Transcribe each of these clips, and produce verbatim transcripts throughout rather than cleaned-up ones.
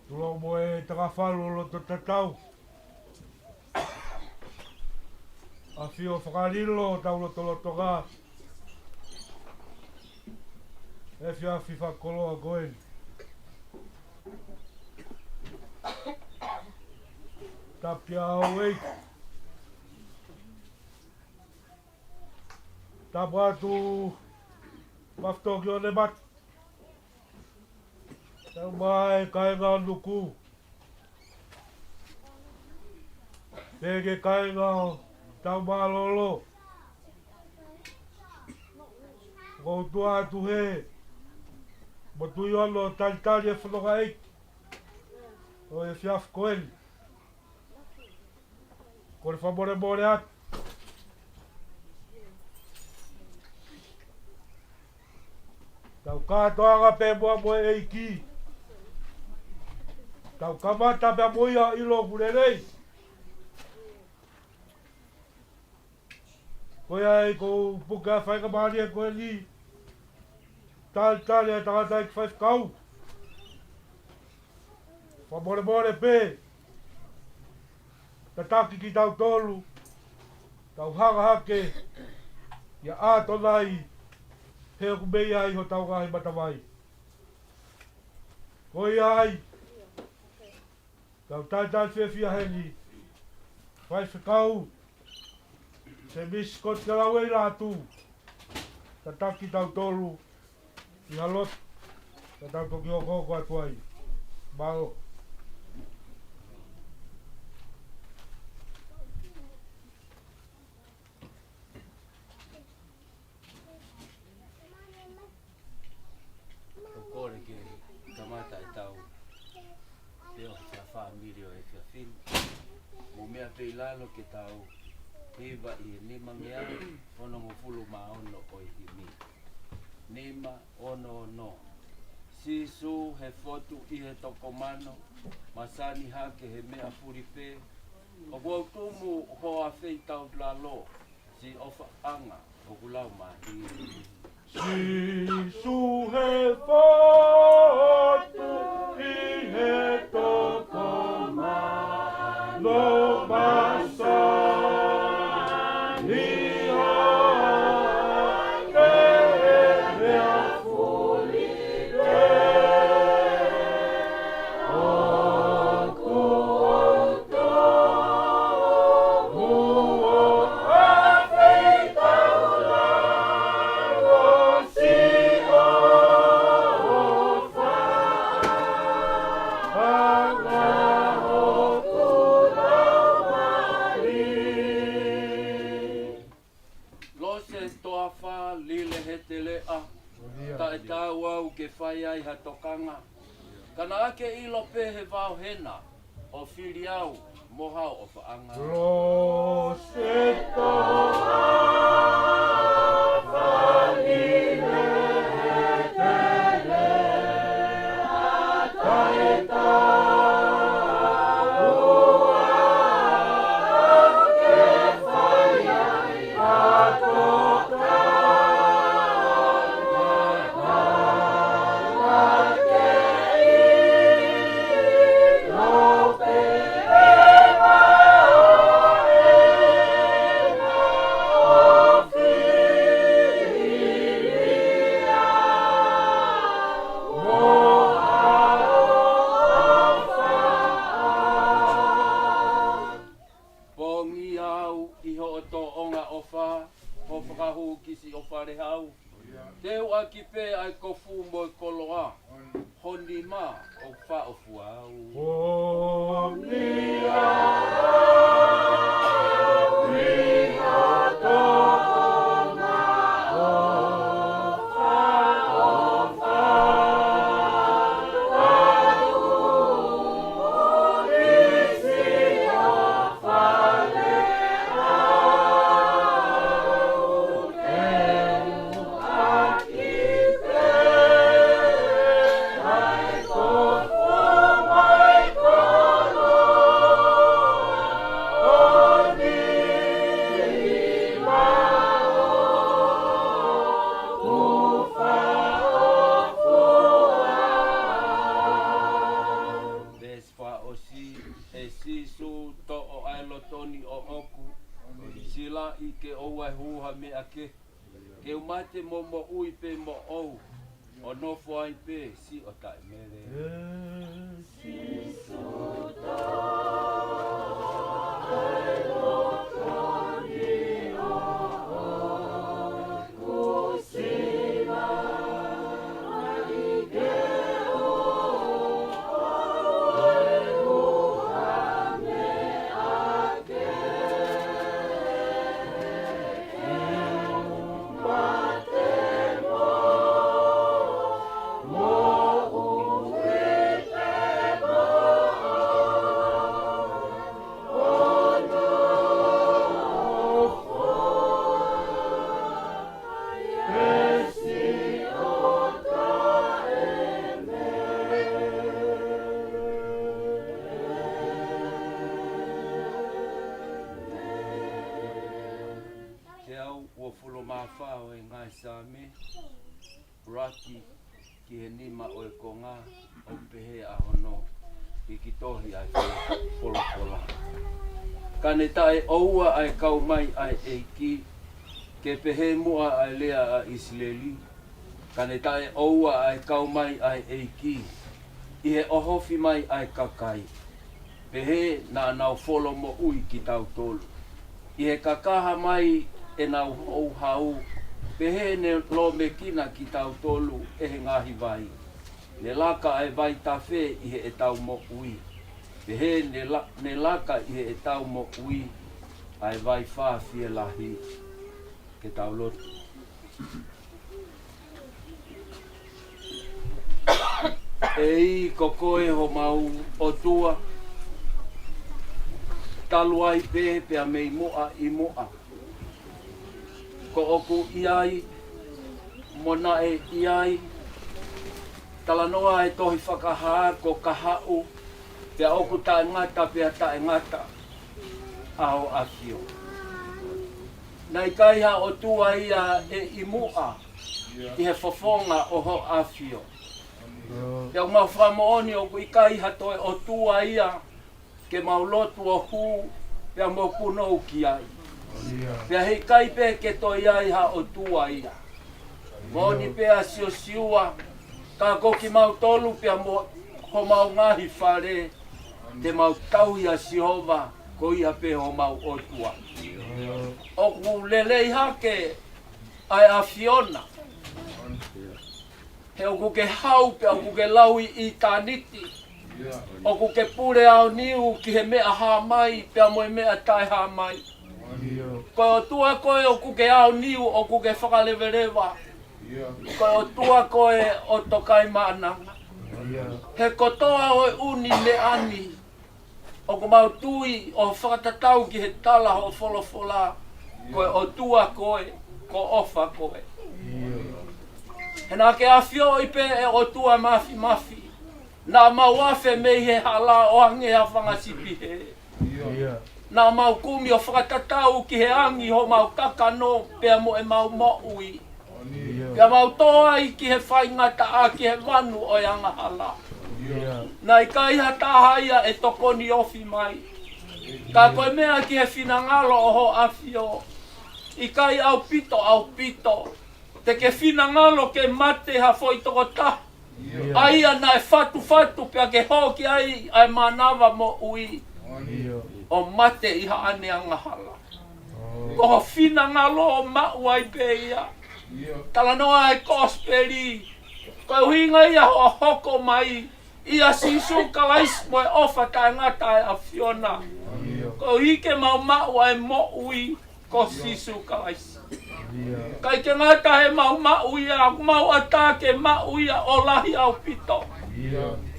Tulou mo e takafalu loto tatau. ʻAfio fakalilo tau lotolotonga. Efiafi fakakoloa ko eni. Tapu kia au ʻEiki. Tapu atu Mafitoki ʻo ne mata. Tau mai kāinga ʻo Nuku. Pea ki he kāinga ʻo Taumālōlō. Ko e tuʻa atu he mo tui ono talitali e fononga ʻEiki ʻo e efiafi ko eni. Kole fakamolemole atu. Tau kātoanga pē muʻa mo e ʻEiki. Tau kamata pē muʻa ia ʻo ʻilo ʻoku lelei. Ko ia ai ʻoku ou puke ʻa e faingamālie ko eni. Talitali ʻa e tangataʻeiki faifekau. Fakamolemole pē, tataki kitautolu, tau hanga hake ʻia ʻAtonai, he ʻoku mei ai hotau ngaahi matavai. Ko ia ai, tau talitali fiefia heni, Faifekau Semisi Kote Kalaue ʻi Lātū, tataki kitautolu ʻi ha lotu, ka tau toki hokohoko atu ai. Mālō. ʻOku kole ke kamata ʻetau pea ʻo e fāmili ʻo e efiafi ni. Mou meʻa pē ʻi lalo ke tau hiva ʻi he nima ngeau onongofulu mā ono ʻo e himi. Nima ono ono. Sīsū he fotu ʻi he toko mano, masani hake he meʻa fuli pē, ʻoku ou tumu hoa feitaulalo, siʻofaʻanga ʻoku lau mahi. Sīsū he fotu ʻi he toko mano, masani hake he meʻa fuli pē, ʻoku ou tumu hoa feitaulalo, siʻofaʻanga ʻoku lau mahi. Lose Toafa Lile Heteleʻa, taʻetaau au ke fai ai ha tokanga. Ka naʻa ke ʻilo pē he vao hena, ʻo fili au mo haʻo ʻofaʻanga. Lose Toafa Lile Heteleʻa, taʻetaau au ke fai ai ha tokanga. Pongia au ʻi hoʻo tōʻonga ʻofa, hoʻo fakahū ki siʻo fale hau. Teuʻaki pē ʻa e kofu mo e koloa, ho nima ʻoku faʻofua au. Pongia au ʻi hoʻo tōʻonga ʻofa, ʻofa, ʻofa, ʻofa, ʻofa, Veesi fakaʻosi. ʻE Sīsū, toʻo ʻa e loto ni ʻoʻoku, silaʻi ke ʻoua ʻe hū ha meʻa kehe, ke u mate mo moʻui pē moʻou, ʻo nofo ai pē siʻo taʻemele. ʻE Sīsū, toʻo ʻa e loto ni ʻoʻoku, Teau uofulu mā fā ʻo e ngaahi Saame, ʻuluaki ki he nima ʻo e konga, ʻoku pehē ʻa hono Ki tohi ʻa e folofola. Ka ne taʻeʻoua ʻa e kau mai ʻa e ʻEiki, ke pehē muʻa ʻa e lea ʻa ʻIsileli, ka ne taʻeʻoua ʻa e kau mai ʻa e ʻEiki, ʻi he ʻohofi mai ʻa e kakai, pehē naʻa nau folo moʻui kitautolu. ʻI he kakaha mai ʻenau houhau, pehē ne lōmekina kitautolu ʻe he ngaahi vai. Ne laka ʻa e vaitafe ʻi heʻetau moʻui. Pehē ne la-, ne laka ʻi heʻetau moʻui ʻa e vai fāfielahi. Ke tau lotu. ʻEiki, ko koe homau ʻOtua, talu ai pē pea mei muʻa ʻi muʻa. Ko ʻoku ʻi ai, mo naʻe ʻi ai, talanoa e tohi Fakahā ko Kahaʻu, pea ʻoku taʻengata pea taʻengata ʻa hoʻo ʻAfio. Naʻe ʻikai ha ʻOtua ia ʻe ʻi muʻa ʻi he fofonga ʻo hoʻo ʻAfio. Pea ʻoku mau fakamoʻoni ʻoku ʻikai ha toe ʻOtua ia ke mau lotu ʻo hū, pea mo punou ki ai. Pea heʻikai pē ke toe ʻi ai ha ʻOtua ia. Moʻoni pē ʻa Siosiua, ka ko kimautolu pea mo homau ngaahi fale, te mau tauhi ʻa Sihova, ko ia pē homau ʻOtua. ʻOku lelei hake ʻa e ʻAfiona. He ʻoku ke hau pea ʻoku ke lau ʻi ʻitāniti. ʻOku ke pule aoniu ki he meʻa hā mai pea mo e meʻa taʻehā mai. Ko e ʻOtua koe ʻoku ke aoniu, ʻoku ke fakaleveleva. Ko e ʻOtua koe ʻo Tokaimaʻananga. He kotoa ʻo e ʻū meʻa ni, ʻoku mau tui ʻo fakatatau ki he tala hoʻo folofola, ko e ʻOtua koe, ko e ʻofa koe. He naʻa ke ʻafioʻi pē ʻe ʻOtua Māfimafi, naʻa mau afe mei he hala ʻo hangē ha fanga sipi hē. Naʻa mau kumi ʻo fakatatau ki he angi homau kakano pea mo ʻemau moʻui. Pea mau tō ai ki he faingataʻa ki he vanu ʻo e angahala. Naʻe ʻikai ha taha ia ʻe tokoni ofi mai. Ka ko e meʻa ki he finangalo ʻo hoʻo ʻAfio, ʻikai ʻaupito, ʻaupito te ke finangalo ke mate ha foʻi tokotaha ʻa ia naʻe fatufatu pea ke hō ki ai ʻa e mānava moʻui, ʻo mate ʻi haʻane angahala. Ko ho finangalo ʻo maʻu ai pē ia. Talanoa e kosipeli, ko e ʻuhinga ia hoʻo hoko mai ʻia Sīsū Kalaisi mo e ʻofa taʻengata ʻa e ʻAfiona. Koeʻuhi ke mau maʻu ʻa e moʻui ko Sīsū Kalaisi. ʻIkai ke ngata heʻemau maʻu ia, ʻoku mau ʻatā ke maʻu ia ʻo lahi ʻaupito.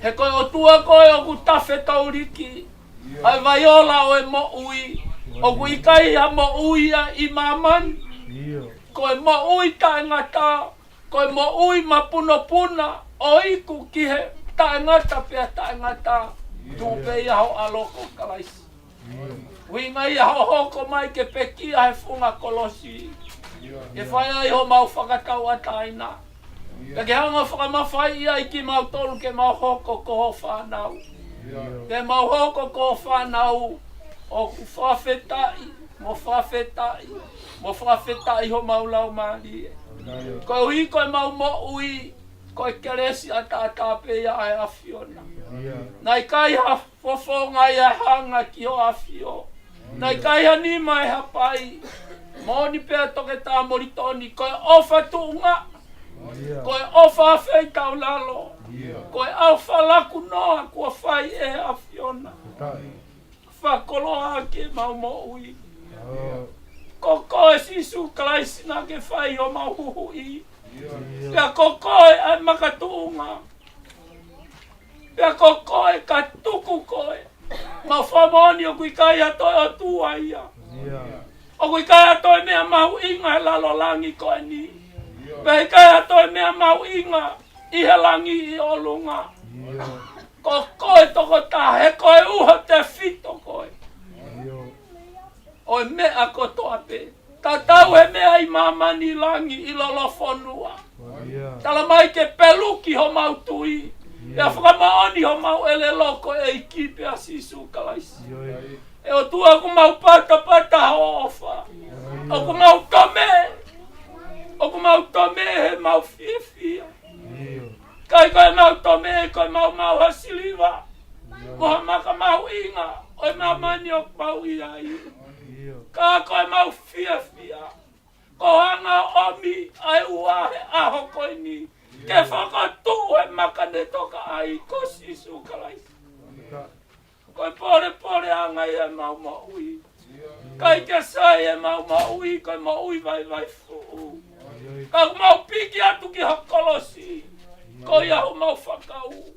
He ko e ʻOtua koe ʻoku tafe tauliki ʻa e vaiola ʻo e moʻui. ʻOku ʻikai ha moʻui ia ʻi māmani. Ko e moʻui taʻengata, ko e moʻui mapunopuna ʻo iku ki he taʻengata pea taʻengata. Tuʻu pē ia ho ʻAlo ko Kalaisi. ʻUhinga ia hoʻo hoko mai ke pekia he funga kolosi, ke fai ai homau fakatauʻatāina. Pea ke hanga ʻo fakamafaiʻi ai kimautolu ke mau hoko ko ho fānau. Ke mau hoko ko ho fānau ʻoku fakafetaʻi, mo fakafetaʻi, mo fakafetaʻi homau laumālie. Koeʻuhi ko ʻemau moʻui, ko e kelesi ʻataʻatā pē ia ʻa e ʻAfiona. Naʻe ʻikai ha fofonga ia ʻe hanga ki hoʻo ʻAfio. Naʻe ʻikai ha nima ʻe hapai. Moʻoni pē ʻa Toketā Molitoni, ko e ʻofa tuʻunga, ko e ʻofa afeitaulalo, ko e ʻofa laku noa kuo fai ʻe he ʻAfiona. Fakakoloa ʻaki ʻemau moʻui. Ko koe Sīsū Kalaisi naʻa ke fai homau huhuʻi. Pea ko koe ʻa e makatuʻunga. Pea ko koe ka tuku koe. Mau fakamoʻoni ʻoku ʻikai ha toe ʻOtua ia. ʻOku ʻikai ha toe meʻa mahuʻinga he lalo langi ko eni. Pea ʻikai ha toe meʻa mahuʻinga ʻi he langi ʻi ʻolunga. Ko koe tokotaha, he ko e ʻuha tefito koe ʻo e meʻa kotoa pē. Tatau he meʻa ʻi māmani, langi, ʻi lolofonua. Tala mai ke peluki homau tui. Pea fakamoʻoni homau ʻelelo ko e ʻEiki pē ʻa Sīsū Kalaisi. ʻIo. ʻE ʻOtua, ʻoku mau patapata ho ʻofa. ʻIo. ʻOku mau tome. ʻOku mau tome he mau fiefia. ʻIo. ʻIkai ko e mau tome, ko e mau maʻu ha siliva. ʻIo. Mo ha maka mahuʻinga ʻo e māmani ʻoku mau ʻi ai. ʻIo. Ka ko e mau fiefia. Ko e anga ʻomi ʻa e ua he ʻaho ko eni. Ke fokotuʻu e maka ne toka ai ko Sīsū Kalaisi. Ko e polepoleʻanga ia ʻemau moʻui. ʻIkai ke sai ʻemau moʻui, ko e moʻui vaivai fuʻu. Ka ʻoku mau piki atu ki ho kolosi. Ko ia homau fakaū.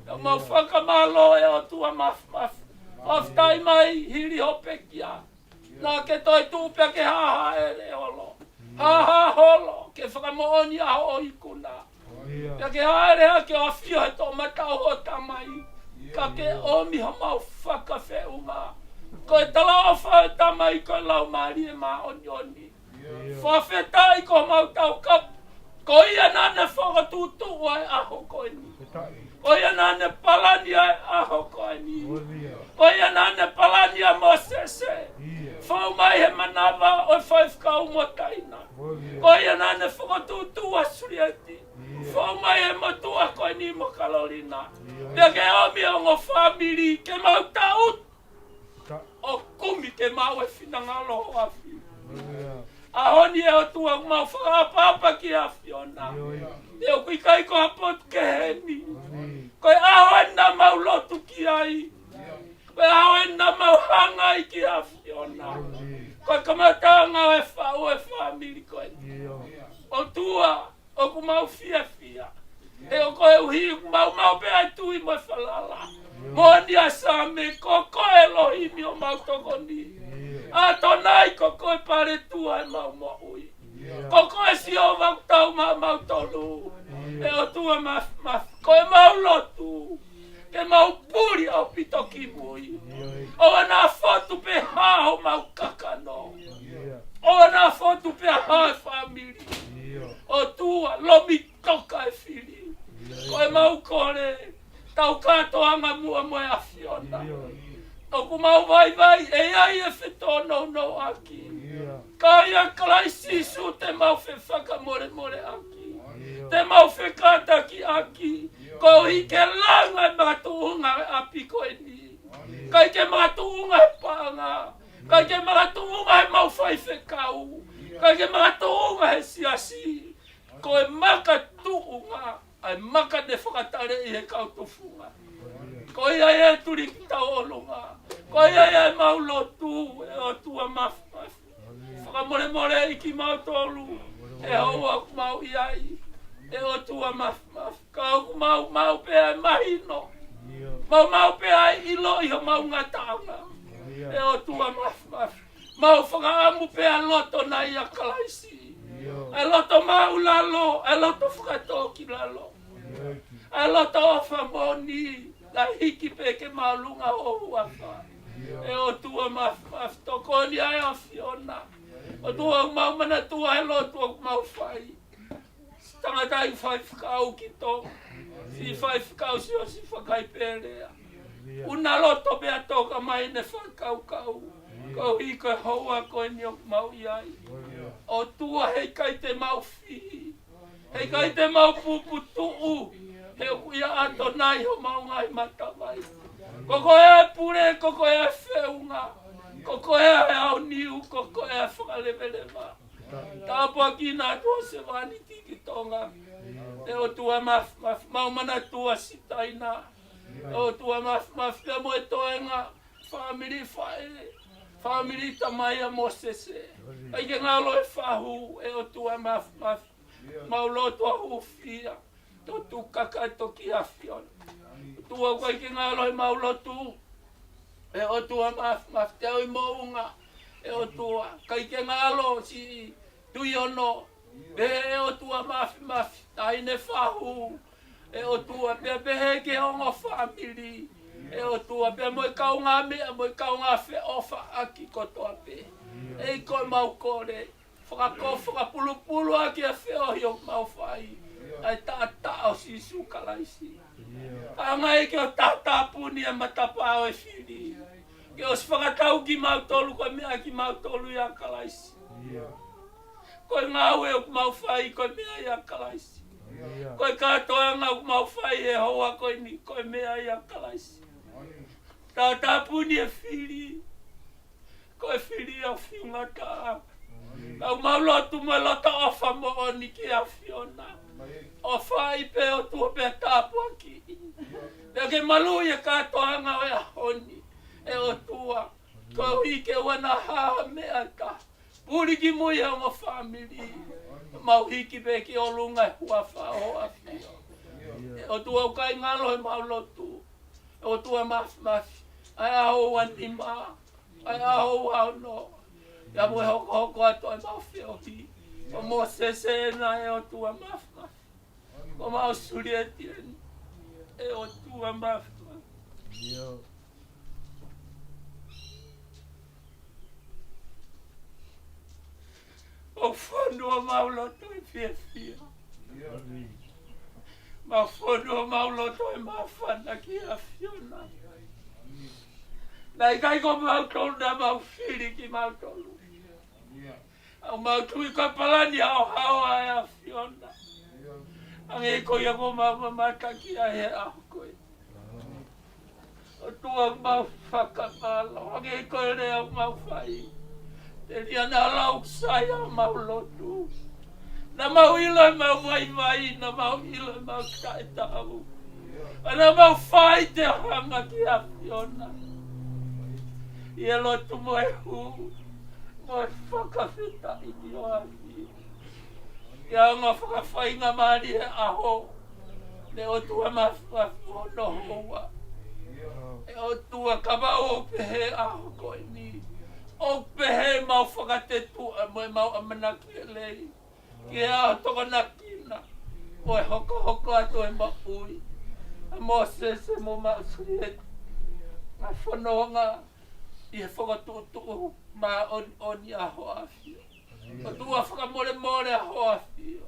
Ka mau fakamālō ʻe ʻOtua Mafimafi. Fakafetaʻi mai hili hoʻo pekia. Naʻa ke toe tuʻu pea ke hāhāʻele holo. Hāhā holo, ke fakamoʻoni ʻa hoʻo ikuna. Pea ke hāʻele hake ʻo ʻafio he toʻomataʻu ʻo Tamai. Ka ke ʻomi homau fakafeʻunga. Ko e talaʻofa ʻo e Tamai, ko e Laumālie Māʻoniʻoni. Fakafetaʻi ko homau taukapo. Ko ia naʻa ne fokotuʻutuʻu ʻa e ʻaho ko eni. Ko ia naʻa ne palani ʻa e ʻaho ko eni. Ko ia naʻa ne palani ʻa Mōsese. Fou mai he manava ʻo e faifekau mo Taina. Ko ia naʻa ne fokotuʻutuʻu ʻa Sulieti. Fou mai he motuʻa ko eni mo Kalolina. Pea ke ʻomi ʻa e ongo fāmili ke mau taʻutu ʻo kumi ke maʻu e finangalo ʻo e ʻAfiona. ʻAho ni ʻe ʻOtua, mau fakaʻapaʻapa ki he ʻAfiona. ʻIo. ʻOku ʻikai ko ha potu kehe eni. Ko e ʻaho eni naʻa mau lotu ki ai. Ko e ʻaho eni naʻa mau hanga ai ki he ʻAfiona. Ko e kamataʻanga ʻo e faʻu ʻo e fāmili ko eni. ʻIo. ʻOtua, ʻoku mau fiefia. He ʻoku koeʻuhi ʻoku mau maʻu pē ʻa e tui mo e falala. Moʻoni ʻa Saame, ko koe ʻElohimi ʻoku mau tokoni. ʻAtonai, ko koe paletua ʻemau moʻui. Ko koe Sihova ʻoku tau maʻu mautolu. ʻE ʻOtua Mafimafi, ko ʻemau lotu. Ke mau puli ʻaupito ki mui. ʻOua naʻa fotu pē hā homau kakano. ʻOua naʻa fotu pē hā e fāmili. ʻOtua, lomi toka e fili. Ko ʻemau kole, tau kātoanga muʻa mo e ʻAfiona. ʻOku mau vaivai, ʻe ʻi ai e fetōnounou ʻaki. Ka ʻia Kalaisi Sīsū te mau fefakamolemole ʻaki. Te mau fekātaki ʻaki. Koeʻuhi ke langa e makatuʻunga e ʻapi ko eni. ʻIkai ke makatuʻunga he paʻanga. ʻIkai ke makatuʻunga he mau faifekau. ʻIkai ke makatuʻunga he siasi. Ko e makatuʻunga ʻa e maka ne fakataleʻi he kau tufunga. Ko ia ʻe tuliki tauʻolunga. Ko ia ʻemau lotu, ʻe ʻOtua Mafimafi. Fakamolemoleʻi kimautolu, he houa ʻoku mau ʻi ai, ʻe ʻOtua Mafimafi. Ka ʻoku mau maʻu pē ʻa e mahino. Mau maʻu pē ʻa e ʻilo ʻi homau ngataʻanga. ʻE ʻOtua Mafimafi. Mau fakaʻamu pē ʻa e loto naʻe ʻia Kalaisi. ʻA e loto māʻulalo, ʻa e loto fakatōkilalo. ʻA e loto ʻofa moʻoni, naʻe hiki pē ke māʻolunga ho huafa. ʻE ʻOtua Mafimafi, tokoni ʻa e ʻAfiona. ʻOtua, ʻoku mau manatua he lotu ʻoku mau fai. Tangata ʻi faifekau ki Tonga. Siʻi faifekau Siaosi Fakaipelea. ʻUna loto pea toka mai ne fakakaukau. Koeʻuhi ko e houa ko eni ʻoku mau ʻi ai. ʻOtua, heʻikai te mau fihi. Heʻikai te mau puputuʻu. He ʻoku ʻia ʻAtonai homau ngaahi matavai. Ko koe ʻa e pule, ko koe ʻa e feʻunga. Ko koe ʻa e aoniu, ko koe ʻa e fakaleveleva. Tāpuakiʻi atu ho sevāniti ki Tonga. ʻE ʻOtua Mafimafi, mau manatua siʻi Taina. ʻE ʻOtua Mafimafi, pea mo e toenga, fāmili faʻē, fāmili tamai ʻa Mōsese. ʻIkai ke ngalo e fahu, ʻe ʻOtua Mafimafi. Mau lotu ʻa hūfia. Totu kaka toki ʻAfiona. ʻOtua, ʻikai ke ngalo ʻemau lotu. ʻE ʻOtua Mafimafi, Teauimoʻunga. ʻE ʻOtua, ʻikai ke ngalo siʻi Tuʻiono. Pea ʻe ʻOtua Mafimafi, taʻahine fahu. ʻE ʻOtua, pea pehē ki he ongo fāmili. ʻE ʻOtua, pea mo e kaungāmeʻa, mo e kaungā feʻofaʻaki kotoa pē. ʻEiki, ʻoku mau kole. Fakako, fakapulupulu ʻaki e feohi ʻoku mau fai. ʻa e taʻataʻa ʻo Sīsū Kalaisi. Ka ʻoange ʻEiki ʻo tātāpuni ʻa e matapā ʻo e fili. Ke ʻosi fakatau kimautolu ko e meʻa kimautolu ʻia Kalaisi. Ko e ngāue ʻoku mau fai ko e meʻa ʻia Kalaisi. Ko e kātoanga ʻoku mau fai he houa ko eni ko e meʻa ʻia Kalaisi. Tātāpuni e fili. Ko e fili ʻa e fiungataʻa. Ka ʻoku mau lotu mo e loto ʻofa moʻoni ki he ʻAfiona. ʻOfaʻi pē ʻOtua pea tāpuakiʻi. Pea ke maluʻi e kātoanga ʻo e ʻaho ni. ʻE ʻOtua. Koeʻuhi ke ʻoua naʻa hā ha meʻa ʻe taha. Puli ki mui he ongo fāmili. Mau hiki pē ki ʻolunga he huafa ʻo e ʻAfio. ʻE ʻOtua ʻoku ʻikai ngalo he mau lotu. ʻE ʻOtua Māfimafi. ʻA e ʻaho ua nima. ʻA e ʻaho ua ono. Ia mo e hokohoko atu ʻa e mau feohi. ʻO Mōsese ena ʻe ʻOtua Māfimafi. Ko mau Sulieti eni. ʻE ʻOtua Māfimafi. ʻOku fonu ʻa mau loto ʻi he fiefia. Mau fonu ʻa mau loto ʻi he māfana ki he ʻAfiona. Naʻe ʻikai ko mautolu naʻa mau fili kimautolu. ʻOku mau tui ko e palani haohaoa ʻa e ʻAfiona. Hangē ko ia ʻoku mau mamata ki ai he ʻaho ko eni. ʻOtua mau fakamālō, hangē ko e lea ʻoku mau fai. Telia naʻa lau sai ʻa mau lotu. Naʻa mau ʻilo ʻemau vaivai, naʻa mau ʻilo ʻemau taʻetaau. Naʻa mau fai te hanga ki he ʻAfiona. ʻI he lotu mo e hū, mo e fakafetaʻi ki ho ʻAfio. ʻI he ongo fakafaingamālie ʻaho. ʻE ʻOtua Māfimafi, hono houa. ʻE ʻOtua, kapau ʻoku pehē ʻaho ko eni. ʻOku pehē mau fakatetuʻa mo ʻemau ʻamanaki lelei. Ki he ʻaho tokonakina. Ko e hokohoko atu e moʻui. ʻA Mōsese mo mau Sulieti. ʻA e fononga. ʻI he fokotuʻutuʻu māʻoniʻoni ʻa ho ʻAfio. ʻOtua fakamolemole ʻa ho ʻAfio.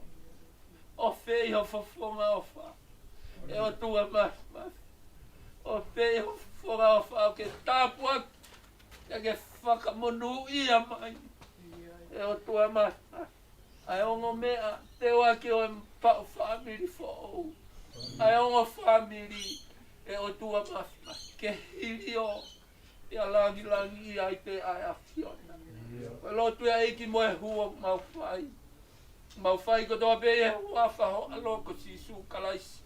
ʻOfeʻi ho fofonga ʻofa. ʻE ʻOtua Māfimafi. ʻOfeʻi ho fofonga ʻofa ʻo ke tāpuaki. Ke ke fakamonūʻia mai. ʻE ʻOtua Māfimafi. ʻA e ongo meʻa, teuaki ʻo e paʻu fāmili foʻou. ʻA e ongo fāmili, ʻe ʻOtua Māfimafi. Ke hilio, ia langilangiʻia ai pē ʻa e ʻAfiona. Ko e lotu ia ʻEiki mo e hū ʻoku mau fai. Mau fai kotoa pē ʻi he huafa ho ʻAlo ko Sīsū Kalaisi.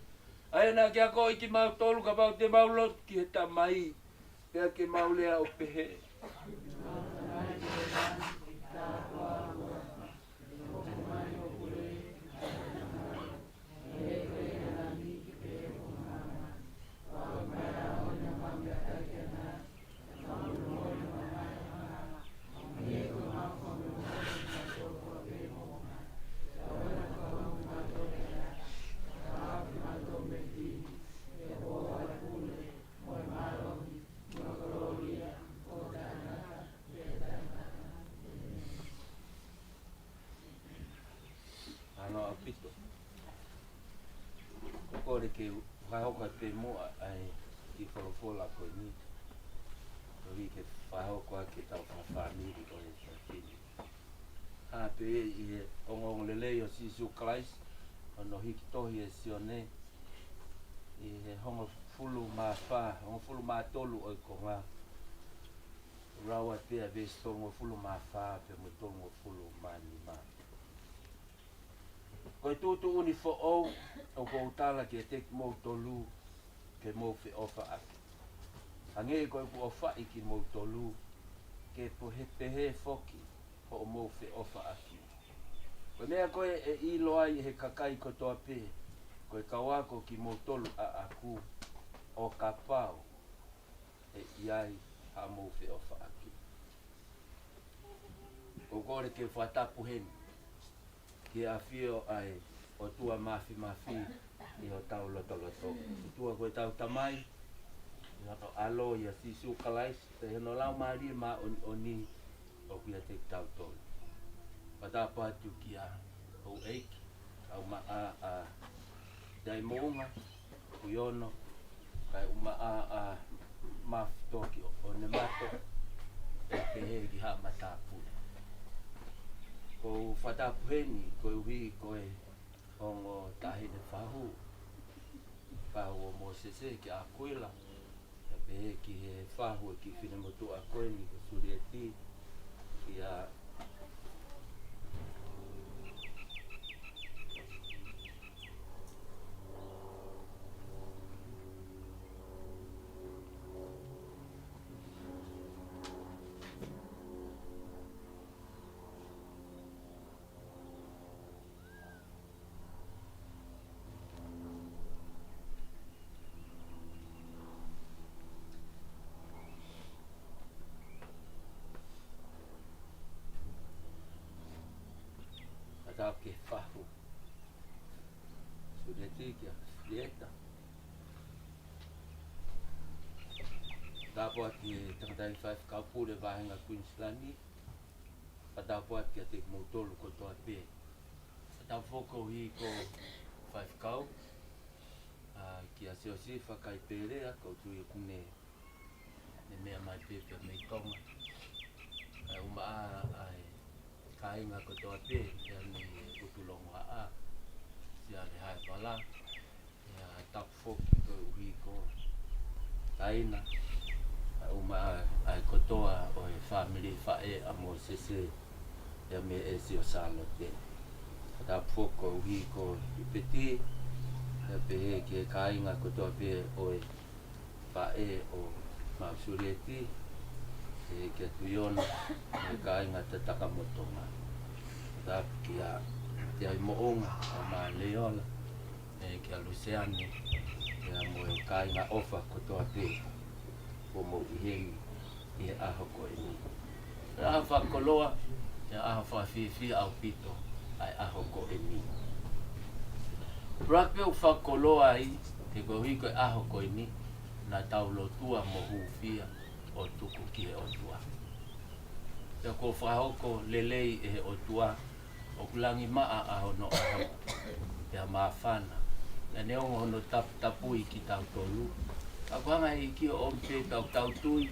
ʻA ia naʻa ke akoʻi kimautolu kapau te mau lotu ki he Tamai. Pea ke mau lea ʻo pehē. Ano ʻaupito. ʻOku ou kole ke u fakahoko atu pē muʻa ʻa e kiʻi folofola ko eni. Koeʻuhi ke fakahoko ʻaki ʻetau fakafāmili ʻo e fafine. Hā pē ʻi he ongoongolelei ʻo Sīsū Kalaisi, hono hiki tohi ʻe Sione, ʻi he hongofulu mā fā, hongofulu mā tolu ʻo e konga. Lau atu pē ʻa e veesi tolungofulu mā fā pea mo e tolungofulu mā nima. Ko e tuʻutuʻuni foʻou ʻoku ou tala kiate kimoutolu ke mou feʻofaʻaki. Hangē ko ʻeku ʻofaʻi kimoutolu, ke pehē, pehē foki hoʻomou feʻofaʻaki. Ko e meʻa ko ē ʻe ʻilo ai ʻe he kakai kotoa pē, ko e kau ako kimoutolu ʻaʻaku, ʻo kapau ʻe ʻi ai haʻamou feʻofaʻaki. ʻOku ou kole ke fakatapu heni ki he ʻafio ʻa e ʻOtua Māfimafi ʻi hotau lotolotonga. ʻOtua ko ʻetau Tamai, ʻi hono ʻAlo ʻia Sīsū Kalaisi, pea ʻi hono Laumālie Māʻoniʻoni ʻoku ʻiate kitautolu. Fakatapu atu kia Houʻeiki, ʻUmaʻā ʻa Taimoʻunga, Kuiono, kae ʻumaʻā ʻa Mafitoki ʻOnemato, pea pehē ki Haʻa Matāpule. ʻOku ou fakatapu heni koeʻuhi ko e ongo taʻahine fahu, fahu ʻo Mōsese kia ʻAkuila, pea pehē ki he fahu ʻo e kiʻi finemotuʻa ko eni ko Sulieti, kia Fakatapu ki he fahu. Sulieti kia Sulieta. Tapu atu ki he tangataʻi faifekau pule vāhenga Queensland. Fakatapu atu kiate kimoutolu kotoa pē. Fakatapu foki ki he faifekau, ʻa, kia Siosifa Kaipelea, ʻoku ou tui ʻoku ne, ne meʻa mai pē pea mei Tonga. Kae ʻumaʻā ʻa e kāinga kotoa pē, pea mei ʻUtulongoaʻa, Siale Haevala, pea tapu foki koeʻuhi ko Taina, kae ʻumaʻā ʻa e kotoa ʻo e fāmili faʻē ʻa Mōsese, pea mei ʻEsi ʻo Sālote. Tapu foki koeʻuhi ko ʻIpeti, pea pehē ki he kāinga kotoa pē ʻo e faʻē ʻo Maʻu Sulieti, pehē kia Tuiona, mo e kāinga Tatakamotonga. Tapu kia Taimoʻunga ʻa Maleola, pehē kia Luseane, pea mo e kāinga ʻofa kotoa pē ʻoku mou ʻi heni ʻi he ʻaho ko eni. ʻAho fakakoloa, ʻaho fakafiefia ʻaupito ʻa e ʻaho ko eni. Pea ʻoku ou fakakoloa ai, he koeʻuhi ko e ʻaho ko eni, naʻa tau lotua mo hūfia ʻo tuku ki he ʻOtua. Pea kuo fakahoko lelei ʻe he ʻOtua, ʻoku langimaʻa ʻa hono ʻaho, pea māfana. Pea neongo hono taputapui kitautolu, ka ʻoku hanga ʻe he ʻEiki ʻo ʻomi pē ʻetau tui,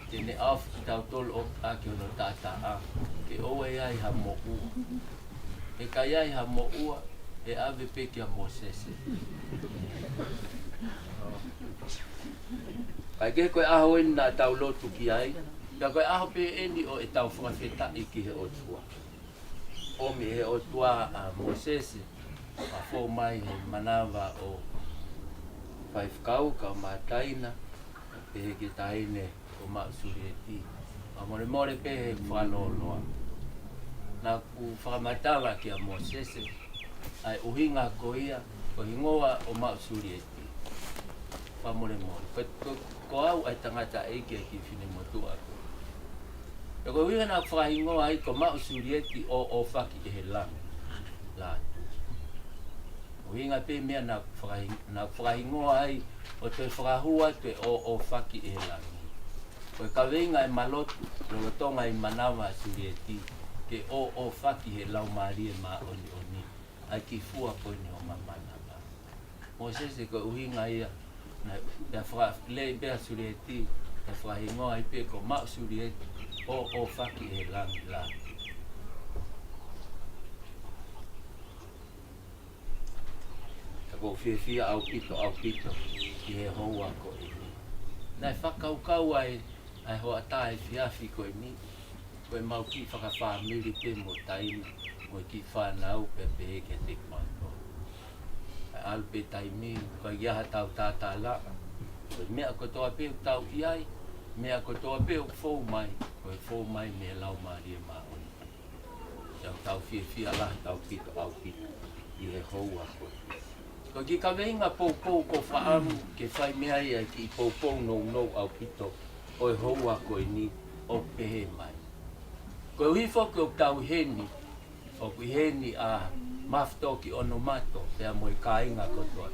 te ne ʻofa kiate kitautolu ʻo ʻaki hono taʻataʻa, ke ʻoua ʻe ʻi ai ha moʻua. He ka ʻi ai ha moʻua, ʻe ʻave pē kia Mōsese. Kae kehe ko e ʻaho eni naʻa tau lotu ki ai, pea ko e ʻaho pē eni ʻo ʻetau fakafetaʻi ki he ʻOtua. ʻOmi ʻe he ʻOtua ʻa Mōsese, ʻo fou mai he manava ʻo faifekau kae ʻumaʻā Taina, pehē ki he taʻahine ko Maʻu Sulieti. Fakamolemole pē he fakalōloa. Naʻa ku fakamatala kia Mōsese ʻa e ʻuhinga ko ia, ko e hingoa ʻo Maʻu Sulieti. Fakamolemole. Ko, ko, ko au ʻa e tangataʻeiki ʻa e kiʻi finemotuʻa ko. Pea ko e ʻuhinga naʻa ku fakahingoa ai ko Maʻu Sulieti ʻo, ʻo faki ʻe he langi. Lātū. ʻUhinga pē meʻa naʻa ku fakahi-, naʻa ku fakahingoa ai ʻo toe fakahua atu e ʻo, ʻo faki ʻe he langi. Ko e kaveinga ʻe malotu, lolotonga e manava ʻa Sulieti, ke ʻo, ʻo faki he Laumālie Māʻoniʻoni ʻa e kiʻi fua ko eni ʻo mamana. Mōsese ko e ʻuhinga ia, naʻe, pea fakalei pē ʻa Sulieti, pea fakahingoa ai pē ko Maʻu Sulieti, ʻo, ʻo faki ʻe he langi la. Ka ʻoku ou fiefia ʻaupito, ʻaupito, ʻi he houa ko eni. Naʻe fakakaukau ai, ʻa e hoʻatā efiafi ko eni, ko ʻemau kiʻi fakafāmili pē mo Taina, mo e kiʻi fānau pea pehē kiate kimautolu. ʻAlu pē taimi, ko ia ha tau tātālaʻa. Ko e meʻa kotoa pē ʻoku tau ʻi ai, meʻa kotoa pē ʻoku fou mai, ko e fou mai mei he Laumālie Māʻoniʻoni. Pea ʻoku tau fiefia lahi ʻaupito, ʻaupito ʻi he houa ko eni. Ko e kiʻi kaveinga poupou ʻoku ou fakaʻamu ke fai mei ai ʻa e kiʻi poupou nounou ʻaupito ʻo e houa ko eni ʻoku pehē mai. Koeʻuhi foki ʻoku tau ʻi heni, ʻoku ʻi heni ʻa Mafitoki ʻOnomato, pea mo e kāinga kotoa.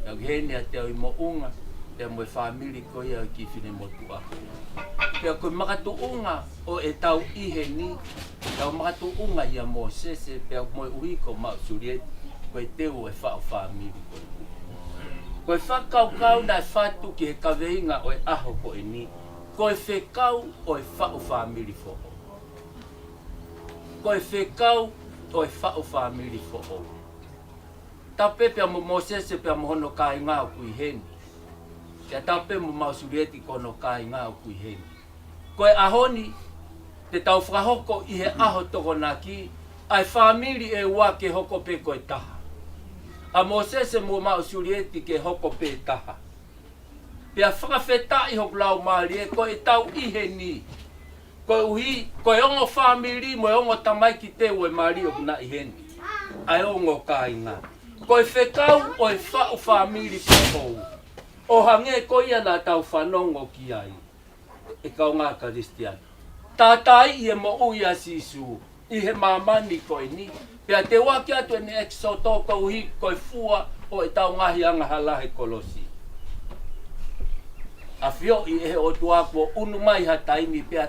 Pea ʻoku ʻi heni ʻa Teoimoʻunga, pea mo e fāmili ko ia ʻo e kiʻi finemotuʻa ko ia. Pea ko e makatuʻunga ʻo ʻetau ʻi heni, tau makatuʻunga ʻia Mōsese, pea mo e ʻuhi ko Maʻu Sulieti, Ko e teu ʻo e faʻu fāmili ko eni. Ko e fakakaukau naʻe fatu ki he kaveinga ʻo e ʻaho ko eni, ko e fekau ʻo e faʻu fāmili foʻou. Ko e fekau ʻo e faʻu fāmili foʻou. Tapu pē pea mo Mōsese pea mo hono kāinga ʻoku ʻi heni. Pea tapu pē mo Maʻusulieti ko hono kāinga ʻoku ʻi heni. Ko e ʻaho ni, te tau fakahoko ʻi he ʻaho Tokonaki, ʻa e fāmili ʻe ua ke hoko pē ko e taha. ʻA Mōsese mo Maʻusulieti ke hoko pē taha. Pea fakafetaʻi hoku laumālie ko e tau ʻi heni. Koeʻuhi, ko e ongo fāmili mo e ongo tamaiki teu ʻo e mali ʻoku na ʻi heni. ʻA e ongo kāinga. Ko e fekau ʻo e faʻu fāmili foʻou. ʻO hangē ko ia naʻa tau fanongo ki ai. ʻE kaungā Kalisitiane. Tātaaʻi e moʻui ʻa Sīsū ʻi he māmani ko eni. Pea te u ʻoatu ʻeni ʻEkisoto koeʻuhi ko e fua ʻo e tau ngaahi angahala he kolosi. ʻAfioʻi ʻe he ʻOtua kuo ʻunu mai ha taimi pea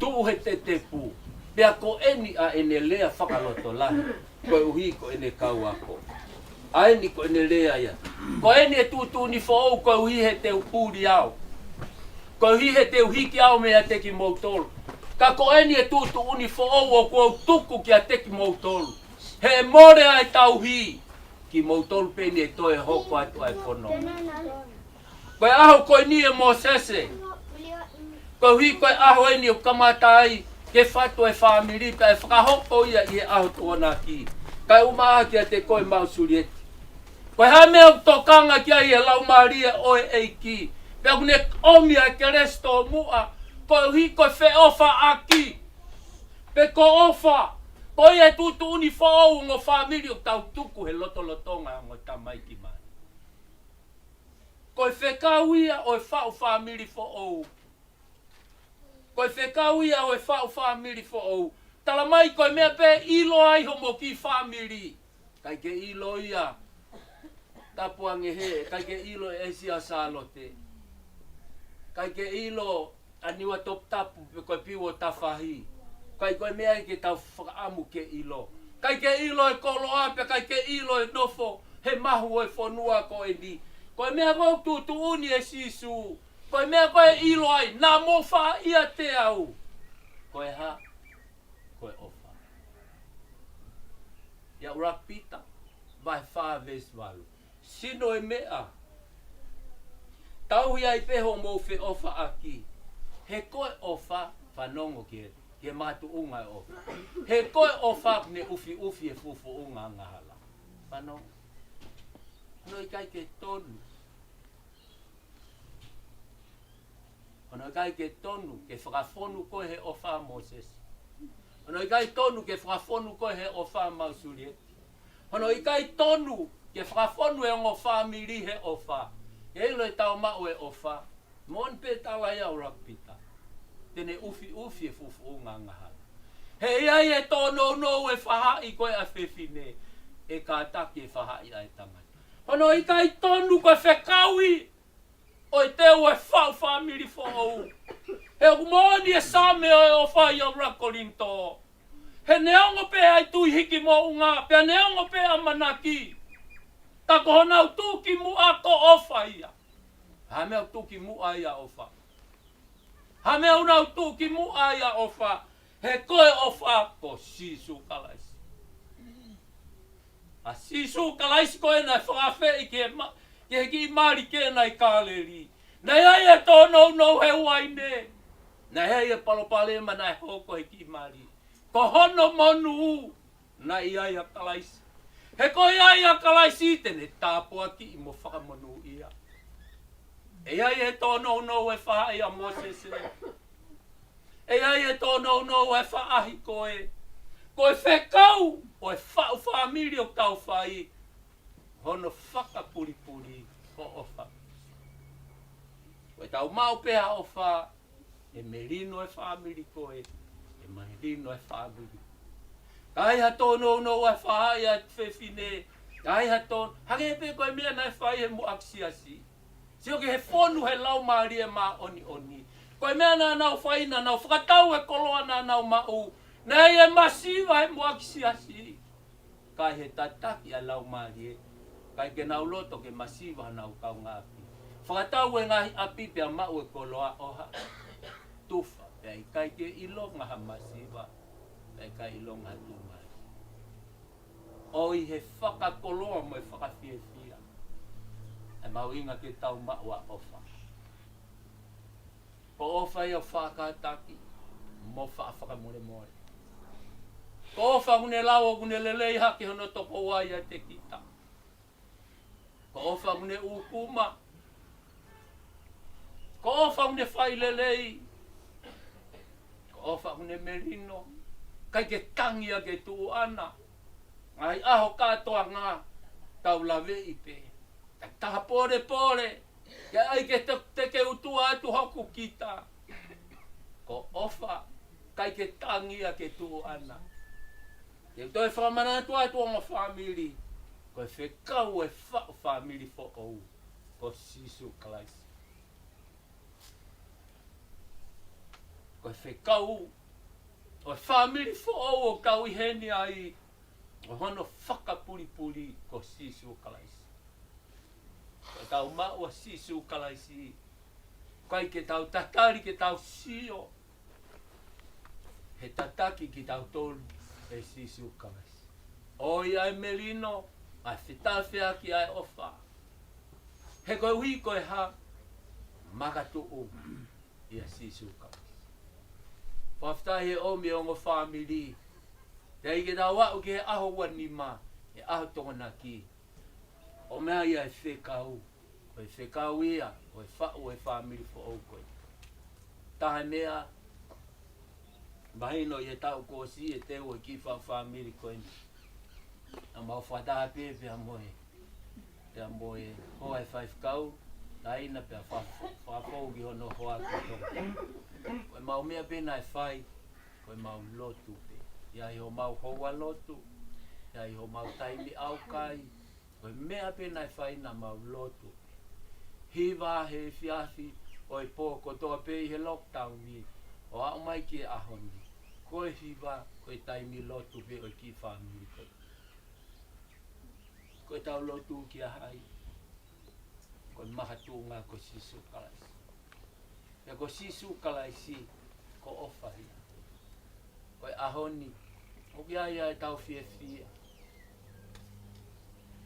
tuʻu he tetepu. Pea ko eni ʻa ʻene lea fakalotolahi. Koeʻuhi ko ʻene kau ako. ʻA eni ko ʻene lea ia. Ko eni e tuʻutuʻuni foʻou koeʻuhi he te u puli au. Koeʻuhi he te u hiki au meiate kimoutolu. Ka ko eni e tuʻutuʻuni foʻou ʻoku ou tuku kiate kimoutolu. He mole ʻa e tauhi. Kimoutolu pē eni ʻe toe hoko atu ʻa e fononga. Ko e ʻaho ko eni ʻe Mōsese. Koeʻuhi ko e ʻaho eni ʻoku kamata ai ke fatu e fāmili pea ʻe fakahoko ia ʻi he ʻaho Tokonaki. Kae ʻumaʻā kiate koe Maʻusulieti. Ko e hā e meʻa ʻoku tokanga ki ai e Laumālie ʻo e ʻEiki. Pea ʻoku ne ʻomi ʻa e kelesi tōmuʻa. Koeʻuhi ko e feʻofaʻaki. Pe ko ʻofa. Ko ia e tuʻutuʻuni foʻou ongo fāmili ʻoku tau tuku he lotolotonga ongo tamaiki mai. Ko e fekau ia ʻo e faʻu fāmili foʻou. Ko e fekau ia ʻo e faʻu fāmili foʻou. Tala mai ko e meʻa pē ʻilo ai homo kiʻi fāmili. ʻIkai ke ʻilo ia. Tapu ange he, ʻikai ke ʻilo ʻe ʻEsi ʻa Sālote. ʻIkai ke ʻilo ʻa Niuatoputapu pe ko e Piu ʻo Tafahi. ʻIkai ko e meʻa ia ke tau fakaʻamu ke ʻilo. ʻIkai ke ʻilo e koloa pe ʻikai ke ʻilo e nofo he mahu ʻo e fonua ko eni. Ko e meʻa ko ē ʻoku tuʻutuʻuni ʻe Sīsū. Ko e meʻa ko ē ʻe ʻilo ai, naʻa mou faʻa ʻiate au. Ko e hā? Ko e ʻofa. ʻIa ʻUluaki Pita, vahe fā veesi valu. Sino e meʻa. Tauhi ai pē hoʻomou feʻofaʻaki. He ko e ʻofa, fanongo ki he, ki he makatuʻunga e ʻofa. He ko e ʻofa ʻoku ne ʻufiʻufi e fuʻufuʻunga angahala. Fanongo. Hono ʻikai ke tonu. Hono ʻikai ke tonu ke fakafonu koe he ʻofa Mōsese. Hono ʻikai tonu ke fakafonu koe he ʻofa Maʻusulieti. Hono ʻikai tonu ke fakafonu e ongo fāmili he ʻofa. Ke ʻilo e tau maʻu e ʻofa. Moʻoni pē tala ia ʻa ʻUluaki Pita. Te ne ʻufiʻufi e fuʻufuʻunga angahala. He ʻe ʻi ai e tōnounou e faʻahi ko ē ʻa e fefine. ʻE kātaki e faʻahi ʻa e tangata. Hono ʻikai tonu ko e fekau ia ʻo e teu ʻo e faʻu fāmili foʻou. He ʻoku moʻoni e Saame ʻo e ʻofa ʻia ʻUluaki Kolinitō. He neongo pē ʻa e tui hiki moʻunga, pea neongo pē ʻa e ʻamanaki. Ka ko honau tuʻukimuʻa ko ʻofa ia. Hā e meʻa ʻoku tuʻukimuʻa ai ʻa ʻofa? Hā e meʻa ʻoku nau tuʻukimuʻa ai ʻa ʻofa? He ko e ʻofa ko Sīsū Kalaisi. ʻA Sīsū Kalaisi ko ē naʻe fakaafeʻi ki he ma-, ki he kiʻi mali kena ʻi Kāleli. Naʻe ʻi ai e tōnounou he uaine. Naʻe ʻi ai e palopalema naʻe hoko he kiʻi mali. Ko hono monū naʻe ʻi ai ʻa Kalaisi. He ko e ʻi ai ʻa Kalaisi te ne tāpuakiʻi mo fakamonūʻia. ʻE ʻi ai e tōnounou e faʻahi ʻa Mōsese. ʻE ʻi ai e tōnounou e faʻahi ko ē. Ko e fekau ʻo e faʻu fāmili ʻoku tau fai. Hono fakapulipuli ko ʻofa. Ko e tau maʻu pē ʻa ʻofa, ʻe melino e fāmili ko ē, ʻe melino e fāmili. Ka ʻi ai ha tōnounou ʻa e faʻahi ʻa e fefine, ka ʻi ai ha tō-, hangē pē ko e meʻa naʻe fai he muʻaki siasi. Sio ki he fonu he Laumālie Māʻoniʻoni. Ko e meʻa naʻa nau fai naʻa nau fakatau e koloa naʻa nau maʻu. Naʻe ʻi ai e masiva he muʻaki siasi. ʻIkai he tataki ʻa e Laumālie, ʻikai ke nau loto ke masiva honau kaungāʻapi. Fakatau e ngaahi ʻapi pea maʻu e koloa ʻo ha tufa, pea ʻikai ke ʻilonga ha masiva, pea ʻikai ʻilonga ha tuʻumālie. ʻOi he fakakoloa mo e fakafiefia ʻemau ʻuhinga ke tau maʻu ʻa ʻofa. Ko ʻofa ia ʻoku faʻa kātaki mo faʻa fakamolemole. Ko ʻofa ʻoku ne lau ʻoku ne lelei hake hono tokoua ʻiate kita. Ko ʻofa ʻoku ne ʻūkuma. Ko ʻofa ʻoku ne fai lelei. Ko ʻofa ʻoku ne melino. ʻIkai ke tangi ia ke tuʻu ʻana. Ngaahi ʻaho kātoanga tau laveʻi pē. Ka taha polepole, ke ʻai ke te, te ke utu atu hoku kita. Ko ʻofa, ʻikai ke tangi ia ke tuʻu ʻana. Ke toe fakamanatu atu ongo fāmili, ko e fekau e faʻu fāmili foʻou, ko Sīsū Kalaisi. Ko e fekau ʻo e fāmili foʻou ʻoku tau ʻi heni ai, ʻo hono fakapulipuli ko Sīsū Kalaisi. Ko ʻetau maʻu ʻa Sīsū Kalaisi, ʻikai ke tau tatali ke tau sio, he tataki kitautolu ʻe Sīsū Kalaisi. ʻOi ʻa e melino, ʻa e fetāfeaki ʻa e ʻofa. He koeʻuhi ko e hā? Makatuʻunga ʻia Sīsū Kalaisi. Fakafetaʻi he ʻomi e ongo fāmili. Teʻeki ke tau aʻu ki he ʻaho ua nima, he ʻaho Tokonaki. ʻOmai ʻa e fekau, ko e fekau ia ʻo e faʻu e fāmili foʻou ko ē. Taha e meʻa mahino ʻi he taʻu kuo ʻosi e teu e kiʻi faʻu fāmili ko eni. Naʻa mau fakataha pē pea mo e, pea mo e hoa e faifekau, Taina, pea fa-, fa-, fakafou ki hono hoa ki Tonga. Ko ʻemau meʻa pē naʻe fai, ko ʻemau lotu pē. ʻI ai homau houa lotu, ʻi ai homau taimi ʻaukai, ko e meʻa pē naʻe fai naʻa mau lotu pē. Hiva he efiafi ʻo e pō kotoa pē ʻi he lockdown ni, ʻo aʻu mai ki he ʻaho ni. Ko e hiva, ko e taimi lotu pē ʻo e kiʻi fāmili ko ē. Ko ʻetau lotu kia hai? Ko e makatuʻunga ko Sīsū Kalaisi. Pea ko Sīsū Kalaisi, ko ʻofa ia. Ko e ʻaho ni, ʻoku ʻi ai ʻa ʻetau fiefia.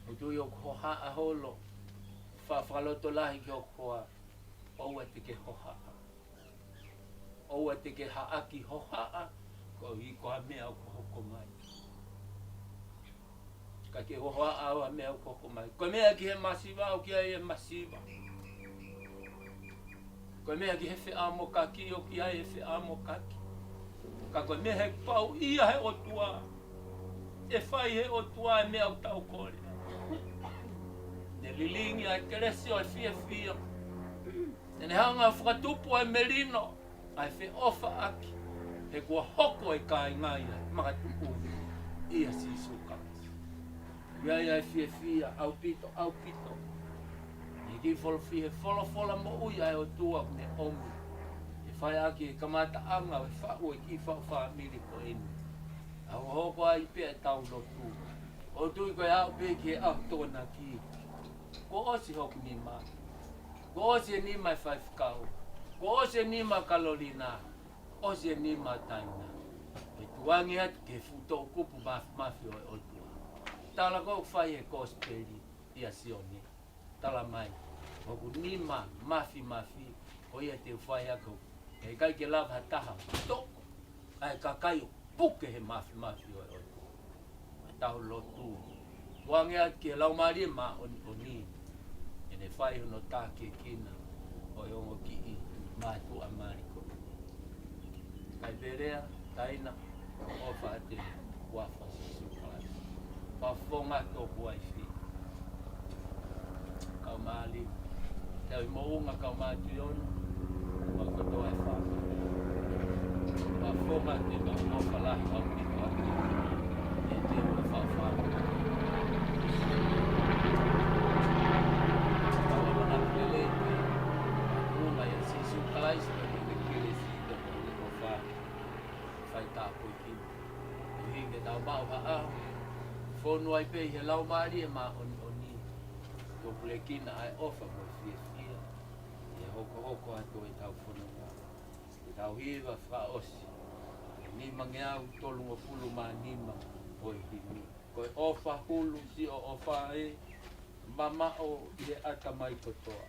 ʻOku tui ʻoku hohaʻa holo, fa-, fakalotolahi ki hoku hoa, ʻoua te ke hohaʻa. ʻOua te ke haʻaki hohaʻa, koeʻuhi ko ha meʻa ʻoku hoko mai. Ka ke hohaʻa ʻo ha meʻa ʻoku hoko mai. Ko e meʻa ki he masiva ʻoku ʻi ai e masiva. Ko e meʻa ki he feʻamokaki ʻoku ʻi ai e feʻamokaki. Ka ko e meʻa he pau ia he ʻOtua. ʻE fai he ʻOtua e meʻa ʻoku tau kole. Ne lilingi ʻa e kelesi ʻo e fiefia. Te ne hanga ʻo fakatupu ʻa e melino, ʻa e feʻofaʻaki, he kuo hoko e kāinga ia makatuʻunga ʻia Sīsū Kalaisi. ʻI ai ʻa e fiefia ʻaupito, ʻaupito. ʻI he kiʻi folofola, he folofola moʻui ʻa e ʻOtua kuo ne ʻomi. ʻE fai ʻaki e kamataʻanga ʻo e faʻu e kiʻi faʻu fāmili ko eni. ʻA hokohoko ai pē ʻetau lotu. ʻOku ou tui ko e aʻu pē ki he ʻaho Tokonaki, kuo ʻosi hoku nima. Kuo ʻosi e nima e faifekau. Kuo ʻosi e nima Kalolina. ʻOsi e nima Taina. ʻE tuʻu ange atu ki he fuʻu toʻukupu mafimafi ʻo e ʻOtua. Tala ko ē ʻoku fai he kosipeli ʻia Sione. Tala mai, hoku nima mafimafi, ko ia te u fai ʻaki hoku. He ʻikai ke lava ha taha ʻo toʻo ʻa e kakai ʻo puke he mafimafi ʻo e ʻOtua. Tau lotu. Tuʻu ange atu ki he Laumālie Māʻoniʻoni, ʻe ne fai hono tākiekina ʻo e ongo kiʻi mātuʻa mali ko eni. Kae pehē lea, Taina, ʻofa atu he huafa ʻo Sīsū Kalaisi. Fakafofonga atu hoku uaifi. Kau Mali. Tau ʻi Moʻunga, kau Mātiu Ono. Mau kotoa e fā. Fakafofonga atu he kau ʻofa lahi kau pito atu. ʻE te ua fakafofonga. Kau ʻamanaki lelei. Tuʻunga ʻia Sīsū Kalaisi, ko e kelesi, ko e ʻofa. Fai tāpuekina. Koeʻuhi ke tau maʻu ha ʻaho, Fonu ai pē ʻi he Laumālie Māʻoniʻoni, topulekina ʻa e ʻofa mo e fiefia, ʻi he hokohoko atu ʻetau fononga. ʻEtau hiva fakaʻosi, ʻe nimangeau tolungofulu mā nima ʻo e himi. Ko e ʻofa hulu siʻo ʻofa ē, mamaʻo ʻi he ʻatamai kotoa.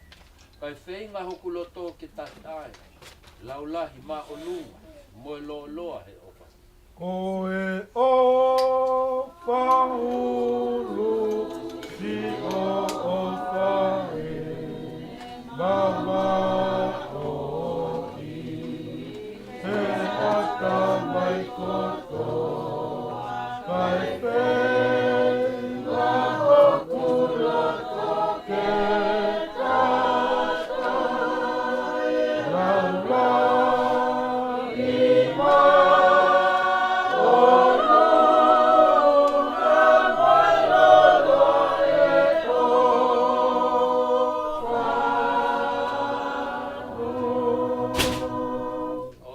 Kae feinga hoku loto ke tatae, laulahi māʻolunga, mo e lōloa he ʻofa. Ko e ʻofa hulu siʻo ʻofa ē, mamaʻo ʻi he ʻatamai kotoa. Kae feinga hoku loto ke tatae, laulahi māʻolunga mo e lōloa he ʻofa.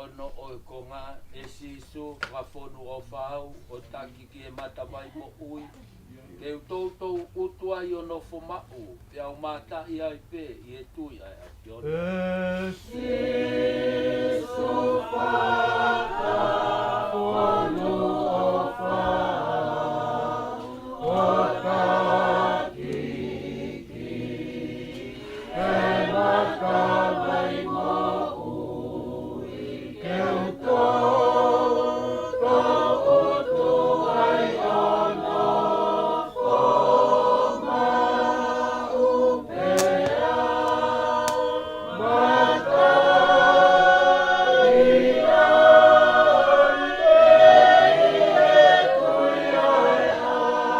Ono ʻo e konga. ʻE Sīsū, fakafonu ʻofa au ʻo taki ki he matavai moʻui, ke u toutou ʻutu ai ʻo nofo maʻu, pea u mātaʻi ai pē ʻi he tui ʻa e ʻAfiona. ʻE Sīsū, fakafonu ʻofa au ʻo taki ki he matavai moʻui, ke u toutou ʻutu ai ʻo nofo maʻu, pea mātaʻi ai pē ʻi he tui ʻa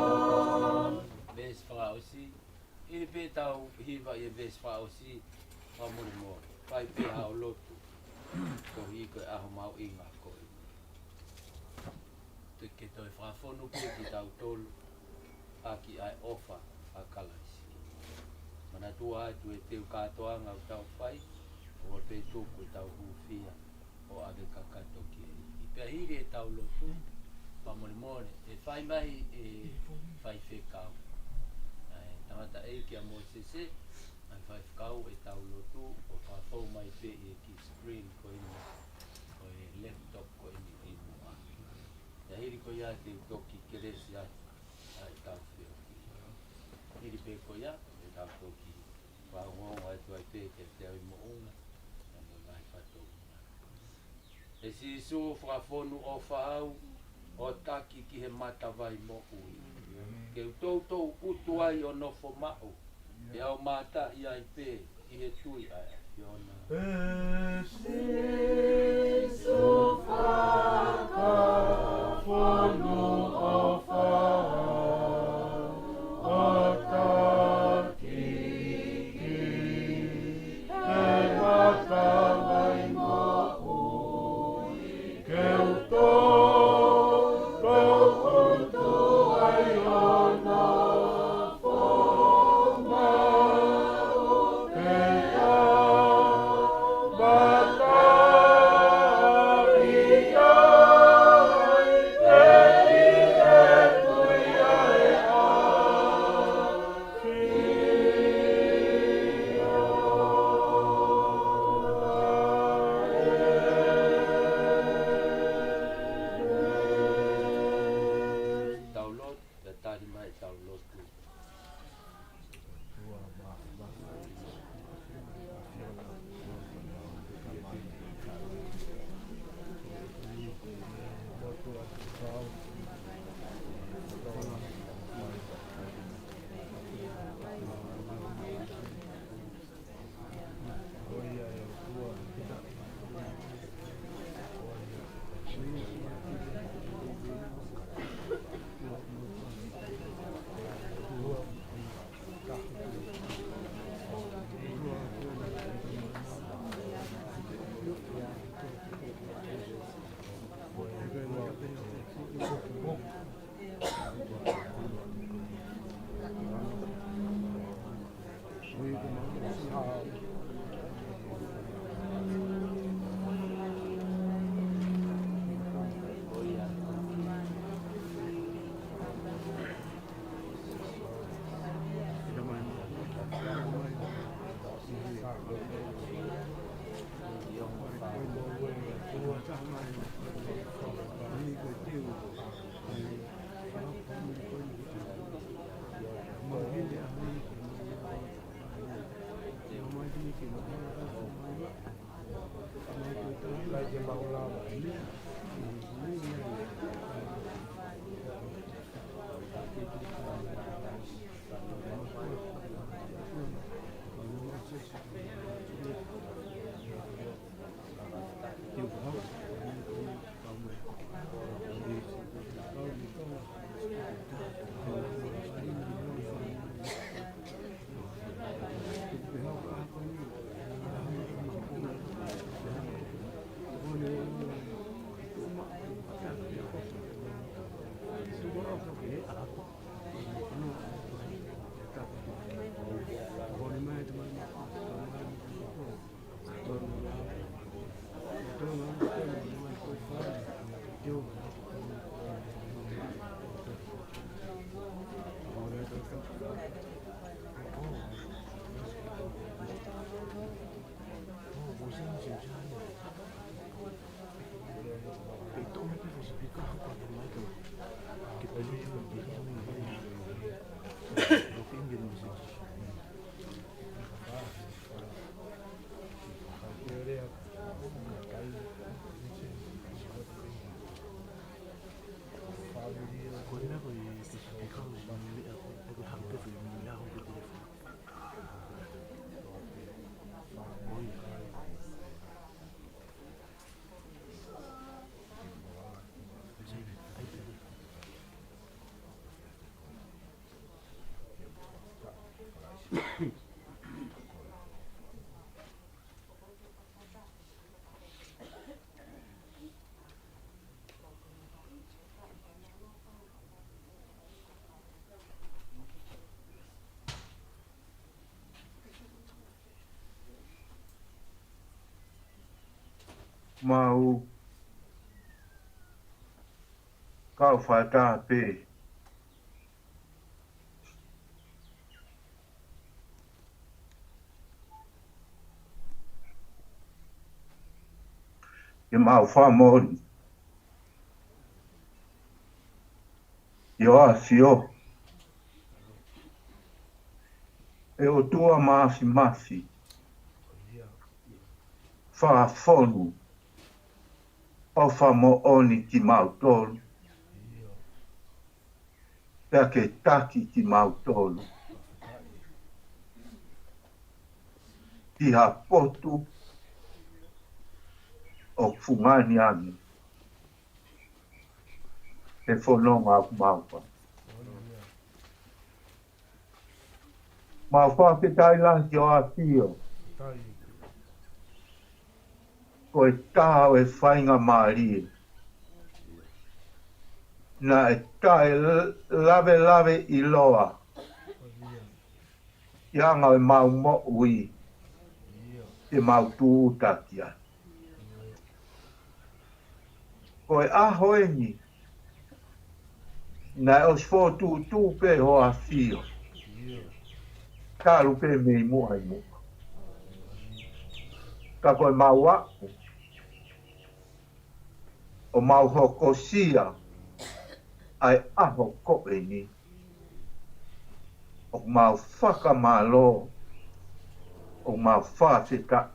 e ʻAfiona. Veesi fakaʻosi. ʻIlo pē ʻetau hiva ʻi he veesi fakaʻosi, fakamolemole, fai pē haʻo lotu, koeʻuhi ko e ʻaho mahuʻinga ko eni. Te ke toe fakafonu pē kitautolu ʻaki ʻa e ʻofa ʻa Kalaisi. Manatua atu e teu kātoanga ʻoku tau fai, ʻoua pē tuku ʻetau hūfia ʻo ʻave kakato ki he ʻEiki. Pea hili ʻetau lotu, fakamolemole, ʻe fai mai ʻe faifekau, ʻa e tangataʻeiki ʻa Mōsese, ʻa e faifekau ʻetau lotu, ʻo fakafou mai pē ʻi he kiʻi screen ko eni, ʻo e laptop ko eni ʻi muʻa. Pea hili ko ia te u toki kelesi atu ʻa ʻetau feohi. Hili pē ko ia, te tau toki fakaongoongo atu ai pē kiate au ʻi moʻunga, pea mo e ngaahi fatongia. ʻE Sīsū, fakafonu ʻofa au ʻo taki ki he matavai moʻui, ke u toutou ʻutu ai ʻo nofo maʻu, pea u mātaʻi ai pē ʻi he tui ʻa e ʻAfiona. ʻE Sīsū, fakafonu ʻofa au ʻo taki ki he matavai moʻui, ke u toutou ʻutu ai ʻo nofo maʻu, pea mātaʻi ai pē ʻi he tui ʻa e ʻAfiona. Tau lotu, pea tali mai ʻetau lotu. Mau kau fakataha pē ke mau fakamoʻoni ʻi hoʻo ʻafio, ʻe ʻOtua Māfimafi, fakafonu ʻofa moʻoni kimautolu, pea ke taki kimautolu ki ha potu ʻoku fungani ange he fononga ʻoku mau fai. Mau fakafetaʻi lahi ki hoʻo ʻafio. Ko e taha ʻo e faingamālie naʻe taʻe lavelave ʻiloa ʻi he anga ʻemau moʻui, ke mau tūʻuta ki ai. Ko e ʻaho eni naʻe ʻosi fokotuʻutuʻu pē hoʻo ʻafio talu pē mei muʻa ʻi muʻa. Ka ko ʻemau aʻu ʻo mau hokosia ʻa e ʻaho ko eni, ʻoku mau fakamālō, ʻoku mau fakafetaʻi,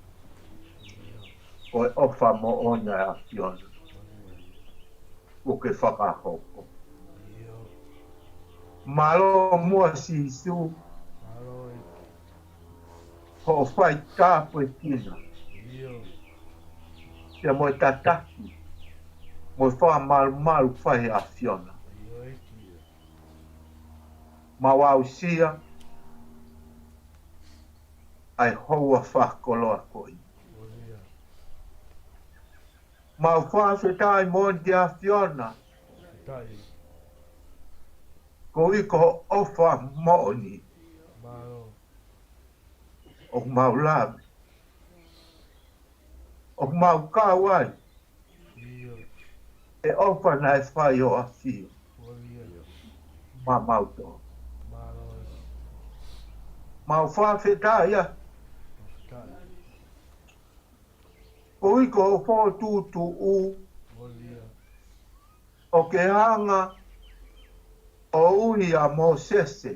ko e ʻofa moʻoni ʻa e ʻAfiona kuo ke fakahoko. Mālō muʻa Sīsū, hoʻo fai tāpuekina pea mo e tataki mo e fakamalumalu fai ʻa e ʻAfiona. Mau aʻusia ʻa e houa fakakoloa ko eni. Mau fakafetaʻi moʻoni ki he ʻAfiona koeʻuhi ko hoʻo ʻofa moʻoni ʻoku mau lave, ʻoku mau kau ai he ʻofa naʻe fai ʻe hoʻo ʻAfio maʻamautolu. Mau fakafetaʻi atu koeʻuhi ko hoʻo fokotuʻutuʻu ʻo ke hanga ʻo ui ʻa Mōsese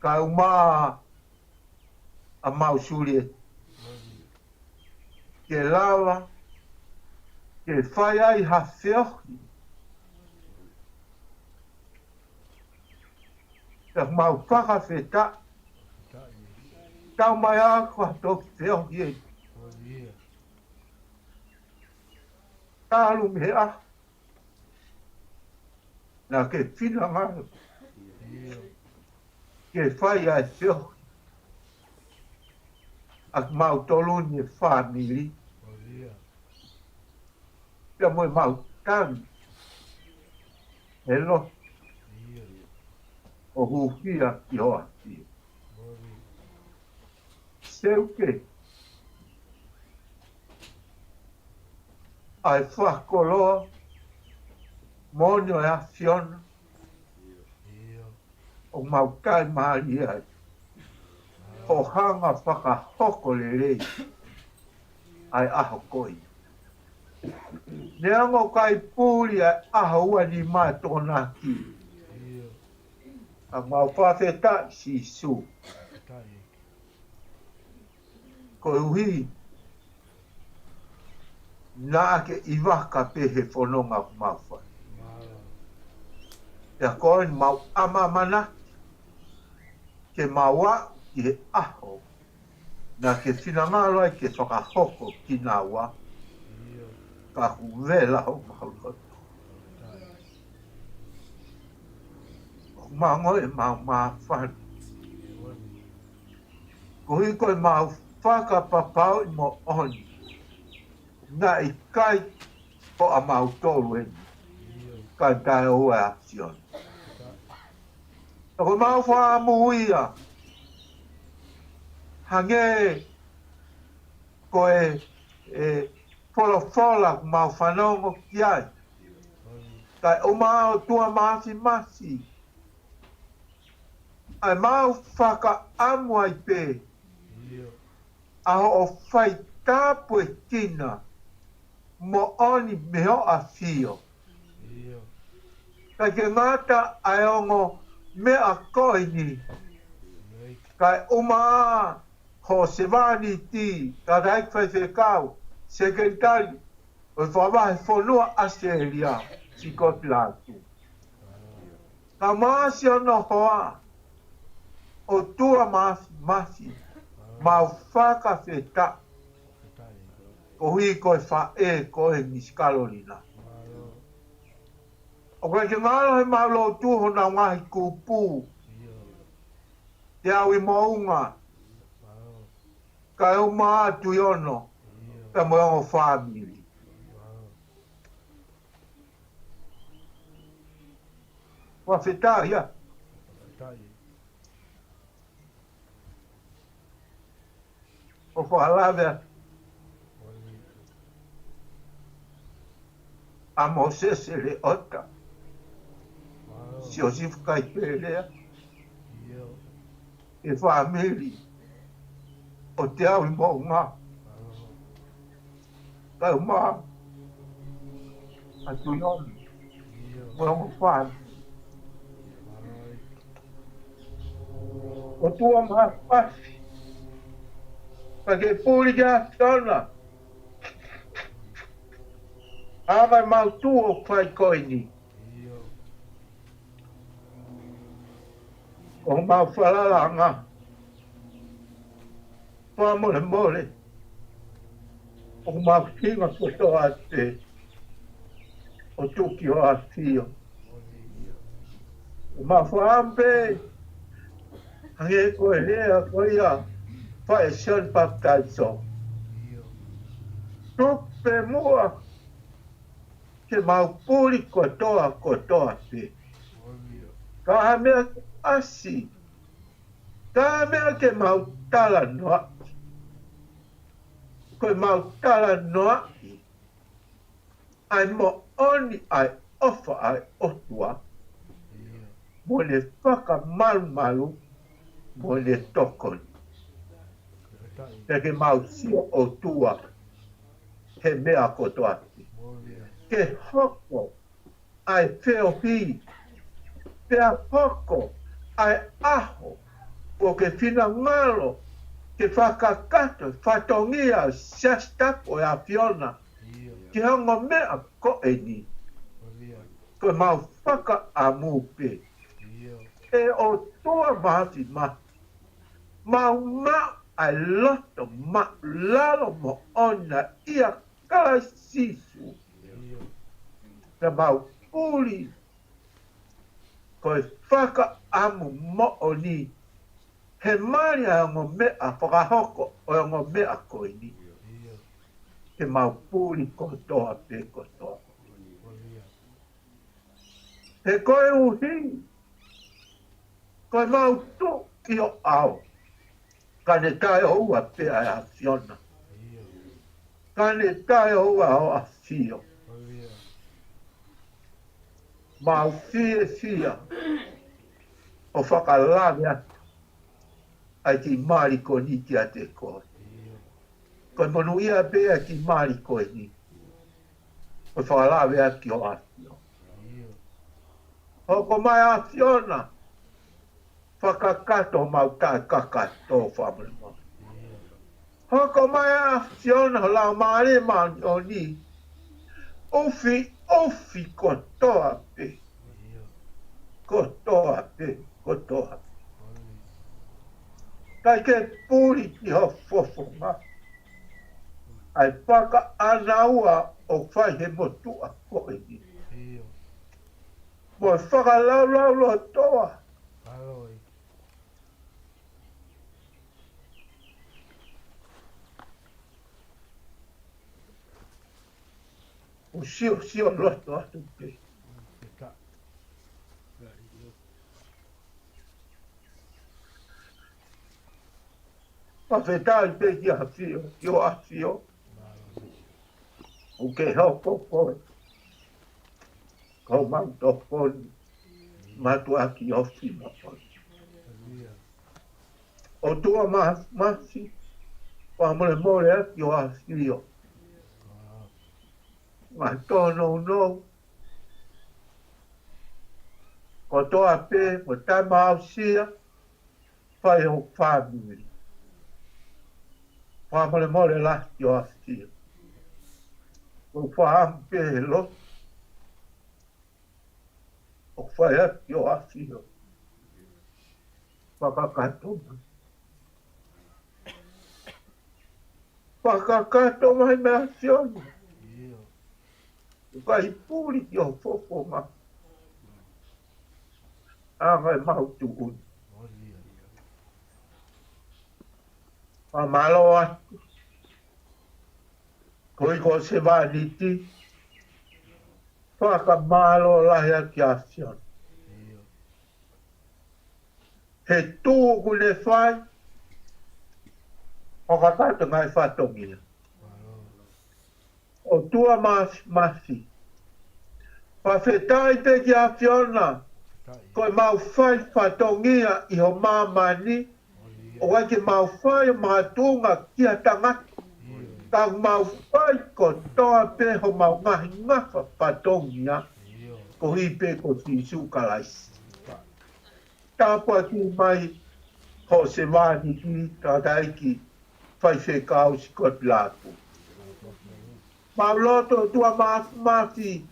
kae ʻumaʻā ʻa Mausulie ke lava ke fai ai ha feohi. Pea mau fakafetaʻi, tau mai ʻa e toki feohi ē. Talu mei he ʻaho naʻa ke finangalo ke fai ʻa e feohi ʻa kimautolu ni he fāmili, pea mo ʻemau tangi he lotu ʻo hūfia ki hoʻo ʻAfio. Seuke ʻa e fakakoloa moʻoni ʻo e ʻAfiona ʻoku mau taʻimālie ai, ʻo hanga fakahoko lelei ʻa e ʻaho ko ia. Neongo ʻoku ʻikai puli ʻa e ʻaho ua nima ʻa e Tokonaki, ka mau fakafetaʻi Sīsū koeʻuhi naʻa ke ʻi vaka pē he fononga ʻoku mau fai. Pea ko eni mau ʻamanaki ke mau aʻu ki he ʻaho naʻa ke finangalo ai ke fakahoko kinaua, ka ʻoku vela homau loto. ʻOku mau ongoʻi ʻemau māfana koeʻuhi ko ʻemau fakapapauʻi moʻoni naʻe ʻikai ko ʻamautolu eni, ka ʻe taʻeʻoua ʻa e ʻAfiona. Ka ko ʻemau fakaʻamu ia, hangē ko e, e folofola ʻoku mau fanongo ki ai. Kae ʻumaʻā ʻOtua Māfimafi, ʻa e mau fakaʻamu ai pē ʻa hoʻo faitāpuekina moʻoni mei ho ʻAfio. ʻIkai ke ngata ʻa e ongo meʻa ko eni, kae ʻumaʻā ho sevāniti, Tangataʻeiki Faifekau, Sekelitali ʻo e Fakavahefonua ʻAositelēlia, Sikotilani. Kae ʻumaʻā siʻono hoa, ʻOtua Māfimafi, mau fakafetaʻi koeʻuhi ko e faʻē ko eni Sikalolina. ʻOku ʻikai ke ngalo he mau lotu honau ngaahi kupu, Teau ʻi Moʻunga, kae ʻumaʻā Tuʻiono, pea mo e ongo fāmili. Fakafetaʻi ia. ʻO fakalave atu ʻa Mōsese Leota, Siosifa Kaipelea, e fāmili ʻo Teau ʻi Moʻunga, kae ʻumaʻā ʻa Tuʻiono mo e ongo fāmili. ʻOtua Māfimafi, ʻikai ke puli ki he ʻAfiona ʻa e anga ʻemau tuʻu ʻo fai ko eni. Ko homau falalaʻanga, fakamolemole, ʻoku mau hinga kotoa atu pē ʻo tuku ki ho ʻAfio. ʻOku mau fakaʻamu pē, hangē ko e lea ko ia ʻa Sione Papitaiso, tuku pē muʻa ke mau puli kotoa, kotoa pē. Ka ha meʻa ke ʻasi, ka ha meʻa ke mau talanoaʻi, ko ʻemau talanoaʻi ʻa e moʻoni ʻa e ʻofa ʻa e ʻOtua, mo ʻene fakamalumalu, mo ʻene tokoni. Pea ke mau sio ʻOtua he meʻa kotoa pē. Ke hoko ʻa e feohi, pea hoko ʻa e ʻaho ʻoku ke finangalo ke fakakakato e fatongia ʻo e Siasi Tapu ʻo e ʻAfiona ki he ongo meʻa ko eni. Ko ʻemau fakaʻamu pē, ʻe ʻOtua Māfimafi, mau maʻu ʻa e loto māʻulalo moʻoni ʻia Kalaisi Sīsū. Ka mau puli ko e fakaʻamu moʻoni he mali ʻa e ongo meʻa, fakahoko ʻo e ongo meʻa ko eni. Ke mau puli kotoa pē kotoa. He koeʻuhi ko ʻemau tuʻu ʻi ho ʻao, ka ne taʻeʻoua pē ʻa e ʻAfiona, ka ne taʻeʻoua ʻa ho ʻAfio. Mau fiefia ʻo fakalave atu ʻa e kiʻi mali ko eni kiate koe. Ko e monūʻia pē ʻa e kiʻi mali ko eni ʻo fakalave atu ki ho ʻAfio. Hoko mai ʻAfiona, fakakakato homau taʻekakato, fakamolemole. Hoko mai ʻAfiona ho Laumālie Māʻoniʻoni, ʻufi, ʻufi kotoa pē, kotoa pē, kotoa pē. ʻIkai ke puli ki ho fofonga ʻa e fakaʻānaua ʻoku fai he motuʻa ko eni. Mo e fakalaulaulotoa. ʻO siosio loto atu pē. Fakafetaʻi pē ki he ʻAfio, ki hoʻo ʻAfio. ʻOku ke hoko koe ko homau tokoni, mātuʻaki ofi moʻoni. ʻOtua Māfimafi, fakamolemole atu ki hoʻo ʻAfio. Ngaahi tōnounou kotoa pē, mo e taimi aʻusia, fai hoku fāmili. Fakamolemole lahi ki hoʻo ʻAfio. ʻOku ou fakaʻamu pē he lotu ʻoku fai atu ki hoʻo ʻAfio. Fakakakato mai. Fakakakato mai mei he ʻAfiona. ʻIo. ʻOku ʻikai puli ki ho fofonga. ʻA e ngaahi mau tuʻu ni. Fakamālō atu. Ko e hoko ʻo e sevāniti. Fakamālō lahi atu ki he ʻAfiona. He tuʻu kuo ne fai, ʻo kakato ngaahi fatongia. ʻOtua Māfimafi. Fakafetaʻi pē ki he ʻAfiona, ko ʻemau fai fatongia ʻi ho māmani, ʻoku ʻikai ke mau fai ʻo makatuʻunga ki ha tangata. Ka ʻoku mau fai kotoa pē homau ngaahi ngafa fatongia, koeʻuhi pē ko Sīsū Kalaisi. Tāpuakiʻi mai hoʻo sevāniti, tangataʻeiki faifekau Sikotilatu. Mau lotu ʻOtua Māfimafi,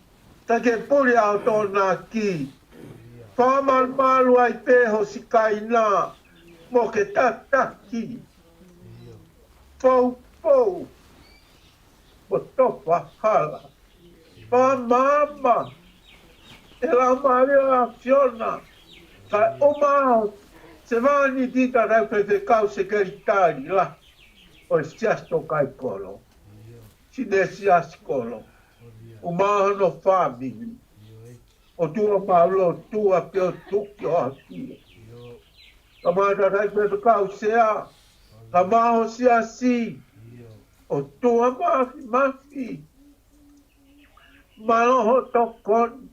ka ke puli ʻa hoʻo tokonaki. Fakamalumalu ai pē ho sikaina, mo ke tataki. Poupou, mo tofa hala. Fakamaama ʻe he Laumālie ʻo e ʻAfiona, kae ʻumaʻā ho sevāniti tangataʻeiki faifekau sekelitali lahi ʻo e Siasi Tokaimakolo, Sinesia Sikolo, ʻumaʻā hono fāmili. ʻOtua mau lotua pē ʻo tuku ki hoʻo ʻAfio. Kae ʻumaʻā tangataʻeiki faifekau sea, kae ʻumaʻā ho siasi. ʻOtua Māfimafi. Mālō hoʻo tokoni,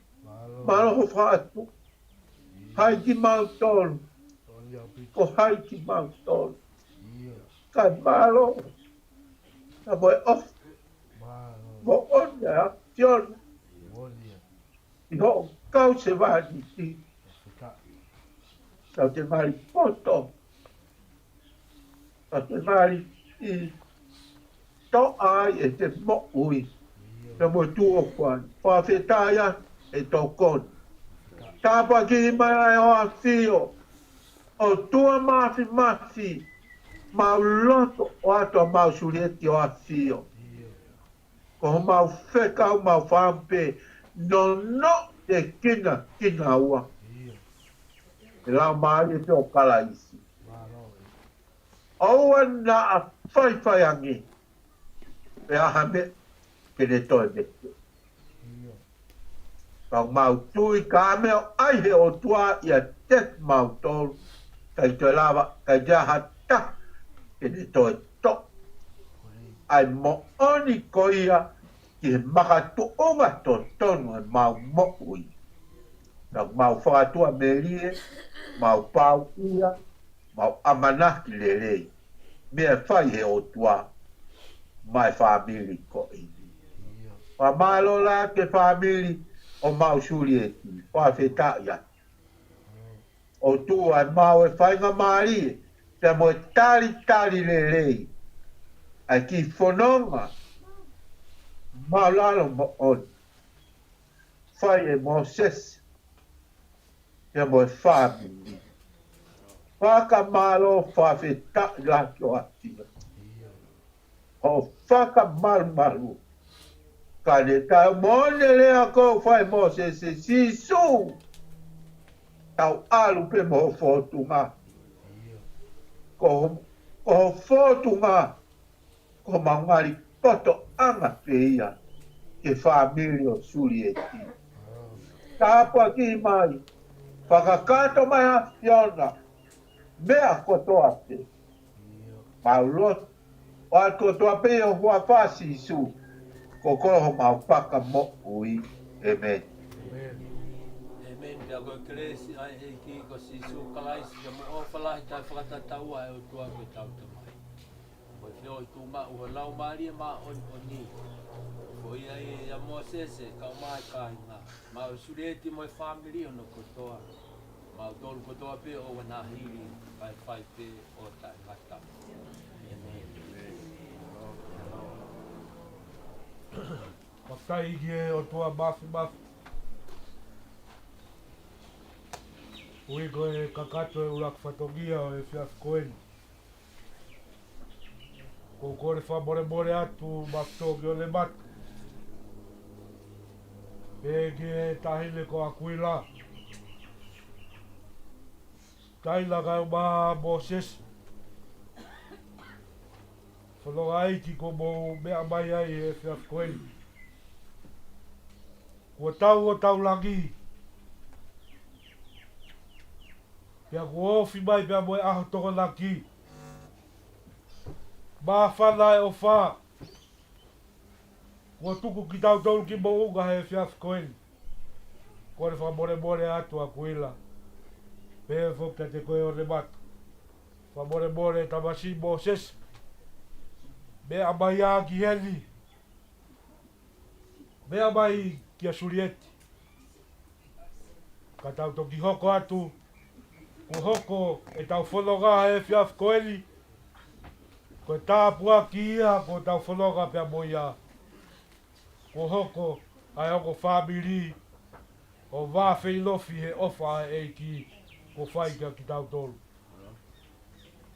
mālō hoʻo fatu. Hai kimautolu, ko hai kimautolu. Kae mālō, ka mo e ʻofa, mo e ʻofa ʻa e ʻAfiona. ʻI hoʻo kau sevāniti. Ka te mali poto. Ka te mali ʻi toʻa ai ʻete moʻui. Pea mo e tuʻo kuo ʻi ai. Fakafetaʻi ʻa e tokoni. Tāpuakiʻi mai ʻa hoʻo ʻAfio. ʻOtua Māfimafi. Mau lotu ʻoatu ʻa mau sulieti ki hoʻo ʻAfio. Ko homau fekau mau fakaʻamu pē, nonoʻo te kina kinaua. ʻE Laumālie pē ʻo Kalaisi. ʻOua naʻa faifai ange, pe ʻa ha meʻa, ke ne toe meke. Ka mau tui ka meʻa ʻa e ʻOtua ʻiate kimautolu, ʻikai toe lava, ʻikai toe ʻi ai ha taha, ke ne toe toʻo ʻa e moʻoni ko ia ki he makatuʻunga totonu ʻemau moʻui. Ka mau fakatuʻamelie, mau pau ia, mau ʻamanaki lelei meʻa ʻe fai he ʻOtua maʻa e fāmili ko eni. Fakamālō lahi ki he fāmili ʻo mau sulieti, fakafetaʻi atu. ʻOtua ʻemau ʻe faingamālie, pea mo e talitali lelei ʻa e kiʻi fononga māʻulalo moʻoni. Fai ʻe Mōsese, pea mo e fāmili. Fakamālō, fakafetaʻi lahi ki hoʻo ʻAfio. Hoʻo fakamalumalu. Ka ne tau mone lea ko fai Mōsese, Sīsū, tau ʻalu pē mo ho fōtunga. Ko, ko ho fōtunga, ko homau ngali potoʻanga pē ia ki he fāmili ʻo sulieti. Tāpuakiʻi mai, fakakakato mai ʻa e ʻAfiona, meʻa kotoa pē. Mau lotu ʻoatu kotoa pē ʻi ho huafa Sīsū, ko e koloa homau fakamoʻui. ʻĒmeni. ʻĒmeni. Pea ko e kelesi ʻa e ʻEiki ko Sīsū Kalaisi, pea mo e ʻofa lahi taʻefakatatau ʻa e ʻOtua ko ʻetau Tamai, mo e feohi tuʻumaʻu ʻa e Laumālie Māʻoniʻoni, ko ia ʻia Mōsese, kae ʻumaʻā e kāinga, mo Sulieti mo e fāmili hono kotoa, mautolu kotoa pē ʻoua naʻa hili, kae fai pē ʻo taʻengata. ʻĒmeni. Fakafetaʻi ki he ʻOtua Māfimafi, ʻoku ʻi ai e kakato e ʻuluaki fatongia ʻo e efiafi ko eni. ʻOku ou kole fakamolemole atu maʻa Tokiolemata, pea ki he taʻahine ko ʻAkuila, taʻahine kae ʻumaʻā Mōsese, fononga ʻeiki kuo mou meʻa mai ai he efiafi ko eni. Kuo tau ʻo tau langi, pea kuo ofi mai pea mo e ʻaho Tokonaki. Māfana e ʻofa kuo tuku kitautolu ki moʻunga he efiafi ko eni. Kole fakamolemole atu ʻAkuila, pehē foki kiate koe ʻOlemata. Fakamolemole tamasiʻi Mōsese, meʻa mai ā ki heni, meʻa mai kia Sulieti, ka tau toki hoko atu. Kuo hoko ʻetau fononga he efiafi ko eni ko e tāpuaki ia kuo tau fononga pea mo ia. Kuo hoko ai ʻa e ongo fāmili ʻo vāfeʻilofi he ʻofa ʻa e ʻEiki kuo fai kia kitautolu.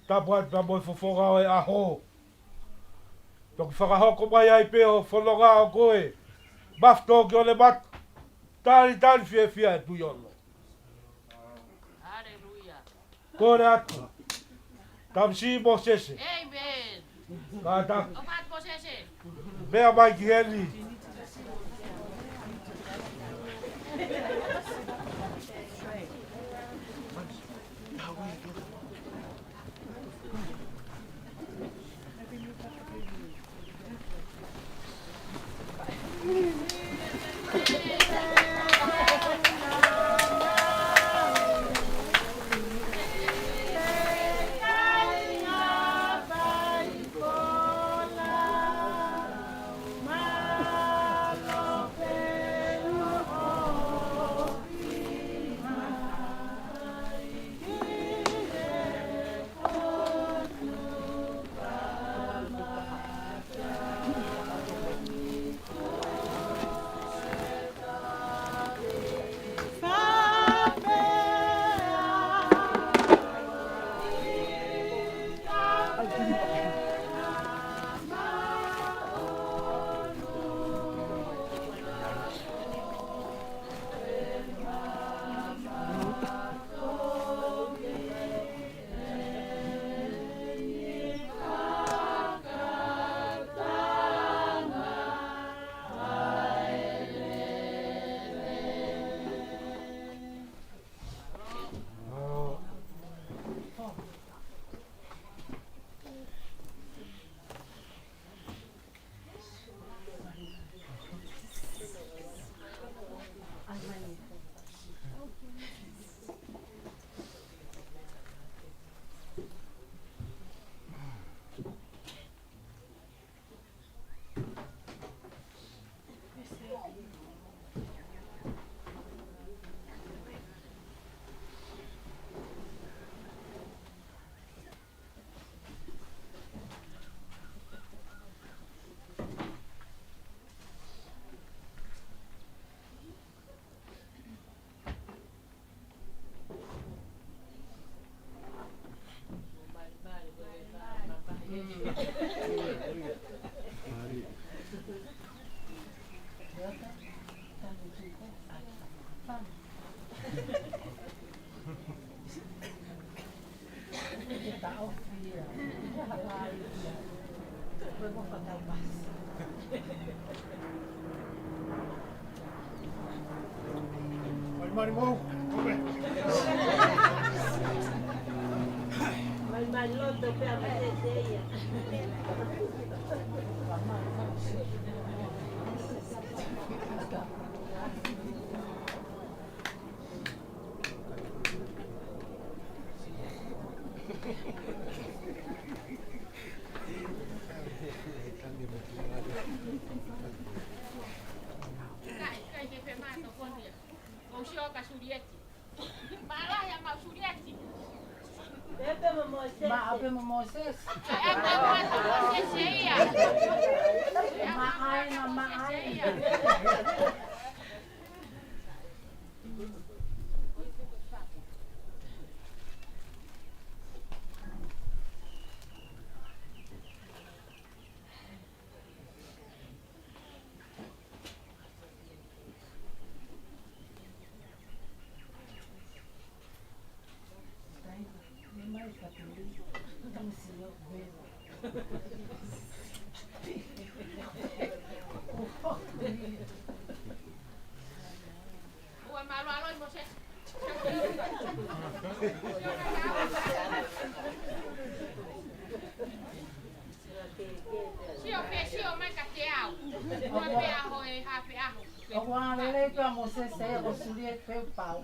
Tapu atu pea mo e fofonga ʻo e ʻaho, toki fakahoko mai ai pē hoʻo fononga ʻo koe, Mafi Tokiolemata. Talitali fiefia e Tuʻi ono. Haleluia. Kole atu tamasiʻi Mōsese. ʻĒmeni. Kātaki. ʻOfa atu Mōsese. Meʻa mai ki heni. Kai, kai, ke pe ma to kondia. Ko sio ka Sulieti. Mālō ia mau Sulieti. Pepe mo Mōsese. Ma ape mo Mōsese. Ape mo Mōsese ia. Ma ai na ma ai. Sio pē, sio mai kiate au. Ua pē ʻaho ʻe hā pē ʻaho. ʻOku ʻalu lelei pē ʻa Mōsese ia ko Sulieti pē pau.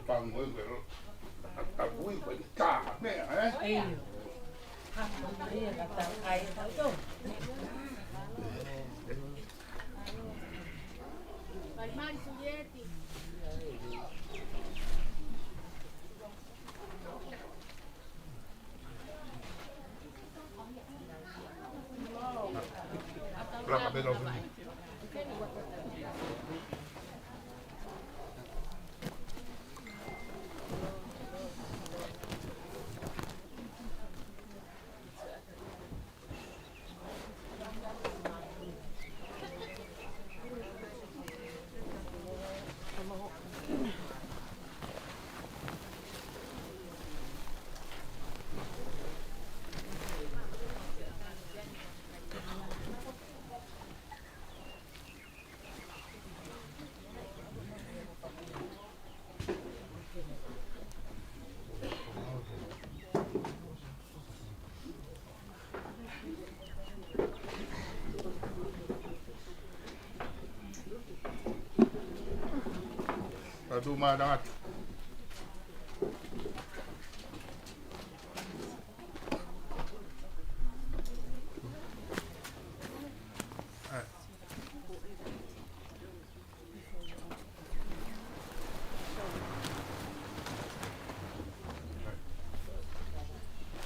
Pango e velo. Tapui ko e tā meʻa, ē? Tatu mā tangata.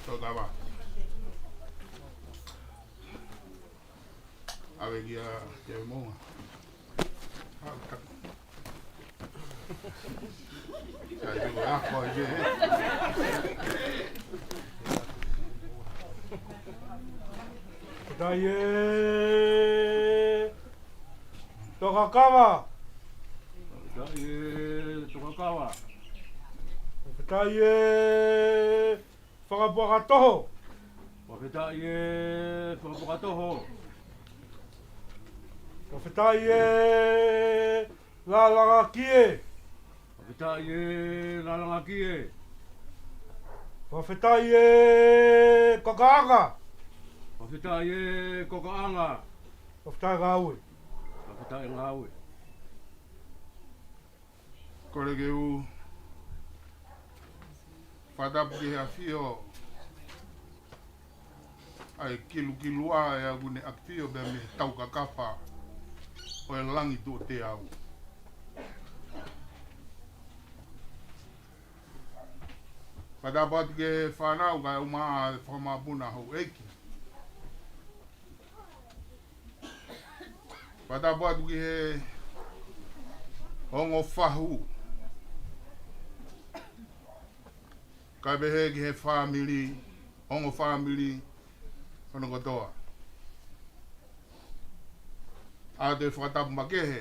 Tau tava. ʻAve kia, kia Moa. Au, ka-, Sai, ko e ako ē. Fakafetaʻi ē, Tokakava. Fakafetaʻi ē, Tokakava. Fakafetaʻi ē, Fakapuakatoho. Fakafetaʻi ē, Fakapuakatoho. Fakafetaʻi ē, Lālangakie. Fakafetaʻi ē, Lālangakie. Fakafetaʻi ē, Kokaʻanga. Fakafetaʻi ē, Kokaʻanga. Fakafetaʻi Ngāue. Fakafetaʻi Ngāue. Kole ke u fakatapu ki he ʻafio ʻa e kilukilua ʻa e aku ne ʻafio pea mei he taukakapa ʻo e langi tuʻo teau. Fakatapu atu ki he fānau kae ʻumaʻā e fakamāpuna houʻeiki. Fakatapu atu ki he ongo fahu. Kae pehē ki he fāmili, ongo fāmili hono kotoa. ʻA e fakatapu makehe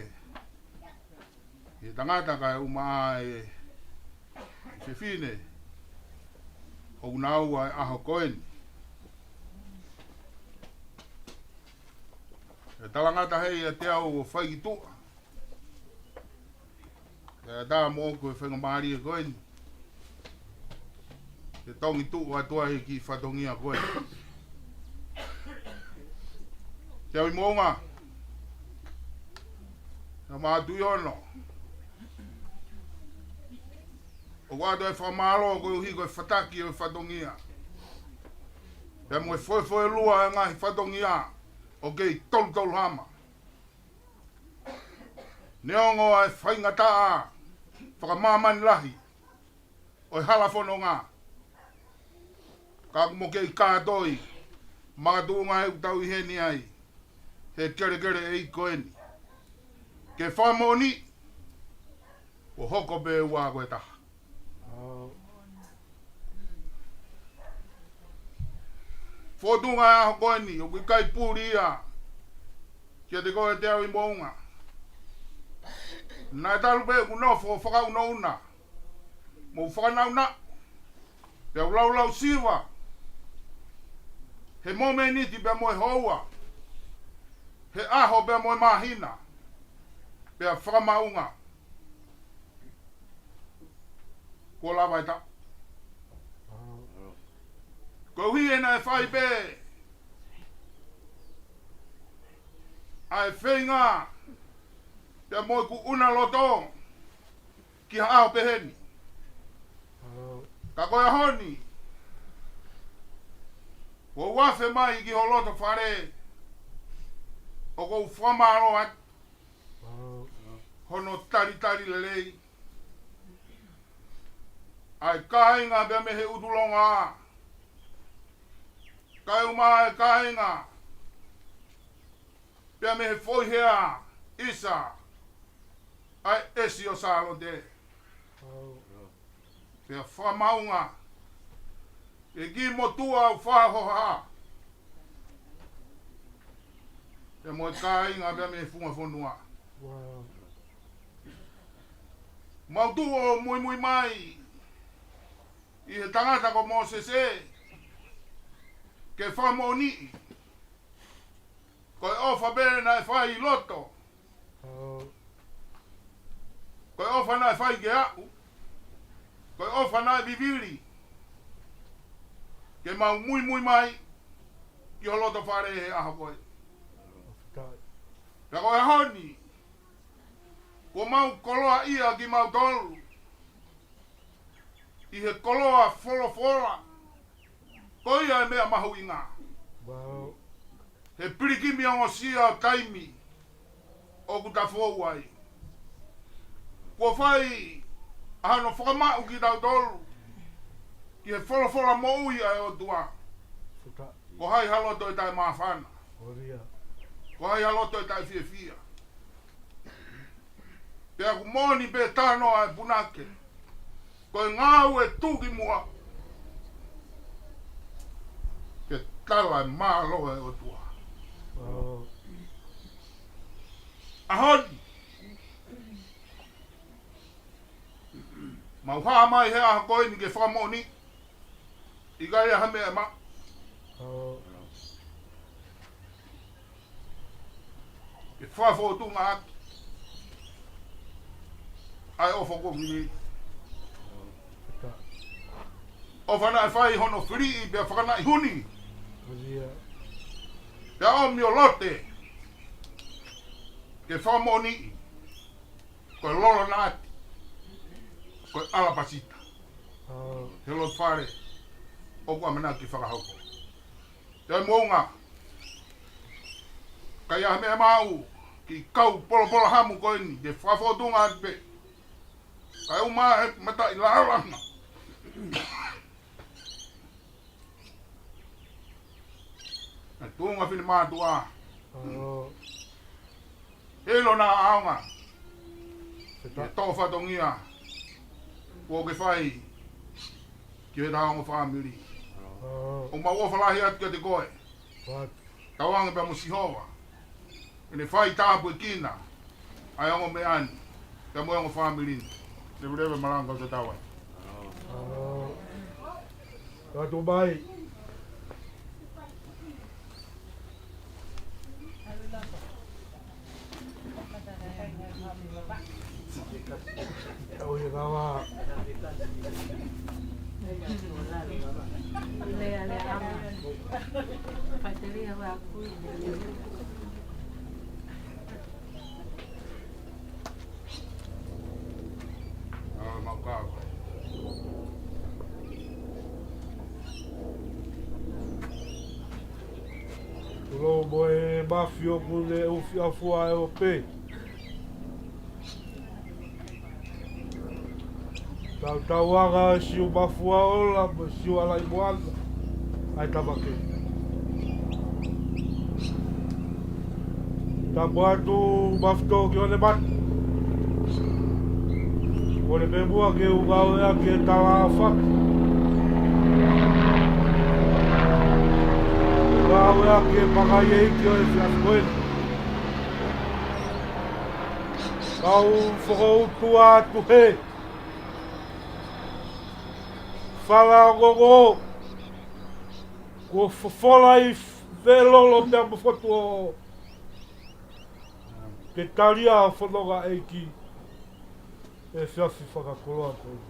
ki he tangata kae ʻumaʻā e fefine ʻoku na ʻi he ʻaho ko eni. ʻE talangata heni ʻiate au ʻo fai ki tuʻa. ʻE ʻatā moʻoku e faingamālie ko eni ke tongi tuʻu atu ai ki he fatongia ko eni. Teau ʻi Moʻunga, ʻa Matuʻiono. ʻOku ʻoatu e fakamālō koeʻuhi ko e fataki ʻo e fatongia. Pea mo e foefoelua e ngaahi fatongia ʻoku kei tolutolu hama. Neongo ʻa e faingataʻa fakamāmani lahi ʻo e hala fononga, ka ʻoku mo kei kātoi makatuʻunga ʻoku tau ʻi heni ai he kelekele ʻeiki ko eni. Ke fakamoʻoni, ʻo hoko pē ua ko e taha. Fōtunga e ʻaho ko eni, ʻoku ʻikai puli ia kiate koe Teau ʻi Moʻunga. Naʻe talu pē ʻoku nofo fakaʻunaʻuna mo fakanauna, pea u laulausiva he momeniti pea mo e houa, he ʻaho pea mo e māhina, pea fakamaʻunga. Kuo lava e taʻu. Koeʻuhi he naʻe fai pē ʻa e feinga Pea mo ʻeku ʻuna loto ki ha ʻaho pehē ni. Ka ko e ʻaho ni, ʻoku ou afe mai ki ho loto fale, ʻoku ou fakamālō atu hono talitali lelei ʻa e kāinga pea mei he ʻUtulonga, kae ʻumaʻā e kāinga pea mei he foʻi hea ʻisa ʻa e ʻEsi ʻo Sālote. Pea fakamaʻunga e kiʻi motuʻa ʻoku fai hohaʻa, pea mo e kāinga pea mei he funga fonua. Mau tuʻu ʻo muimui mai ʻi he tangata ko Mōsese ke fakamoʻoniʻi ko e ʻofa pē naʻe fai ʻi loto. Ko e ʻofa naʻe fai ke aʻu. Ko e ʻofa naʻe vivili ke mau muimui mai ki ho loto fale he ʻaho ko ē. Pea ko e ʻaho ni, kuo mau koloaʻia kimautolu ʻi he koloa folofola. Ko ia e meʻa mahuʻinga he pilikimi ongosia ʻo taimi ʻoku ta fou ai. Kuo fai ʻa hono fakamaʻu kitautolu ki he folofola moʻui ʻa e ʻOtua. Ko hai ha loto ʻe taʻemāfana? Ko hai ha loto ʻe taʻefiefia? Pea ʻoku moʻoni pē tano ʻa e punake, ko e ngāue tuʻukimuʻa ke tala e mālō ʻa e ʻOtua. ʻAho ni, mau hā mai he ʻaho ko eni ke fakamoʻoni ʻikai ha meʻa ʻe maʻu ke fakafōtunga ʻaki ʻa e ʻofa ko eni. ʻOfa naʻe fai hono filiʻi pea fakanaʻi huni, pea ʻomi ʻo lote ke fakamoʻoniʻi ko e lolo naʻati, ko e ʻalapasita he loto fale ʻoku ʻamanaki fakahoko. Pea moʻunga, ʻikai ha meʻa ʻe maʻu ki he kau Polopolahamu ko eni, ke fakafōtunga atu pē. Kae ʻumaʻā e mataʻi lālanga ʻa e tuʻunga finemātuʻa. ʻIlo naʻa ʻaonga ke tō fatongia kuo ke fai ki he taongo fāmili. ʻOku mau ʻofa lahi atu kiate koe. Tauange pea mo Sihova ke ne fai tāpuekina ʻa e ongo meʻa ni pea mo e ongo fāmili ni. Leveleva malanga kau tatau ai. Ka tu mai. Kulo mo e mafi ʻoku ne ʻufiʻafua e ope. Tautauʻanga ʻa e Siu Mafua Ola mo e Siu ʻAlaiʻi Moana ʻa e Tamake. Tapu atu Mafitō ki hono mate. Kole pē muʻa ke u ngāueʻaki e tala ʻa fatu. Ngāueʻaki e pangai ʻeiki ʻo e efiafi ko eni. Kau fokoutua atu he fala ongongo kuo fofola ʻi Velolo pea mo Fotuʻoʻo ke talia ʻa e fononga ʻeiki ʻi he efiafi fakakoloa ko eni.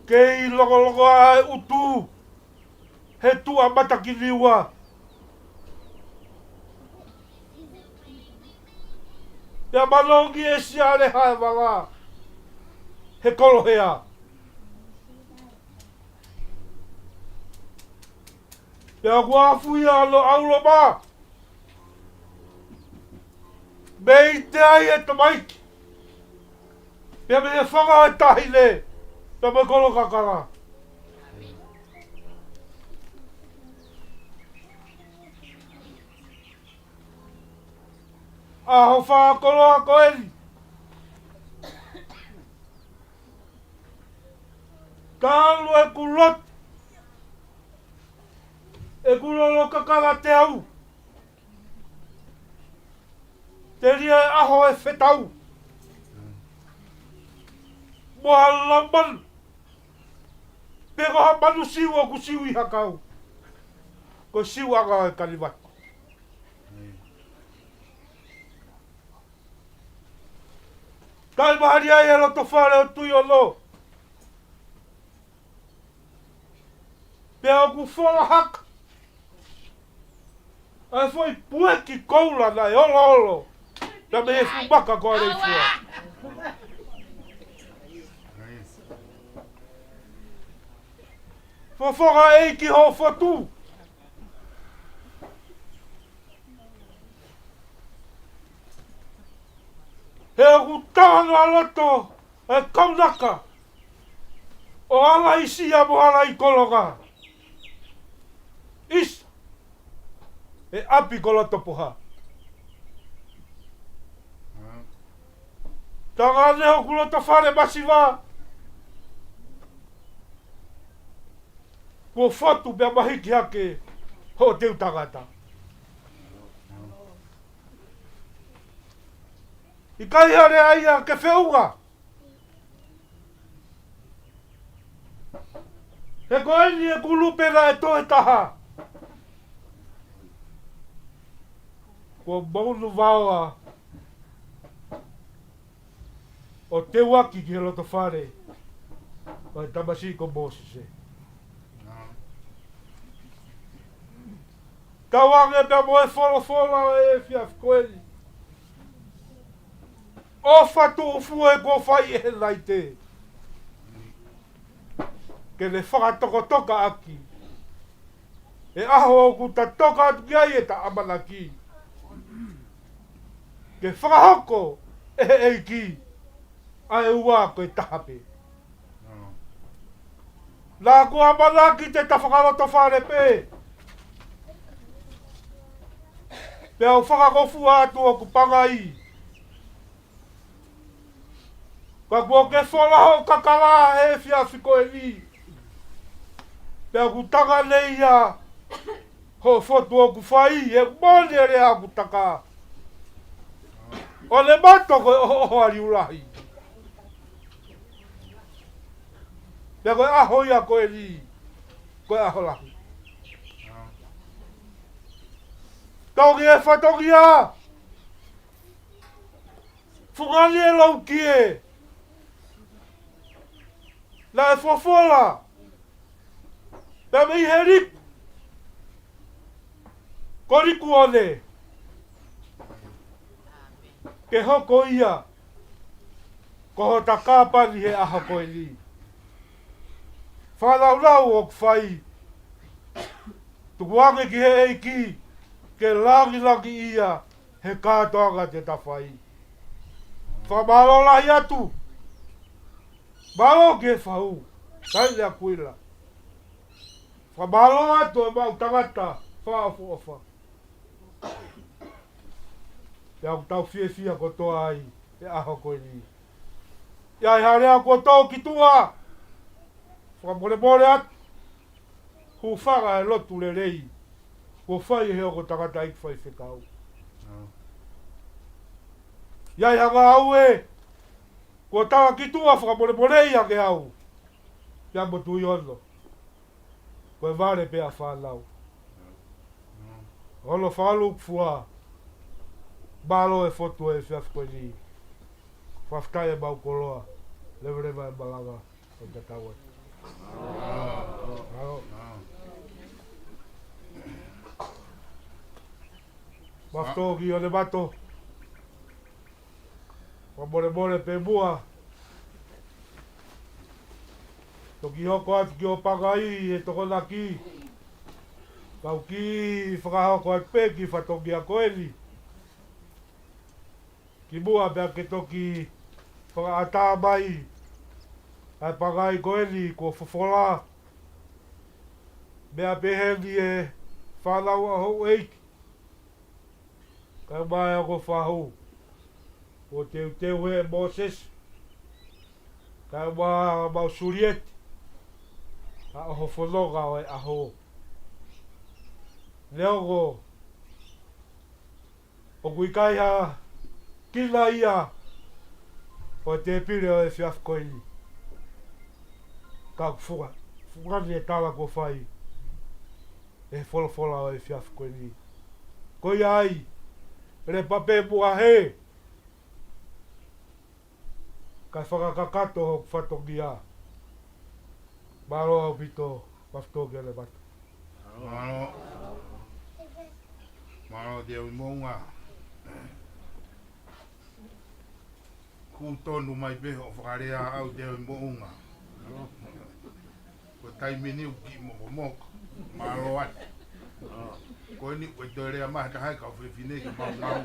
Kei longolongo ʻa e ʻutu he tuʻa Matakiniua. Pea manongi ʻe Siale Haevala he kolohea. Pea kuo afu ia ʻa Loʻauloma mei te ai e tamaiki, pea mei he fanga ʻo e taʻahine, pea mo e kolo kakala. ʻAho fakakoloa ko eni. Talu ʻeku lotu, ʻeku lolo kakala teau, telia e ʻaho e fetau mo ha lamanu, pe ko ha manu siu ʻoku siu ʻi ha kau, ko e siuʻanga ʻo e Kalivati. Taʻimahali ai e loto fale ʻo Tuiono. Pea ʻoku fola hake ʻa e foʻi pueki koula naʻe oloolo, pea mei he fuʻu maka ko Aleifua. Fofonga ʻEiki Hoʻo Fotu. He ʻoku tanga loto e kaunaka ʻo Alaisia mo Alaikolonga. ʻIsa, e ʻapi ko Lotopoha. Tanga ʻene hoku loto fale masiva, kuo fotu pea mahiki hake hoʻo teu tangata. ʻIkai ha lea ia ke feʻunga. He ko eni ʻeku lupe naʻe toe taha. Kuo monu vaoa ʻo teuaki ki he loto fale ʻo e tamasiʻi ko Mōsese. Tauange pea mo e folofola ʻo e efiafi ko eni. ʻOfa tuʻu fua ʻoku fai ʻe he laite, ke ne fakatokatoka ʻaki e ʻaho ʻoku ta toka atu ki ai ʻeta ʻamanaki, ke fakahoko ʻe he ʻEiki ʻa e ua ko e taha pē. Naʻa ku ʻamanaki te ta fakaloto fale pē, pea u fakakofua atu ʻoku pangai. Ka kuo ke fola hoʻo kakala he efiafi ko eni, pea ʻoku tanga nei ia hoʻo fotu ʻoku fai, he moʻoni e lea ʻoku taka. ʻO ne mato ko e ʻohoʻoho ʻa Liulahi. Pea ko e ʻaho ia ko eni, ko e ʻaho lahi. Tongi e fatongia, fungani e loukie, naʻe fofola pea mei he liku ko Likuone, ke hoko ia ko hota kāpani he ʻaho ko eni. Fānaunau ʻoku fai, tukuange ki he ʻEiki ke langilangiʻia he kātoanga te ta fai. Fakamālō lahi atu. Mālō ki he fau, Taʻahine Akuila. Fakamālō atu e maʻu tangata fakaʻofoʻofa. Pea ʻoku tau fiefia kotoa ai he ʻaho ko eni. ʻI ai ha lea kuo tō ki tuʻa, fakamolemole atu. Hūfanga he lotu lelei kuo fai ʻe he ongo tangataʻeiki faifekau. ʻI ai ha ngāue kuo tala ki tuʻa, fakamolemoleʻi ange au, pea mo Tuiono. Ko e vale pē ʻa fānau. Ono falu fua. Mālō e fotu he efiafi ko eni. Fakafetaʻi e maʻu koloa. Leveleva e malanga. Ko tatau atu. Mālō. Mafotoki ʻo ne mato. Molemole pē muʻa. Toki hoko atu ki hoʻo pangai ʻe Tokonaki. Kau kiʻi fakahoko atu pē kiʻi fatongia ko eni. Kimuʻa pea ke toki fakaʻatā mai ʻa e pangai ko eni kuo fofola. Meʻa pehē ni ʻe fānau ʻa houʻeiki. Kae ʻumaʻā ʻa e ongo fahu. Kuo teuteu ʻe Mōsese. Kae ʻumaʻā ʻa mau Sulieti. ʻA hoʻo fononga ʻo e ʻaho. Neongo ʻoku ʻikai ha kila ia ʻo e tēpile ʻo e efiafi ko eni. Ka ʻoku funga, fungani e tala kuo fai ʻe he folofola ʻo e efiafi ko eni. Ko ia ai, lepa pē muʻa hē, kae fakakakato hoku fatongia. Mālō ʻaupito, Mafutokele Mata. Mālō. Mālō Teuʻi Moʻunga. Kū tonu mai pē hoʻo fakalea ʻaʻau Teuʻi Moʻunga. Ko e taimi ni ʻoku kiʻi mokomoko. Mālō atu. Ko eni ʻoku ʻi ai e toe lea mai ha taha ʻe kau fefine ke maumau.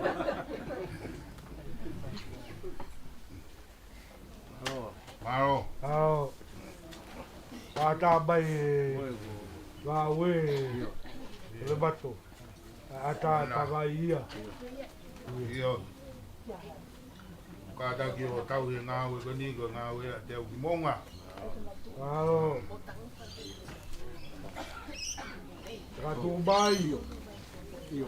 Mālō. Ao. Pātā mai e ngāue. Lemato. ʻAtā e pangai ia. ʻIo. Kātaki ʻo tau he ngāue ko eni ko e ngāue ʻa Teuʻi Moʻunga. Ao. Ka tuʻu mai. ʻIo.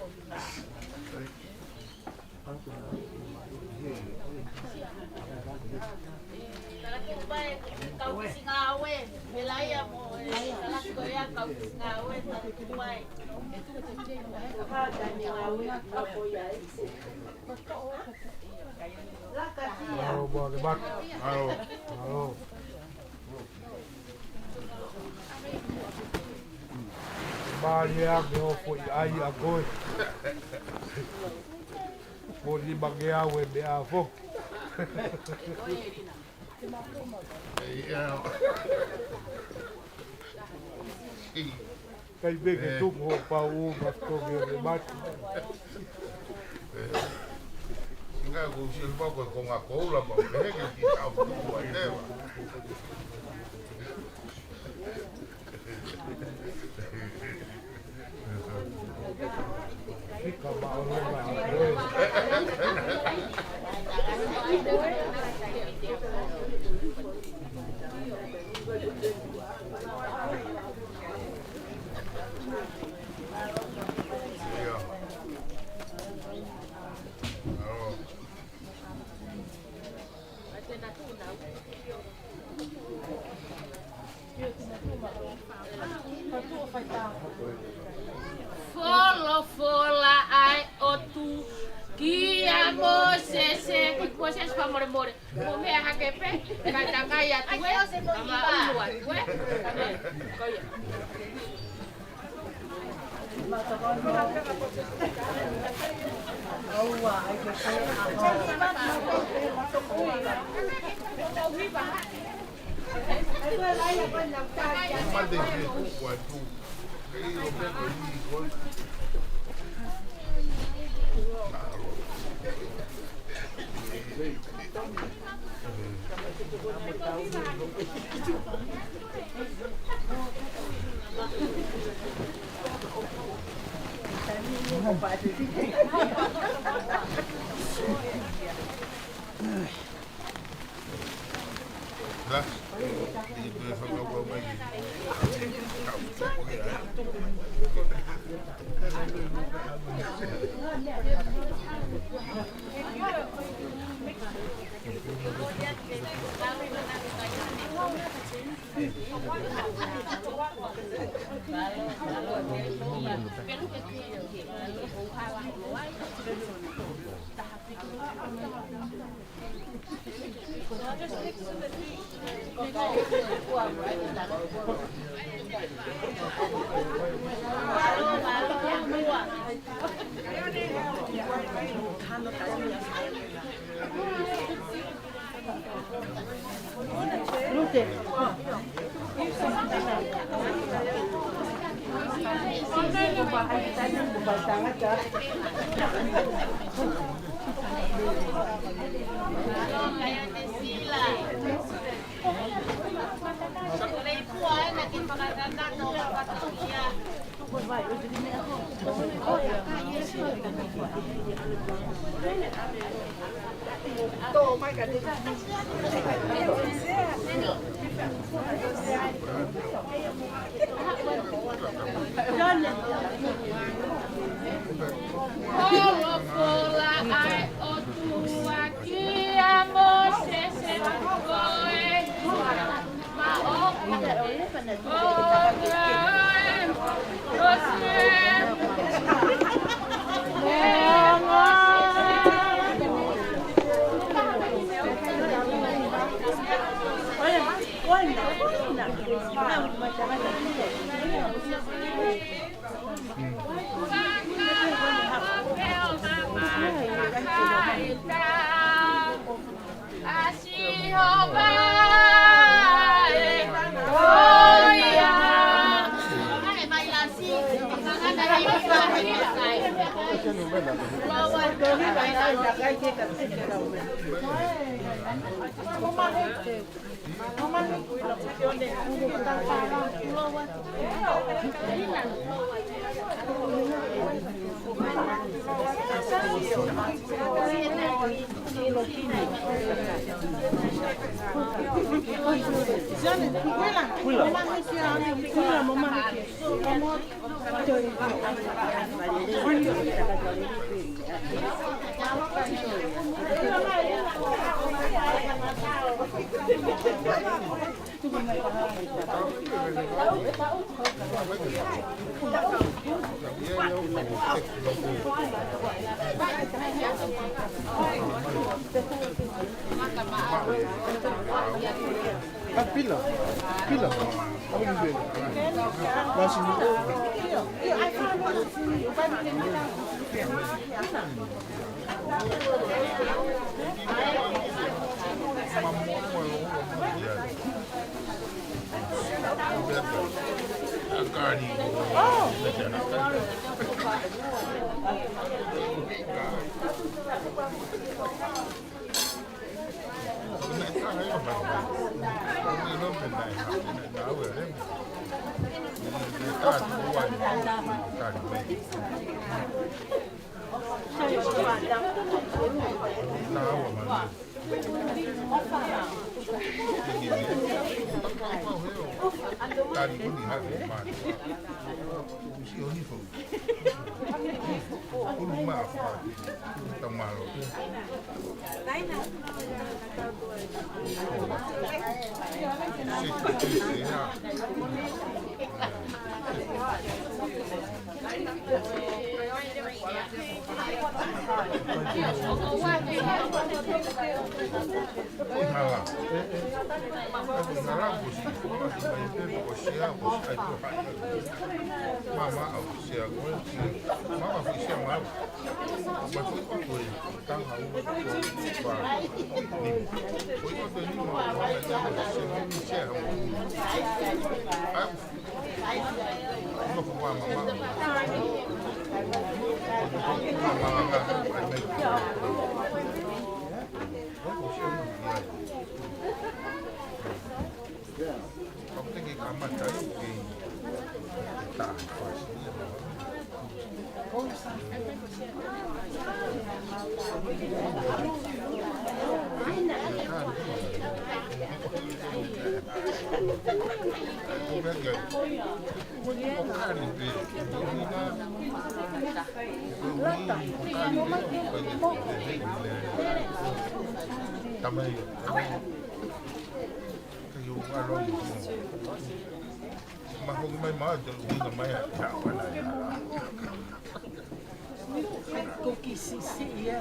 Mālō, mālō, mālō. Mālō. Mālie ange hoʻo foʻi ʻai ʻa koe. Ko e nima ngeau e meʻa foki. ʻIkai pē ke tuku hoʻo pau ʻo Mafutokele Mata. Inga ko si pa ko ko nga ko la pa ke ke ki tau tu ai leva. Fika māʻolunga ʻa koe. Folofola ʻa e ʻOtua kia Mōsese, ki Mōsese fakamolemole. Mo meʻa hake pē, ka takai atu ē, ka ma ulu atu ē. Ko ia. Folofola ʻa e ʻOtua kia Mōsese ko e Ah, pila. Pila. Apa ni, Ben? Masih ni. Ko ki sisi ia.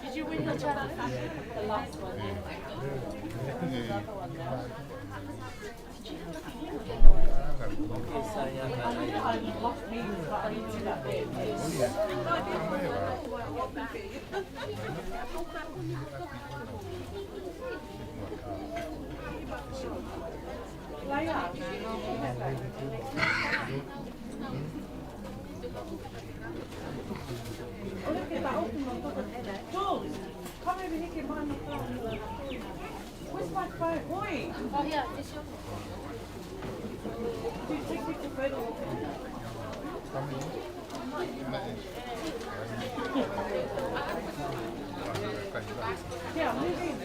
Did you win the jacket? The last one, yeah. Jules, come over here, get my phone. Where's my phone? Oi! Oh, yeah, this one. Dude, take me to bed. Yeah, move in.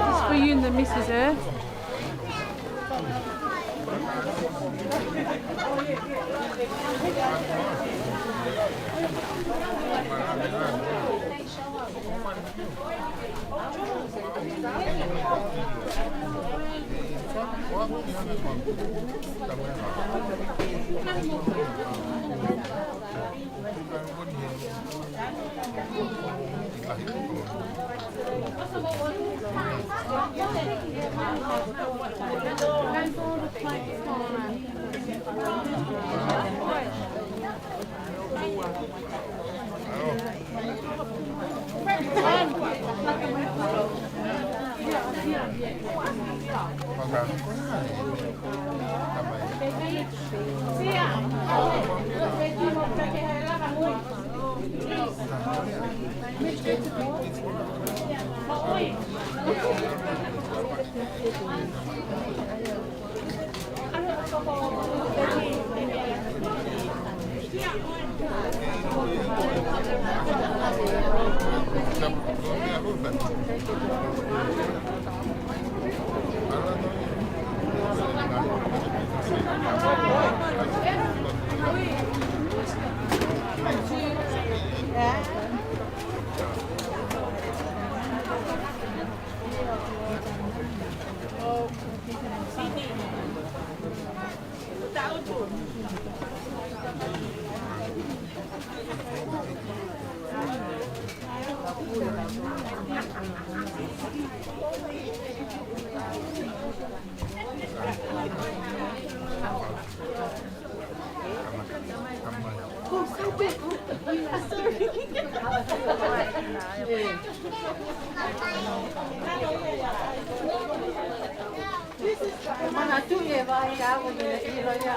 It's for you and the missus, eh? Mana tu e vai au ni i lo ia.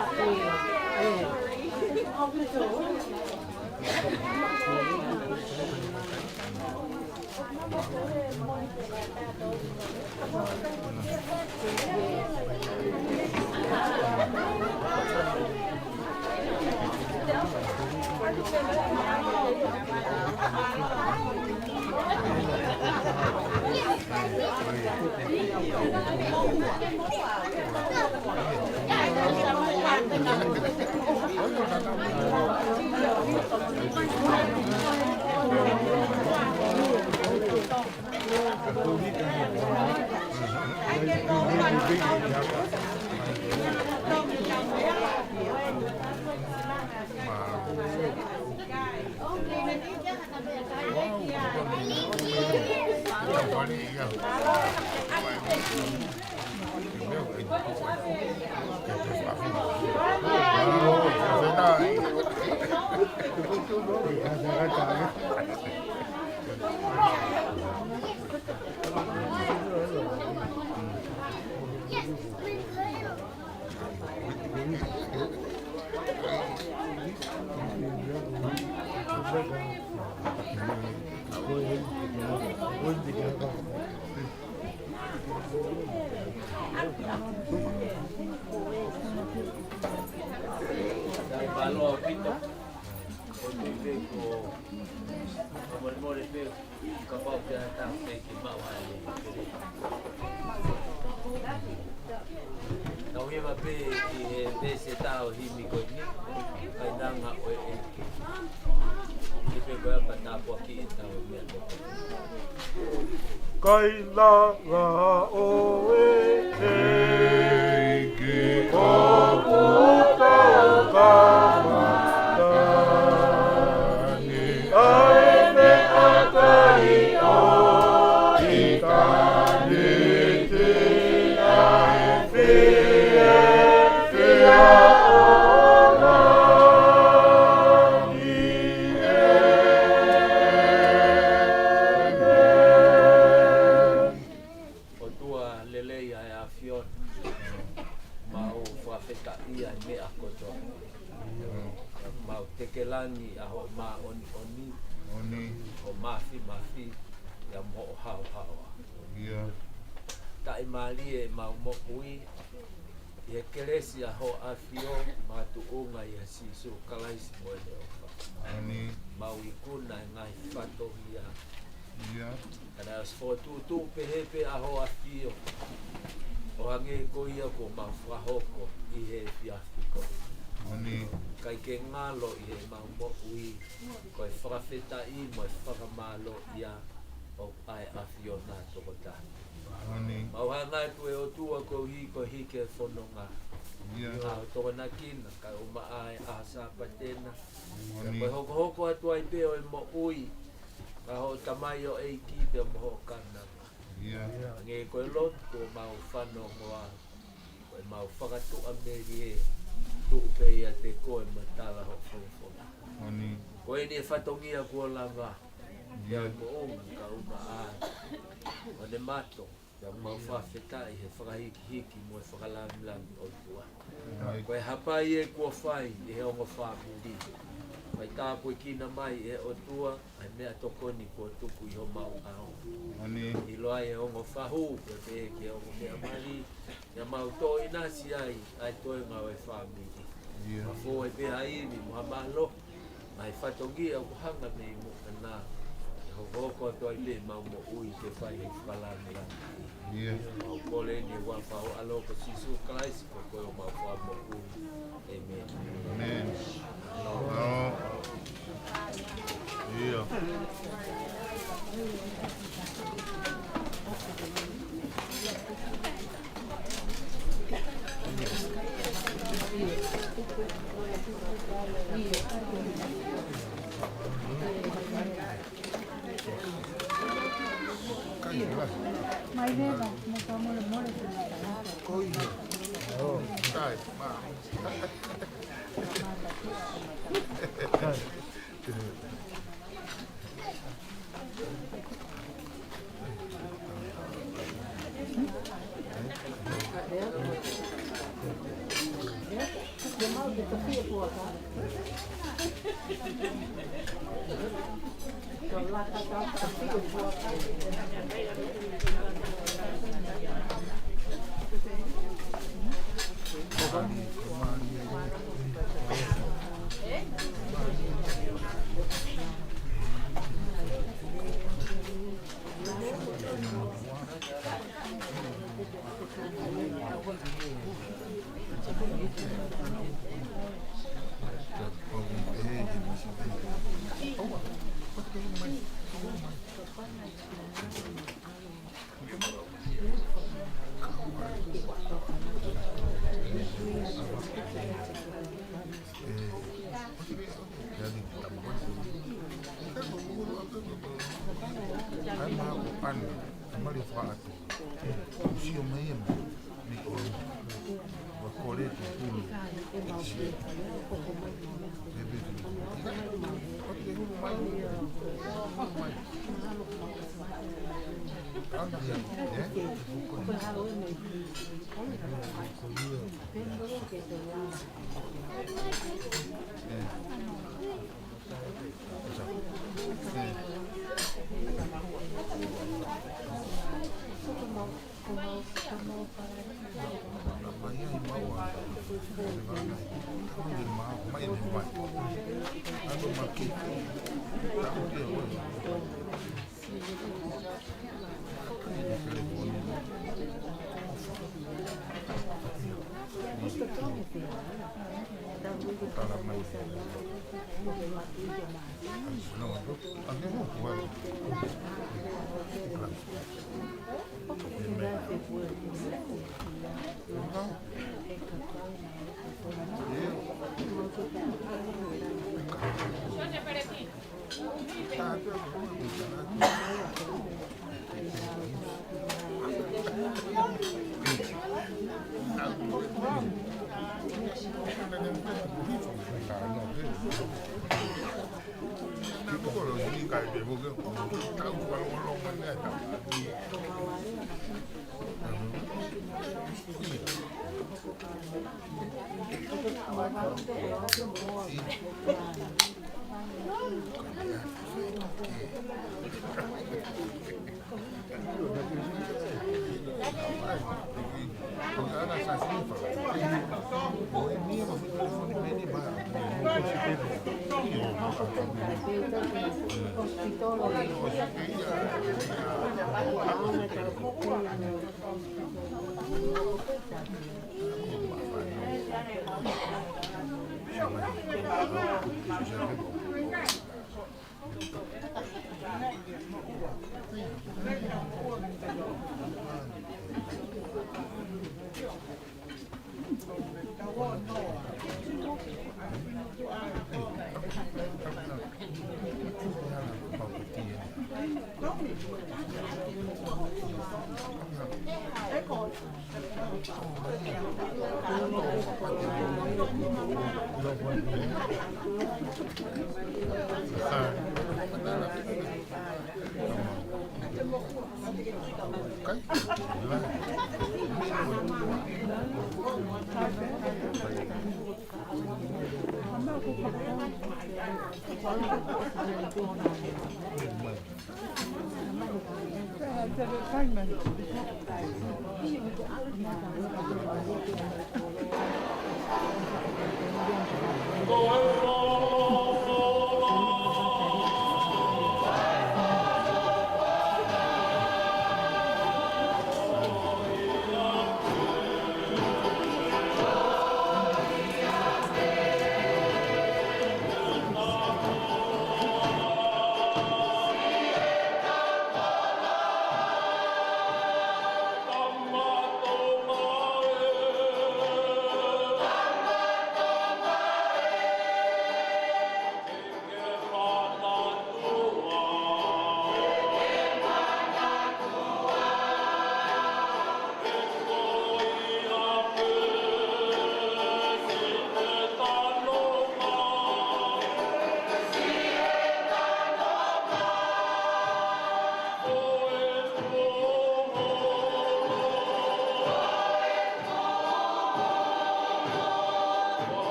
Mālō ʻaupito. ʻOku ou tui pē ko e fakamolemole pē kapau pē ʻe taha pē ke maʻu ai e pele. Tau hiva pē ki he veesi ʻe taha ʻo e himi ko eni, Kainanga ʻo e ʻEiki. Ke pē ko ia pea tāpuakiʻi ʻetau meʻatokoni. Kainanga ʻo e ʻEiki, ʻoku tau kamata ʻa e meʻa kai ʻo ʻitāniti, ʻa e fiefia ʻo e langi. ʻĒmeni. ʻOtua lelei ʻa e ʻAfiona, mau fakafetaʻi ʻa e meʻa kotoa. Mau tekelangi ʻa hoʻo māʻoniʻoni, ʻo māfimafi, ʻia mo hoʻo haohaoa. Taʻimālie ʻemau moʻui, ʻi he kelesi ʻa hoʻo ʻAfio, makatuʻunga ʻia Sīsū Kalaisi mo ʻene ʻofa. Mau ikuna e ngaahi fatongia. Ka naʻe ʻosi fokotuʻutuʻu pehē pē ʻa hoʻo ʻAfio, ʻo hangē ko ia kuo mau fakahoko ʻi he efiafi ko eni. ʻIkai ke ngalo ʻi heʻemau moʻui, ko e fakafetaʻi mo e fakamālō ia ʻo e ʻAfiona tokotaha. Mau hanga atu ʻe ʻOtua koeʻuhi ko e hiki e fononga. ʻA hoʻo tokonakina, kae ʻumaʻā e ʻaho Sāpate na. Ko e hokohoko atu ai pē ʻo e moʻui ʻa hoʻo tamaioʻeiki pea mo hoʻo kāinanga. Hangē ko e lotu kuo mau fanongoa, ko ʻemau fakatuʻamelie, tuʻu pē ʻiate koe mo tala hoʻo folofola. Ko eni e fatongia kuo lava, ʻia moʻunga kae ʻumaʻā ʻo ne mato. Pea mau fakafetaʻi he fakahikihiki mo e fakalāngilangi ʻOtua. Ko e hapai ē kuo fai ʻi he ongo fāmili. Fai tāpuekina mai ʻe ʻOtua ʻa e meʻatokoni kuo tuku ʻi homau ʻao. ʻIlo ai e ongo fahu, pea pehē ki he ongo meʻa mali, ʻia mau toʻo ʻinasi ai ʻa e toenga ʻo e fāmili. Ka fou ai pē ha ivi mo ha mālohi, ʻa e fatongia ʻoku hanga mei muʻa na, ʻe hokohoko atu ai pē ʻemau moʻui ke fai he fakalāngilangi. Mau kole ni ʻi he huafa ho ʻAlo ko Sīsū Kalaisi ko koe homau Fakamoʻui. ʻĒmeni.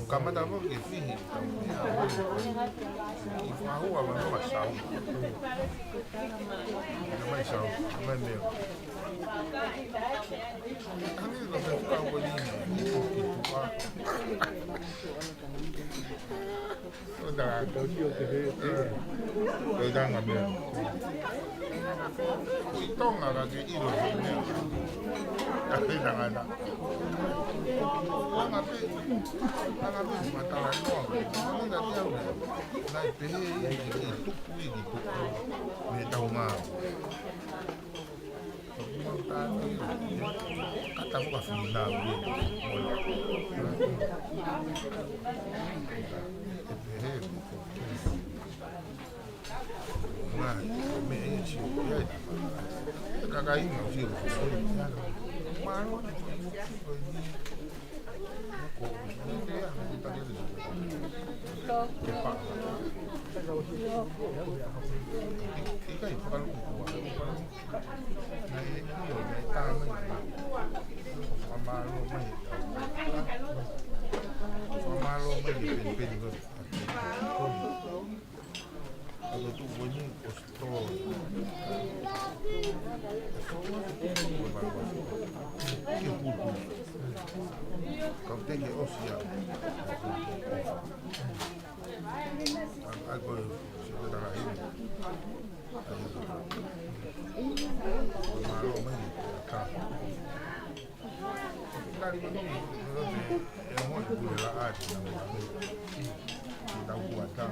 Kamata mo ke fihi. I fahua ma no ma sau. Ma sau, ma meo. Ani lo ke fika ko ni, ni ko ki tua. Ko ta, ko ta nga meo. Ko i Tonga ka ke ʻilo ko meo. Ka ke tangata. Anga pē, anga pē ma tala noa. Anga te au ne. Nai pehē i, i tuku i, i tuku. Me tau ngā. Kata ko ka fina ue. Pehē. Ngā, me e sio, ia. Kakainga o sio. Mālō. Kau teke ʻosi ia. Ai, ai, ko e, se ko tala hini. Ai, ko e. Mālō mai, ka. Tali ko ni, e mo e kule la ati na mo. Tau kuata.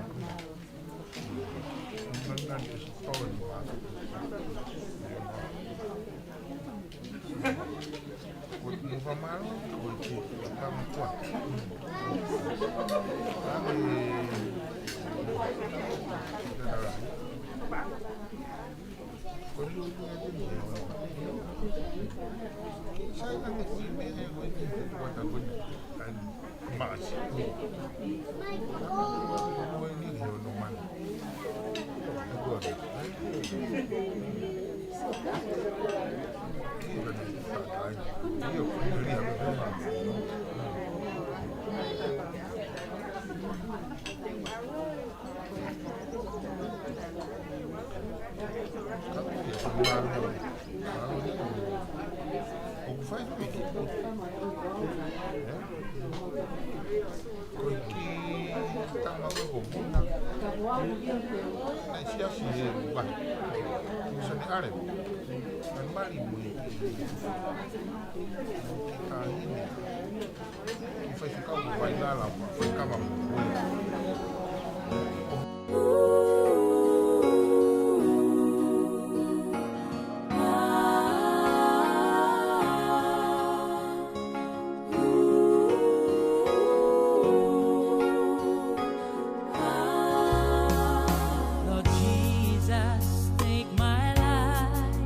Lord Jesus, take my life.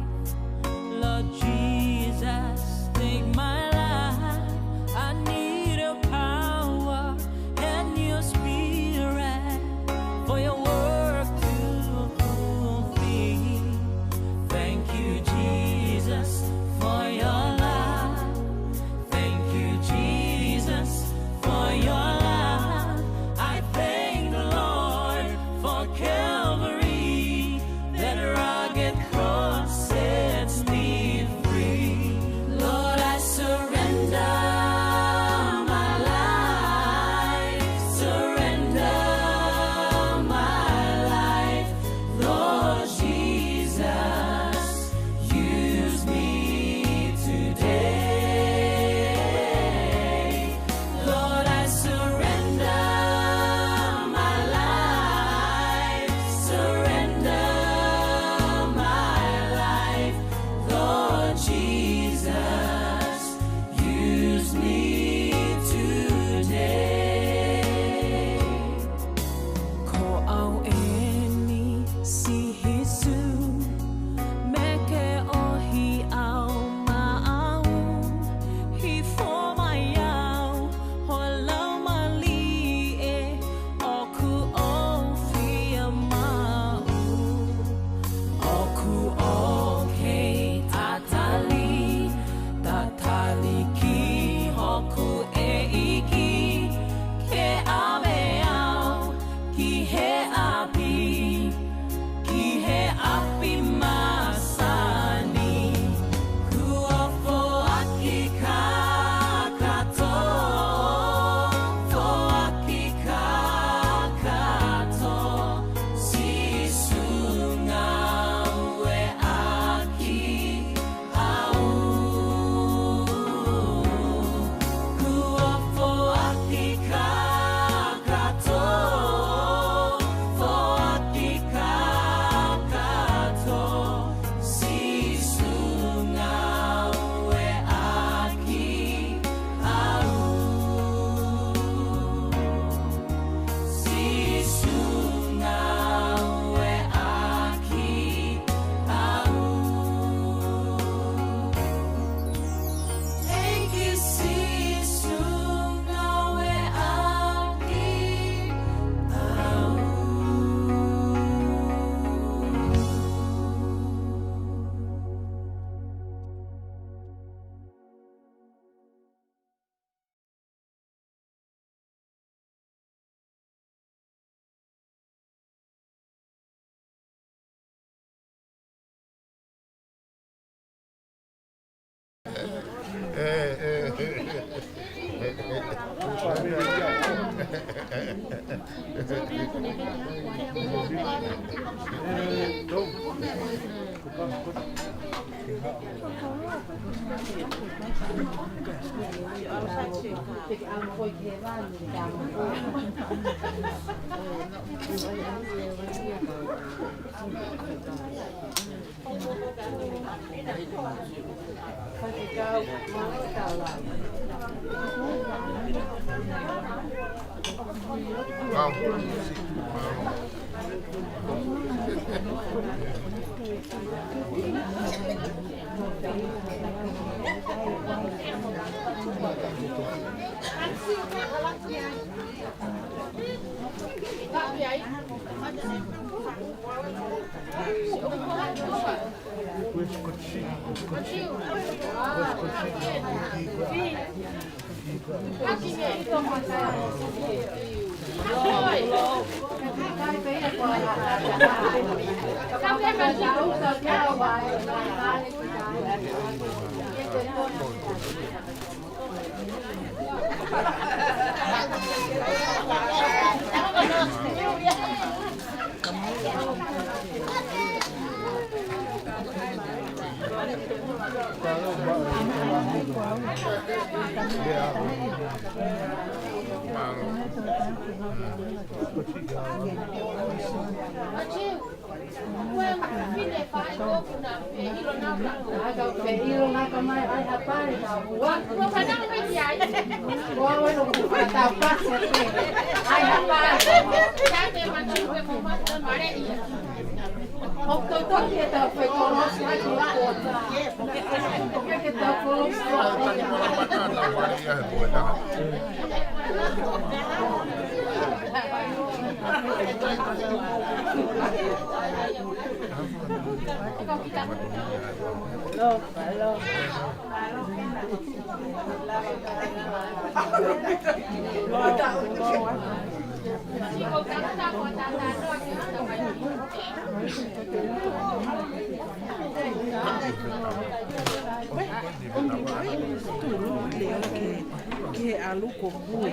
Lord Jesus, take my life. I need your power and your Ke ʻalu ko kui.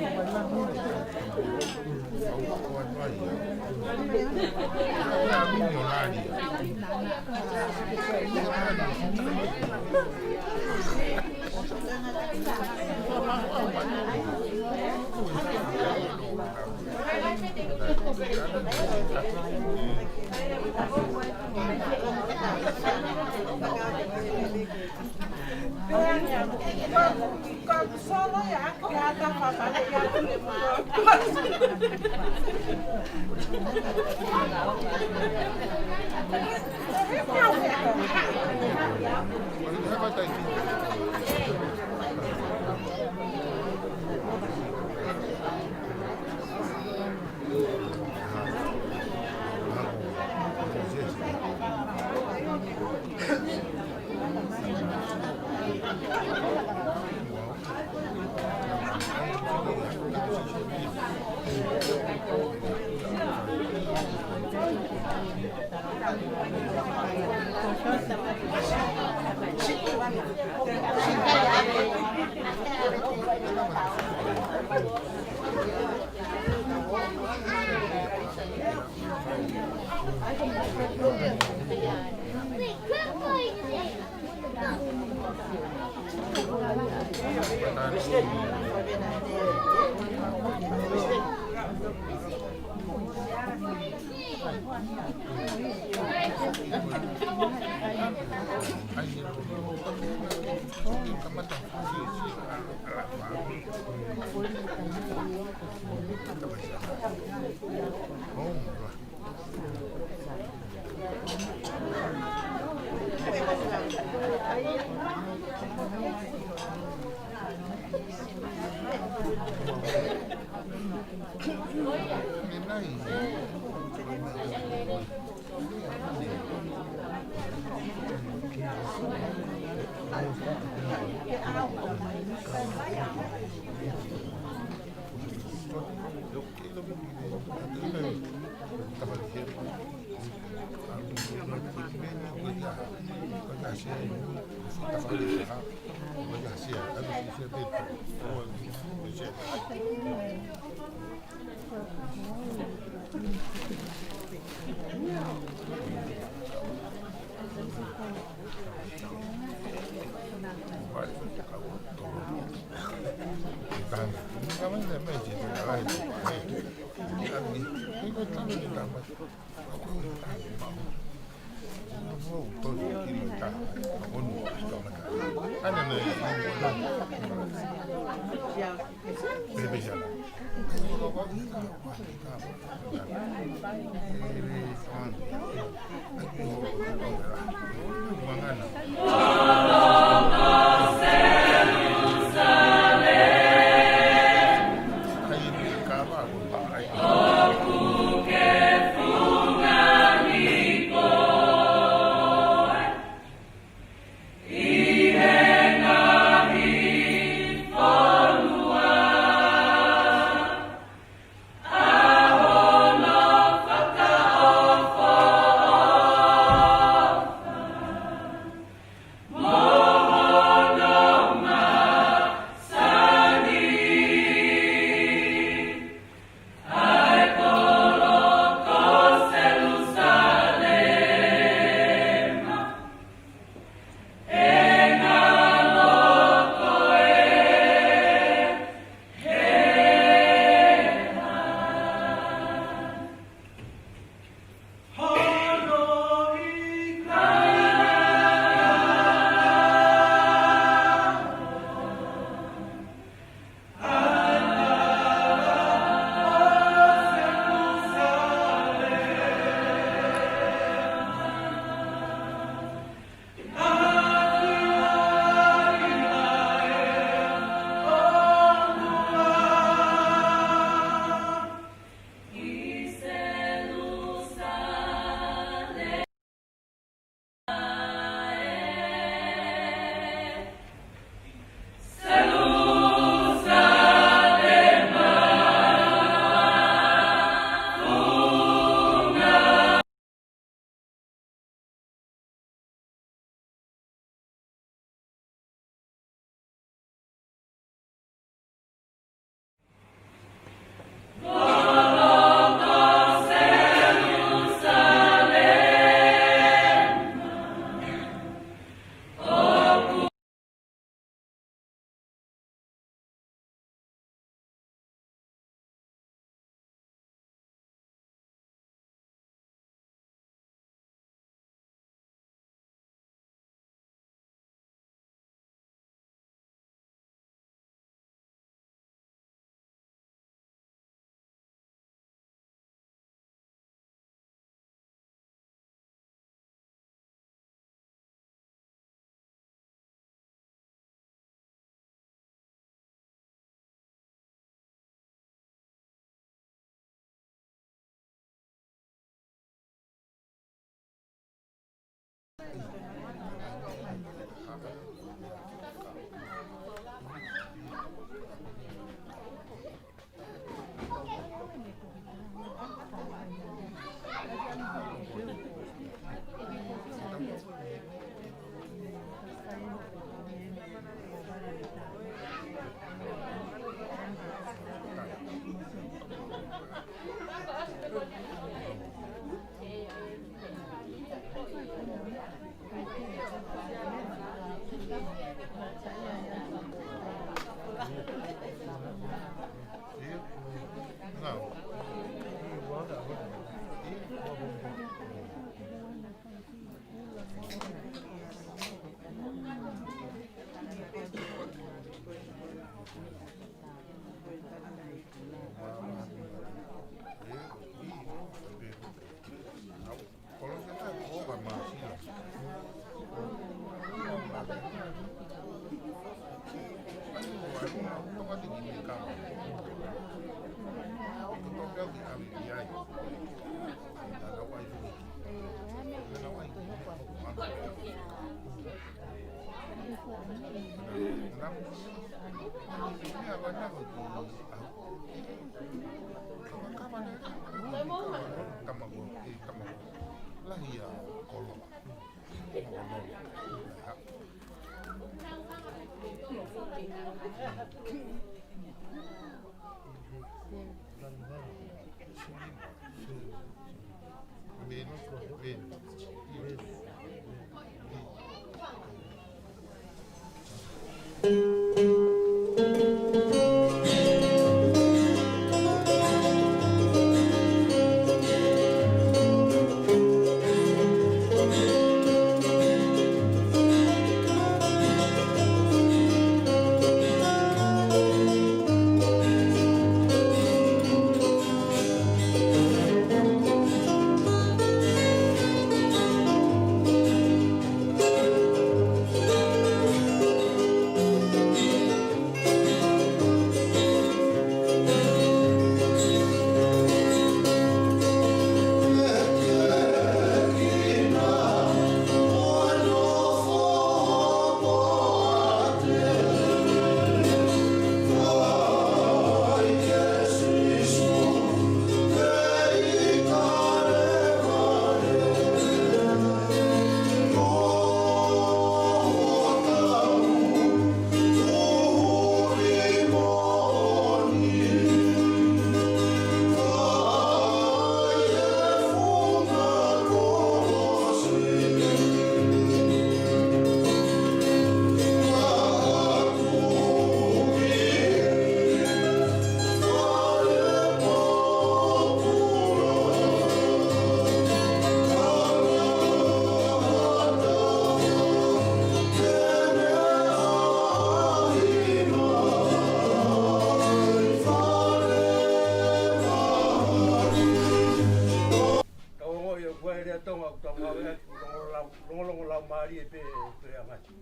Longolongo laumālie pē, pē angati.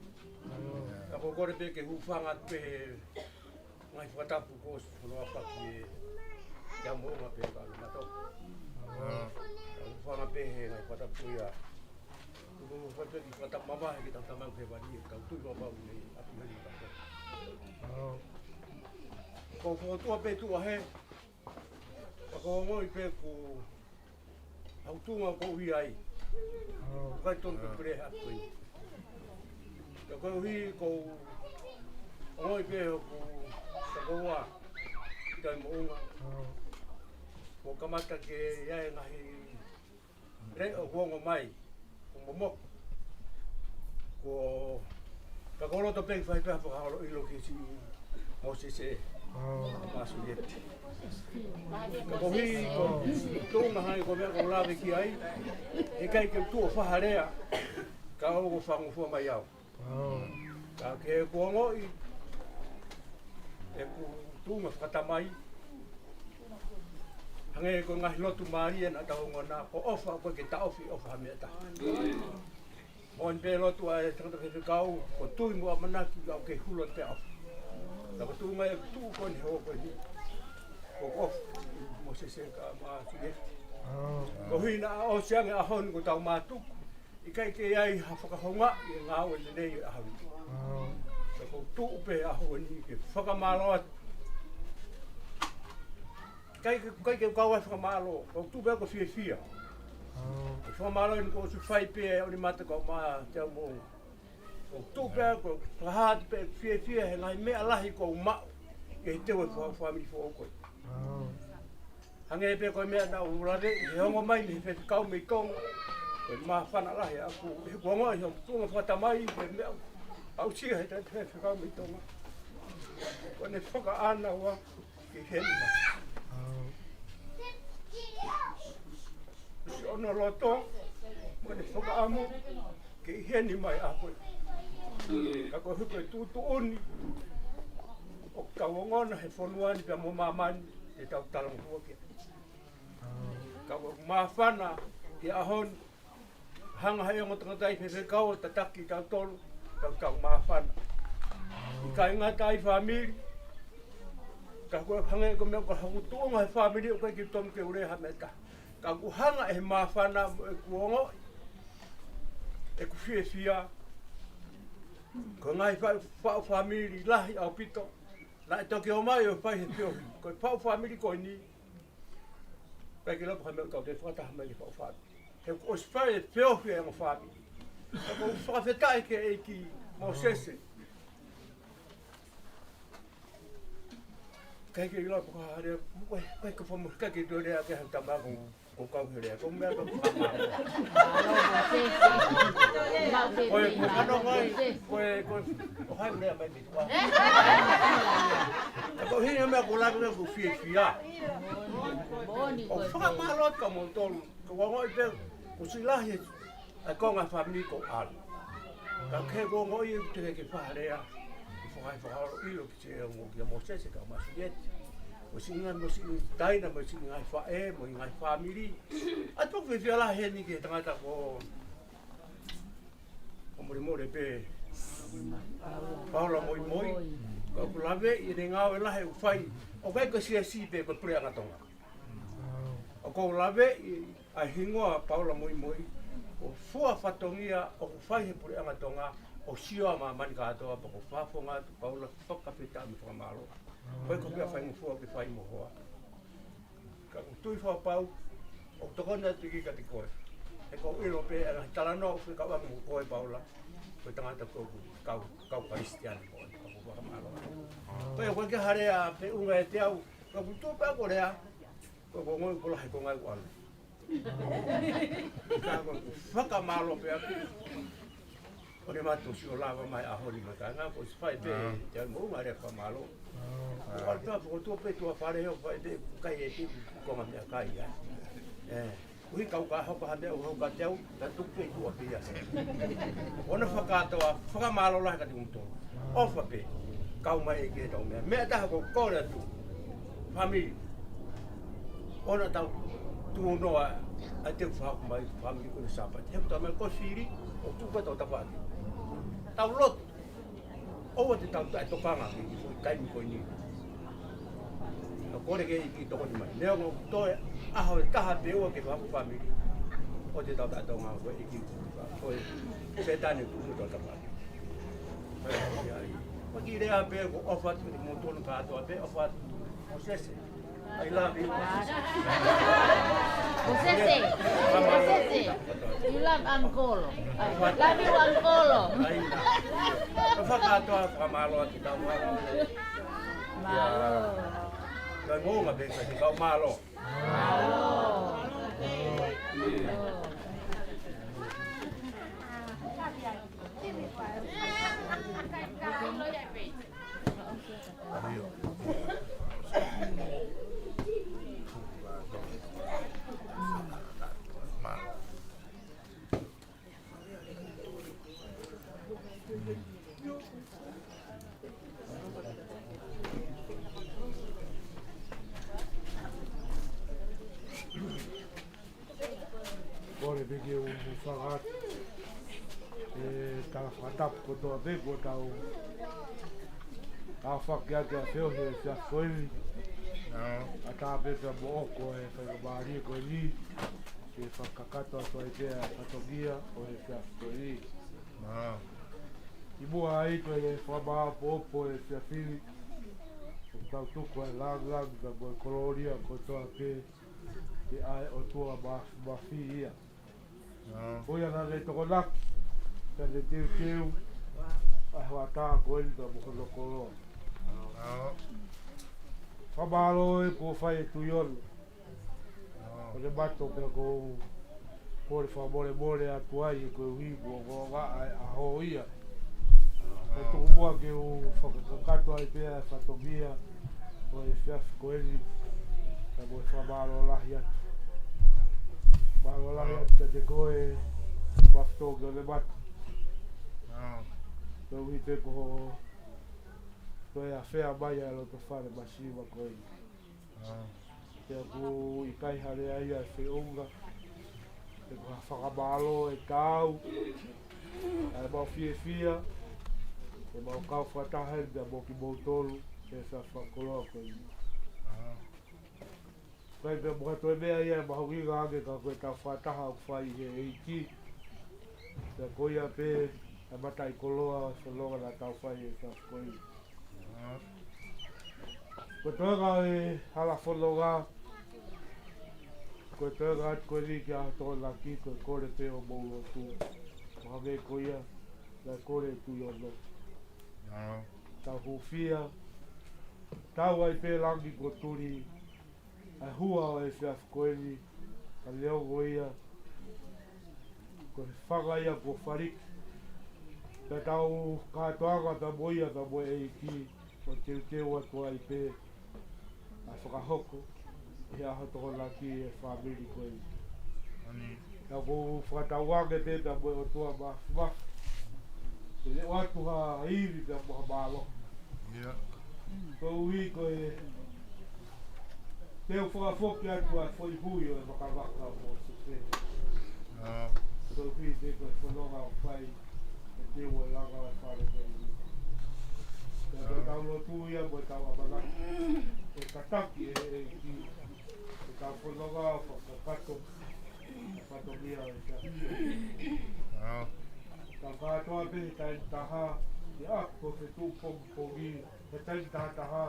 Ka ko e kole pē ke hūfanga pē he ngaahi fakatapu ko ē ʻosi hono ʻapaki ʻe Taumoʻunga pē ka lo mato. Ka hūfanga pē he ngaahi fakatapu ia. Ko e fai pē ki he fakatapu mamahi ki he tau tamai ke vali, ka u tui fakapapau ne ʻapi heni ka ko. Ko e fokotuʻu pē tuʻa he, ka ko e ongoʻi pē ko au tuʻunga ko ui ai. ʻOku ʻikai tonu ke pule ha kui. Ka koeʻuhi ko e ongoʻi pē ʻoku takoua ki Taumoʻunga. Kuo kamata ke ʻi ai e ngaahi leʻo ʻoku ongo mai, ʻoku momoko. Ko, ka ko e loto pē ke fai pē ha fakaholo ʻilo ki he siʻi Mōsese, Māsolieti. Ka koeʻuhi ko e tuʻunga hangē ko e meʻa ʻoku ou lave ki ai, ʻe ʻikai ke u tuʻu ʻo fai ha lea, ka ʻoku ou fangofua mai au. Ka ko ʻeku ongoʻi, ʻeku tuʻunga fakatamai, hangē ko e ngaahi lotu mālie naʻa tau ongona, ko e ʻofa ʻoku ʻikai ke taʻofi ʻofa ha meʻa taha. Moʻoni pē lotu ʻa e tangata faifekau, ko e tui mo e ʻamanaki ʻoku ʻikai ke hulu ʻa e ʻofa. Ka ko e tuʻunga ʻeku tuʻu ko eni he ʻaho ko eni, ko e ʻofa, Mōsese ka Māsolieti. Koeʻuhi naʻa ʻosi ange ʻaho ni kuo tau mātuku, ʻikai ke ʻi ai ha fakahoungaʻi e ngāue lelei ʻo e ʻaho ni. Ka ʻoku ou tuʻu pē he ʻaho ni ke fakamālō atu. ʻIkai ke, ʻikai ke u kau ai fakamālō, ka ʻoku ou tuʻu pē ko e fiefia. Ko e fakamālō eni kuo ʻosi fai pē ʻe ʻOnimata kae ʻumaʻā Taumoʻunga. ʻOku ou tuʻu pē ko e fakahā atu pē fiefia he ngaahi meʻa lahi kuo u maʻu ʻi he teu e fā-, fāmili foʻou ko ē. Hangē pē ko e meʻa naʻa ku lave, he ongo mai mei he faifekau mei Tonga, ko e māfana lahi ʻaʻaku, he kuo ongoʻi hoku tuʻunga fakatamai, he meʻa aʻusia he taʻe faifekau mei Tonga. Ko ʻene fakaʻānaua ke heni mai. Siʻono loto, mo ʻene fakaʻamu, ke ʻi heni mai ʻa koe. Ka ko e hoko e tuʻutuʻuni ʻoku tau ongona he fonua ni pea mo māmani, te tau talangofua ki ai. Ka ko e māfana ki he ʻaho ni, hanga he ongo tangata ʻi he faifekau ʻo tataki tautolu, ka ʻoku tau māfana. ʻIkai ngata ai fāmili, ka ko e hangē ko e meʻa ko e haku tuʻunga he fāmili ʻoku ʻikai ke tonu ke u lea ha meʻa taha. Ka ʻoku hanga ʻe he māfana mo ʻeku ongoʻi, ʻeku fiefia, ko e ngaahi faʻu, faʻu fāmili lahi ʻaupito naʻe toki ō mai ʻo fai he feohi. Ko e faʻu fāmili ko eni, ʻikai ke lava ha meʻa ʻoku tau toe fakataha mai ki he faʻu fāmili. He kuo ʻosi fai e feohi ʻa e ongo fāmili. Ka ʻoku ou fakafetaʻi ki he ʻEiki Mōsese. ʻIkai ke ʻilo pe ko e hā e lea, ʻoku ʻikai ke fakamoʻoni, ʻikai ke toe lea ki he tama ko, ko e kau he lea, ko e meʻa ko e fakamoʻoni. Ko e, ko e fanongo ai, ko e, ko e, ʻoku ʻikai lea mai mei tuʻa. Ka ko e hā e meʻa ʻoku ou lave ki ai ʻoku ou fiefia. ʻOku ou fakamālō atu kia moutolu, ka ʻoku ou ongoʻi pē, kuo ʻosi lahi ʻa e konga fāmili kuo ʻalu. Ka ko e ongoʻi ʻoku teʻeki ke fai ha lea, ke fai ha fakaholo ʻilo ki he ongo kia Mōsese kae ʻumaʻā Silieti. Mo e siʻi ngaahi, mo e siʻi taina, mo e siʻi ngaahi faʻē, mo e ngaahi fāmili. ʻOku ou fiefia lahi heni ki he tangata ko, ko Molemole pē. Paula Moimoi. Ka ʻoku ou laveʻi ʻene ngāue lahi ʻoku fai. ʻOku ʻikai ko e siasi pē, ko e puleʻanga Tonga. ʻOku ou laveʻi ʻa e hingoa Paula Moimoi, ko e fua fatongia ʻoku fai he puleʻanga Tonga, ʻo sio ʻa māmani kātoa, pea ʻoku ou fakafofonga atu Paula, fakafetaʻi mo fakamālō. Ko e ko e meʻa faingofua ke fai mo hoa. Ka ʻoku ou tui fakapapau, ʻoku tokoni atu ia kiate koe. He ʻoku ou ʻilo pē ʻa e ngaahi talanoa ʻoku fekauʻaki mo koe Paula, ko e tangata ʻoku kau, kau Kalisitiane mo, ʻoku ou fakamālō. Ko e ʻoku ʻikai ke ha lea feʻunga ʻiate au, ka ʻoku ou tuʻu pē ʻo lea, ko e ongoʻi ʻoku lahi e konga ʻoku ʻalu. Ka ʻoku ou fakamālō pē ʻaku. ʻOku ne mātuʻaki ʻosi ʻo lava mai ʻaho ni mai ka nga, kuo ʻosi fai pē, te au mo unga lea fakamālō. ʻOku ʻalu pē ʻo fokotuʻu pē tuʻa fale ʻo fai pē, kai e ti, ko e ngaahi meʻakai ia. ʻE, ui kau ka hoko ha meʻa ʻoku hoko kiate au, ka tuku pē tuʻa pē ia. ʻOku ou fakakātoa, fakamālō lahi kiate kimoutolu. ʻOfa pē, kau mai e ke tau meʻa. Meʻa taha ʻoku ou kole atu. Fāmili. ʻOua naʻa tau tuʻunoa ʻa e teu fakahoko mai fāmili ko eni Sāpate. He ʻoku tau mai ko e fili, ʻOku tuku atu ʻa e tafaʻaki. Tau lotu. ʻOua te tau taʻetokanga ki he foʻi taimi ko eni. Tau kole ke ʻEiki tokoni mai. Neongo toe ʻaho ʻe taha pe ua ke fai ha fāmili. ʻOua te tau taʻetokanga ko e ʻEiki. Ko e Sētane tuku atu ʻa e tafaʻaki. Ko e kiʻi lea pē ko e ʻofa atu ki he motuʻa kātoa pē, ʻofa atu. Mosese. I love you, Mosese. Mosese. Mosese. You love Uncle. I love you, Uncle. ʻAi. Ka fakatoa fakamālō atu, ka mālō. Mālō. Ka ngounga pē ka ki kau mālō. Mālō. Kole pē ke u fakahā atu e tala fakatapu kotoa pē kuo tau aofaki atu ʻa e feohi he efiafi ko eni. ʻA tā pē pea mo ʻoku e fai ka mālie ko eni. Ke fakakakato atu ai pē ʻa e fatongia ʻo e efiafi ko eni. Kimuʻa ai ko e fakamāʻopoʻopo e efiafi ni, ʻoku tau tuku ʻa e lāngilangi pea mo e kolōlia kotoa pē ki he ʻOtua Māfimafi ia. Ko ia naʻa ne tokonaki, naʻa ne teuteu ʻa e hoʻatā ko eni pea mo hono koloa. Fakamālō ē kuo fai e tui ono. Ko e mato pea ʻoku ou kole fakamolemole atu ai koeʻuhi kuo ongoongo ʻa e ʻaho ia. Ka tuku muʻa ke u fakakakato ai pē ʻa e fatongia ʻo e efiafi ko eni, ka mo e fakamālō lahi atu. Mālō lahi atu kiate koe, Mafutō ki ʻOlemata. Koeʻuhi pē ko hoʻo toe afea mai ʻa e loto fale masiva ko eni. Pea ʻoku ʻikai ha lea ia ʻe feʻunga. Pea ko ha fakamālō ʻe taau ʻa ʻemau fiefia, ʻemau kau fakataha eni pea mo kimoutolu he efiafi fakakoloa ko eni. ʻIkai pea mo ha toe meʻa ia ʻe mahuʻinga ange ka ko ʻetau fakataha ʻoku fai he ʻEiki. Pea ko ia pē ʻa e mataʻikoloa ʻo e fononga naʻa tau fai he efiafi ko eni. Ko e toenga ʻo e hala fononga, ko e toenga atu ko eni ki he ʻaho Tokonaki, ko e kole pē ʻo mou lotu. ʻO hangē ko ia naʻe kole e tui ono. Tau hūfia, tau ai pē langi kuo tuli ʻa e hua ʻo e efiafi ko eni, ka neongo ia, ko e fanga ia kuo faliki. Pea tau kātoanga pea mo ia pea mo e ʻEiki, ʻo teuteu atu ai pē ʻa e fakahoko ʻi he ʻaho Tokonaki e fāmili ko eni. Ka ʻoku ou fakatauange pē pea mo e ʻOtua Māfimafi, ke leʻo atu ha ivi pea mo ha mālohi. Koeʻuhi ko e te u fakafoki atu ʻa e foʻi hui ʻo e vakavaka mo Suse. Koeʻuhi pē ko e fononga ʻoku fai, ʻe te u ʻe langa ʻa e fale ko eni. Pea ko ʻetau lotu ia mo ʻetau ʻamanaki, ʻe tataki ʻe he ʻEiki ʻetau fononga ʻo fakakakato ʻa e fatongia ʻo e efiafi. Tau kātoa pē he taimi taha, ʻi he ʻapi ko Fetuʻupongipongi, he taimi taha taha,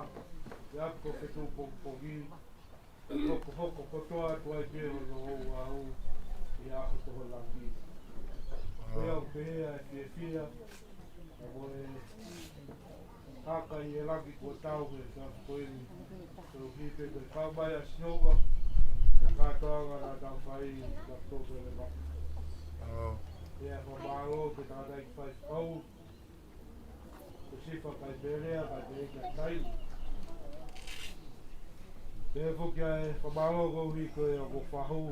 ʻi he ʻapi ko Fetuʻupongipongi, hokohoko kotoa atu ai pē hono ouau ʻi he ʻaho Tokonaki. Ko ia ʻoku pehē ʻa e fiefia, ʻa mo e haka ʻi he langi kuo tau he efiafi ko eni. Koeʻuhi pē ko e kau mai ʻa Sihova, he kātoanga naʻa tau fai, ka tō pē le maka. Pea fakamālō ki he tangataʻeiki faifekau, ko Sifa Kaipelea, kae pehē kia Taila. Pea foki ʻa e fakamālō koeʻuhi ko e ʻoku fahu,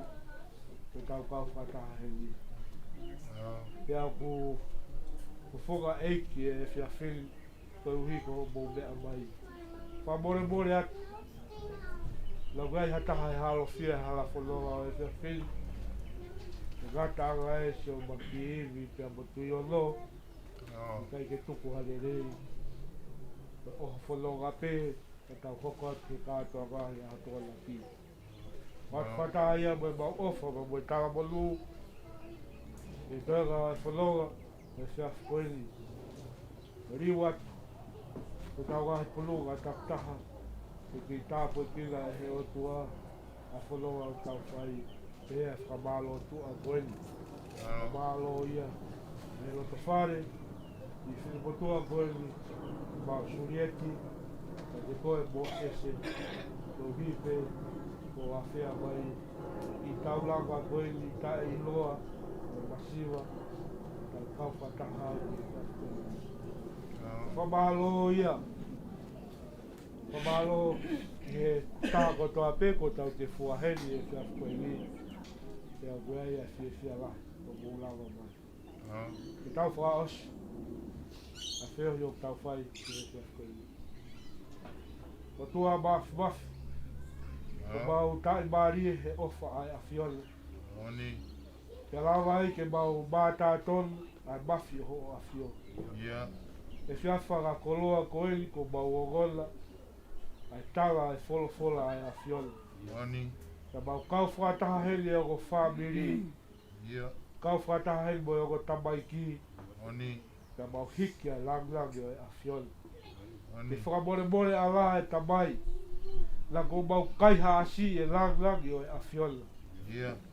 ko e kau kau fakataha heni. Pea ʻoku, ʻoku founga ʻeiki e efiafi ni, koeʻuhi ko hoʻomou meʻa mai. Fakamolemole atu. Naʻa ʻoku ʻi ai ha taha ʻe halofia e hala fononga ʻo e efiafi ni. Ngataʻanga ē siʻo Makiivi pea mo Tuiono. ʻIkai ke tuku ha lelei. Ko e ʻofa fononga pē, ka tau hoko atu ki he kātoanga ʻi he ʻaho Tokonaki. Mau fakataha ia mo ʻemau ʻofa, mo e talamonū, ʻi he toenga e fononga, ʻi he efiafi ko eni. Liu atu, ko ʻetau ngaahi pulunga takitaha, ke kei tāpuekina ʻe he ʻOtua, ʻa e fononga ʻoku tau fai, pea fakamālō tuʻa ko eni. Mālō ia, ʻi he loto fale, ʻi he fili motuʻa ko eni, mau Sulieti, ka te koe mo ʻEse, ko hipe, ko afea mai, ʻi he taulanga ko eni, taʻeʻiloa, mo masiva, tau kau fakataha, ʻi he kau ko eni. Fakamālō ia, fakamālō ki he taha kotoa pē kuo tau te fua heni he efiafi ko eni. Pea ʻoku ʻi ai ʻa e fiefia lahi, ʻoku mou lava mai. Ke tau fakaʻosi ʻa e feohi ʻoku tau fai he efiafi ko eni. ʻOtua Māfimafi, ʻoku mau taʻimālie he ʻofa ʻa e ʻAfiona. Pea lava ai ke mau mātā tonu ʻa e mafi ʻo hoʻo ʻAfio. Efiafi fakakoloa ko eni kuo mau ongona ʻa e tala ʻa e folofola ʻa e ʻAfiona. Pea mau kau fakataha heni ʻa e ongo fāmili. Kau fakataha heni mo e ongo tamaiki. Pea mau hiki ʻa e lāngilangi ʻo e ʻAfiona. Ke fakamolemole ʻa e Tamai. Naʻa kuo mau kaihaʻasi ʻi he lāngilangi ʻo e ʻAfiona.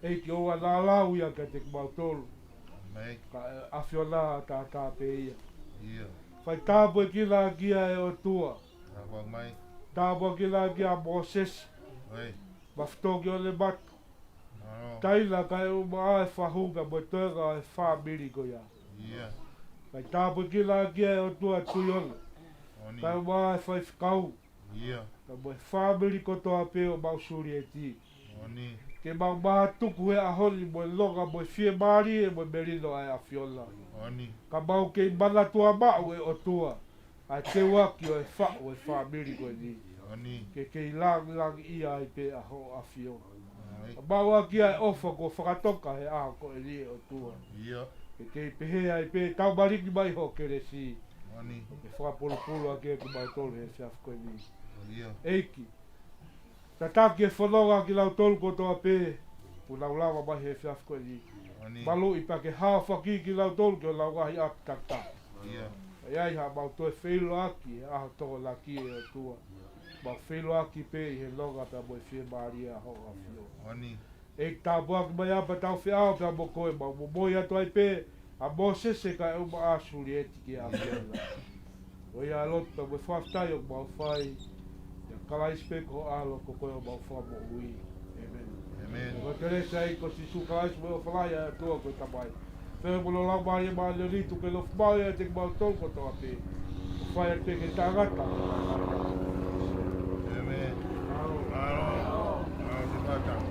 ʻEiki ʻoua naʻa lau ia kiate kimautolu. Ka ʻe ʻAfiona tātā pē ia. Fai tāpuekina ʻaki ia ʻe ʻOtua. Tāpuekina ʻaki ʻa Mōsese. Mafitoki ʻo ne matu. Taila kae ʻumaʻā e fahu pea mo e toenga e fāmili ko ia. Fai tāpuekina ʻaki ia ʻe ʻOtua Tuiono. Kae ʻumaʻā e faifekau. Pea mo e fāmili kotoa pē ʻo mau Sulieti. Ke mau mātuku he ʻaho ni mo e longa mo e fiemālie mo e melino ʻa e ʻAfiona. Ka mau kei manatua maʻu ʻe ʻOtua ʻa e teuaki ʻo e faʻu ʻo e fāmili ko eni. Ke kei lāngilangiʻia ai pē ʻa hoʻo ʻAfio. Ka mau ʻaki ʻa e ʻofa kuo fakatoka he ʻaho ko eni ʻe ʻOtua. Ke kei pehē ai pē tau maliki mai hoʻo kelesi. Ke fakapulupulu ʻaki ʻa kimautolu he efiafi ko eni. ʻEiki, tataki e fononga kiate kinautolu kotoa pē ʻoku nau lava mai he efiafi ko eni. Maluʻi pea ke haofaki kinautolu ki honau ngaahi ʻapi takitaha. ʻE ʻi ai haʻamau toe feʻiloaki he ʻaho Tokonaki ʻe ʻOtua. Mau feʻiloaki pē ʻi he longa pea mo e fiemālie ʻa hoʻo ʻAfio. ʻEiki, tāpuaki mai ʻa pea tau feʻao pea mo koe, mau momoi atu ai pē ʻa Mōsese kae ʻumaʻā Sulieti ki he ʻAfiona. Ko ia ʻa e lotu pea mo e fakafetaʻi ʻoku mau fai ʻia Kalaisi pē ko ho ʻAlo, ko koe homau Fakamoʻui. ʻĒmeni. Ko e kelesi ʻa e ʻEiki ko Sīsū Kalaisi mo e ʻofa lahi ʻa e ʻOtua ko e Tamai, feohi mo e Laumālie Māʻoniʻoni, tuku ke nofo maʻu ia ʻiate kimautolu kotoa pē. Fai atu pē ke tangata. ʻĒmeni. Mālō. Mālō. Mālō.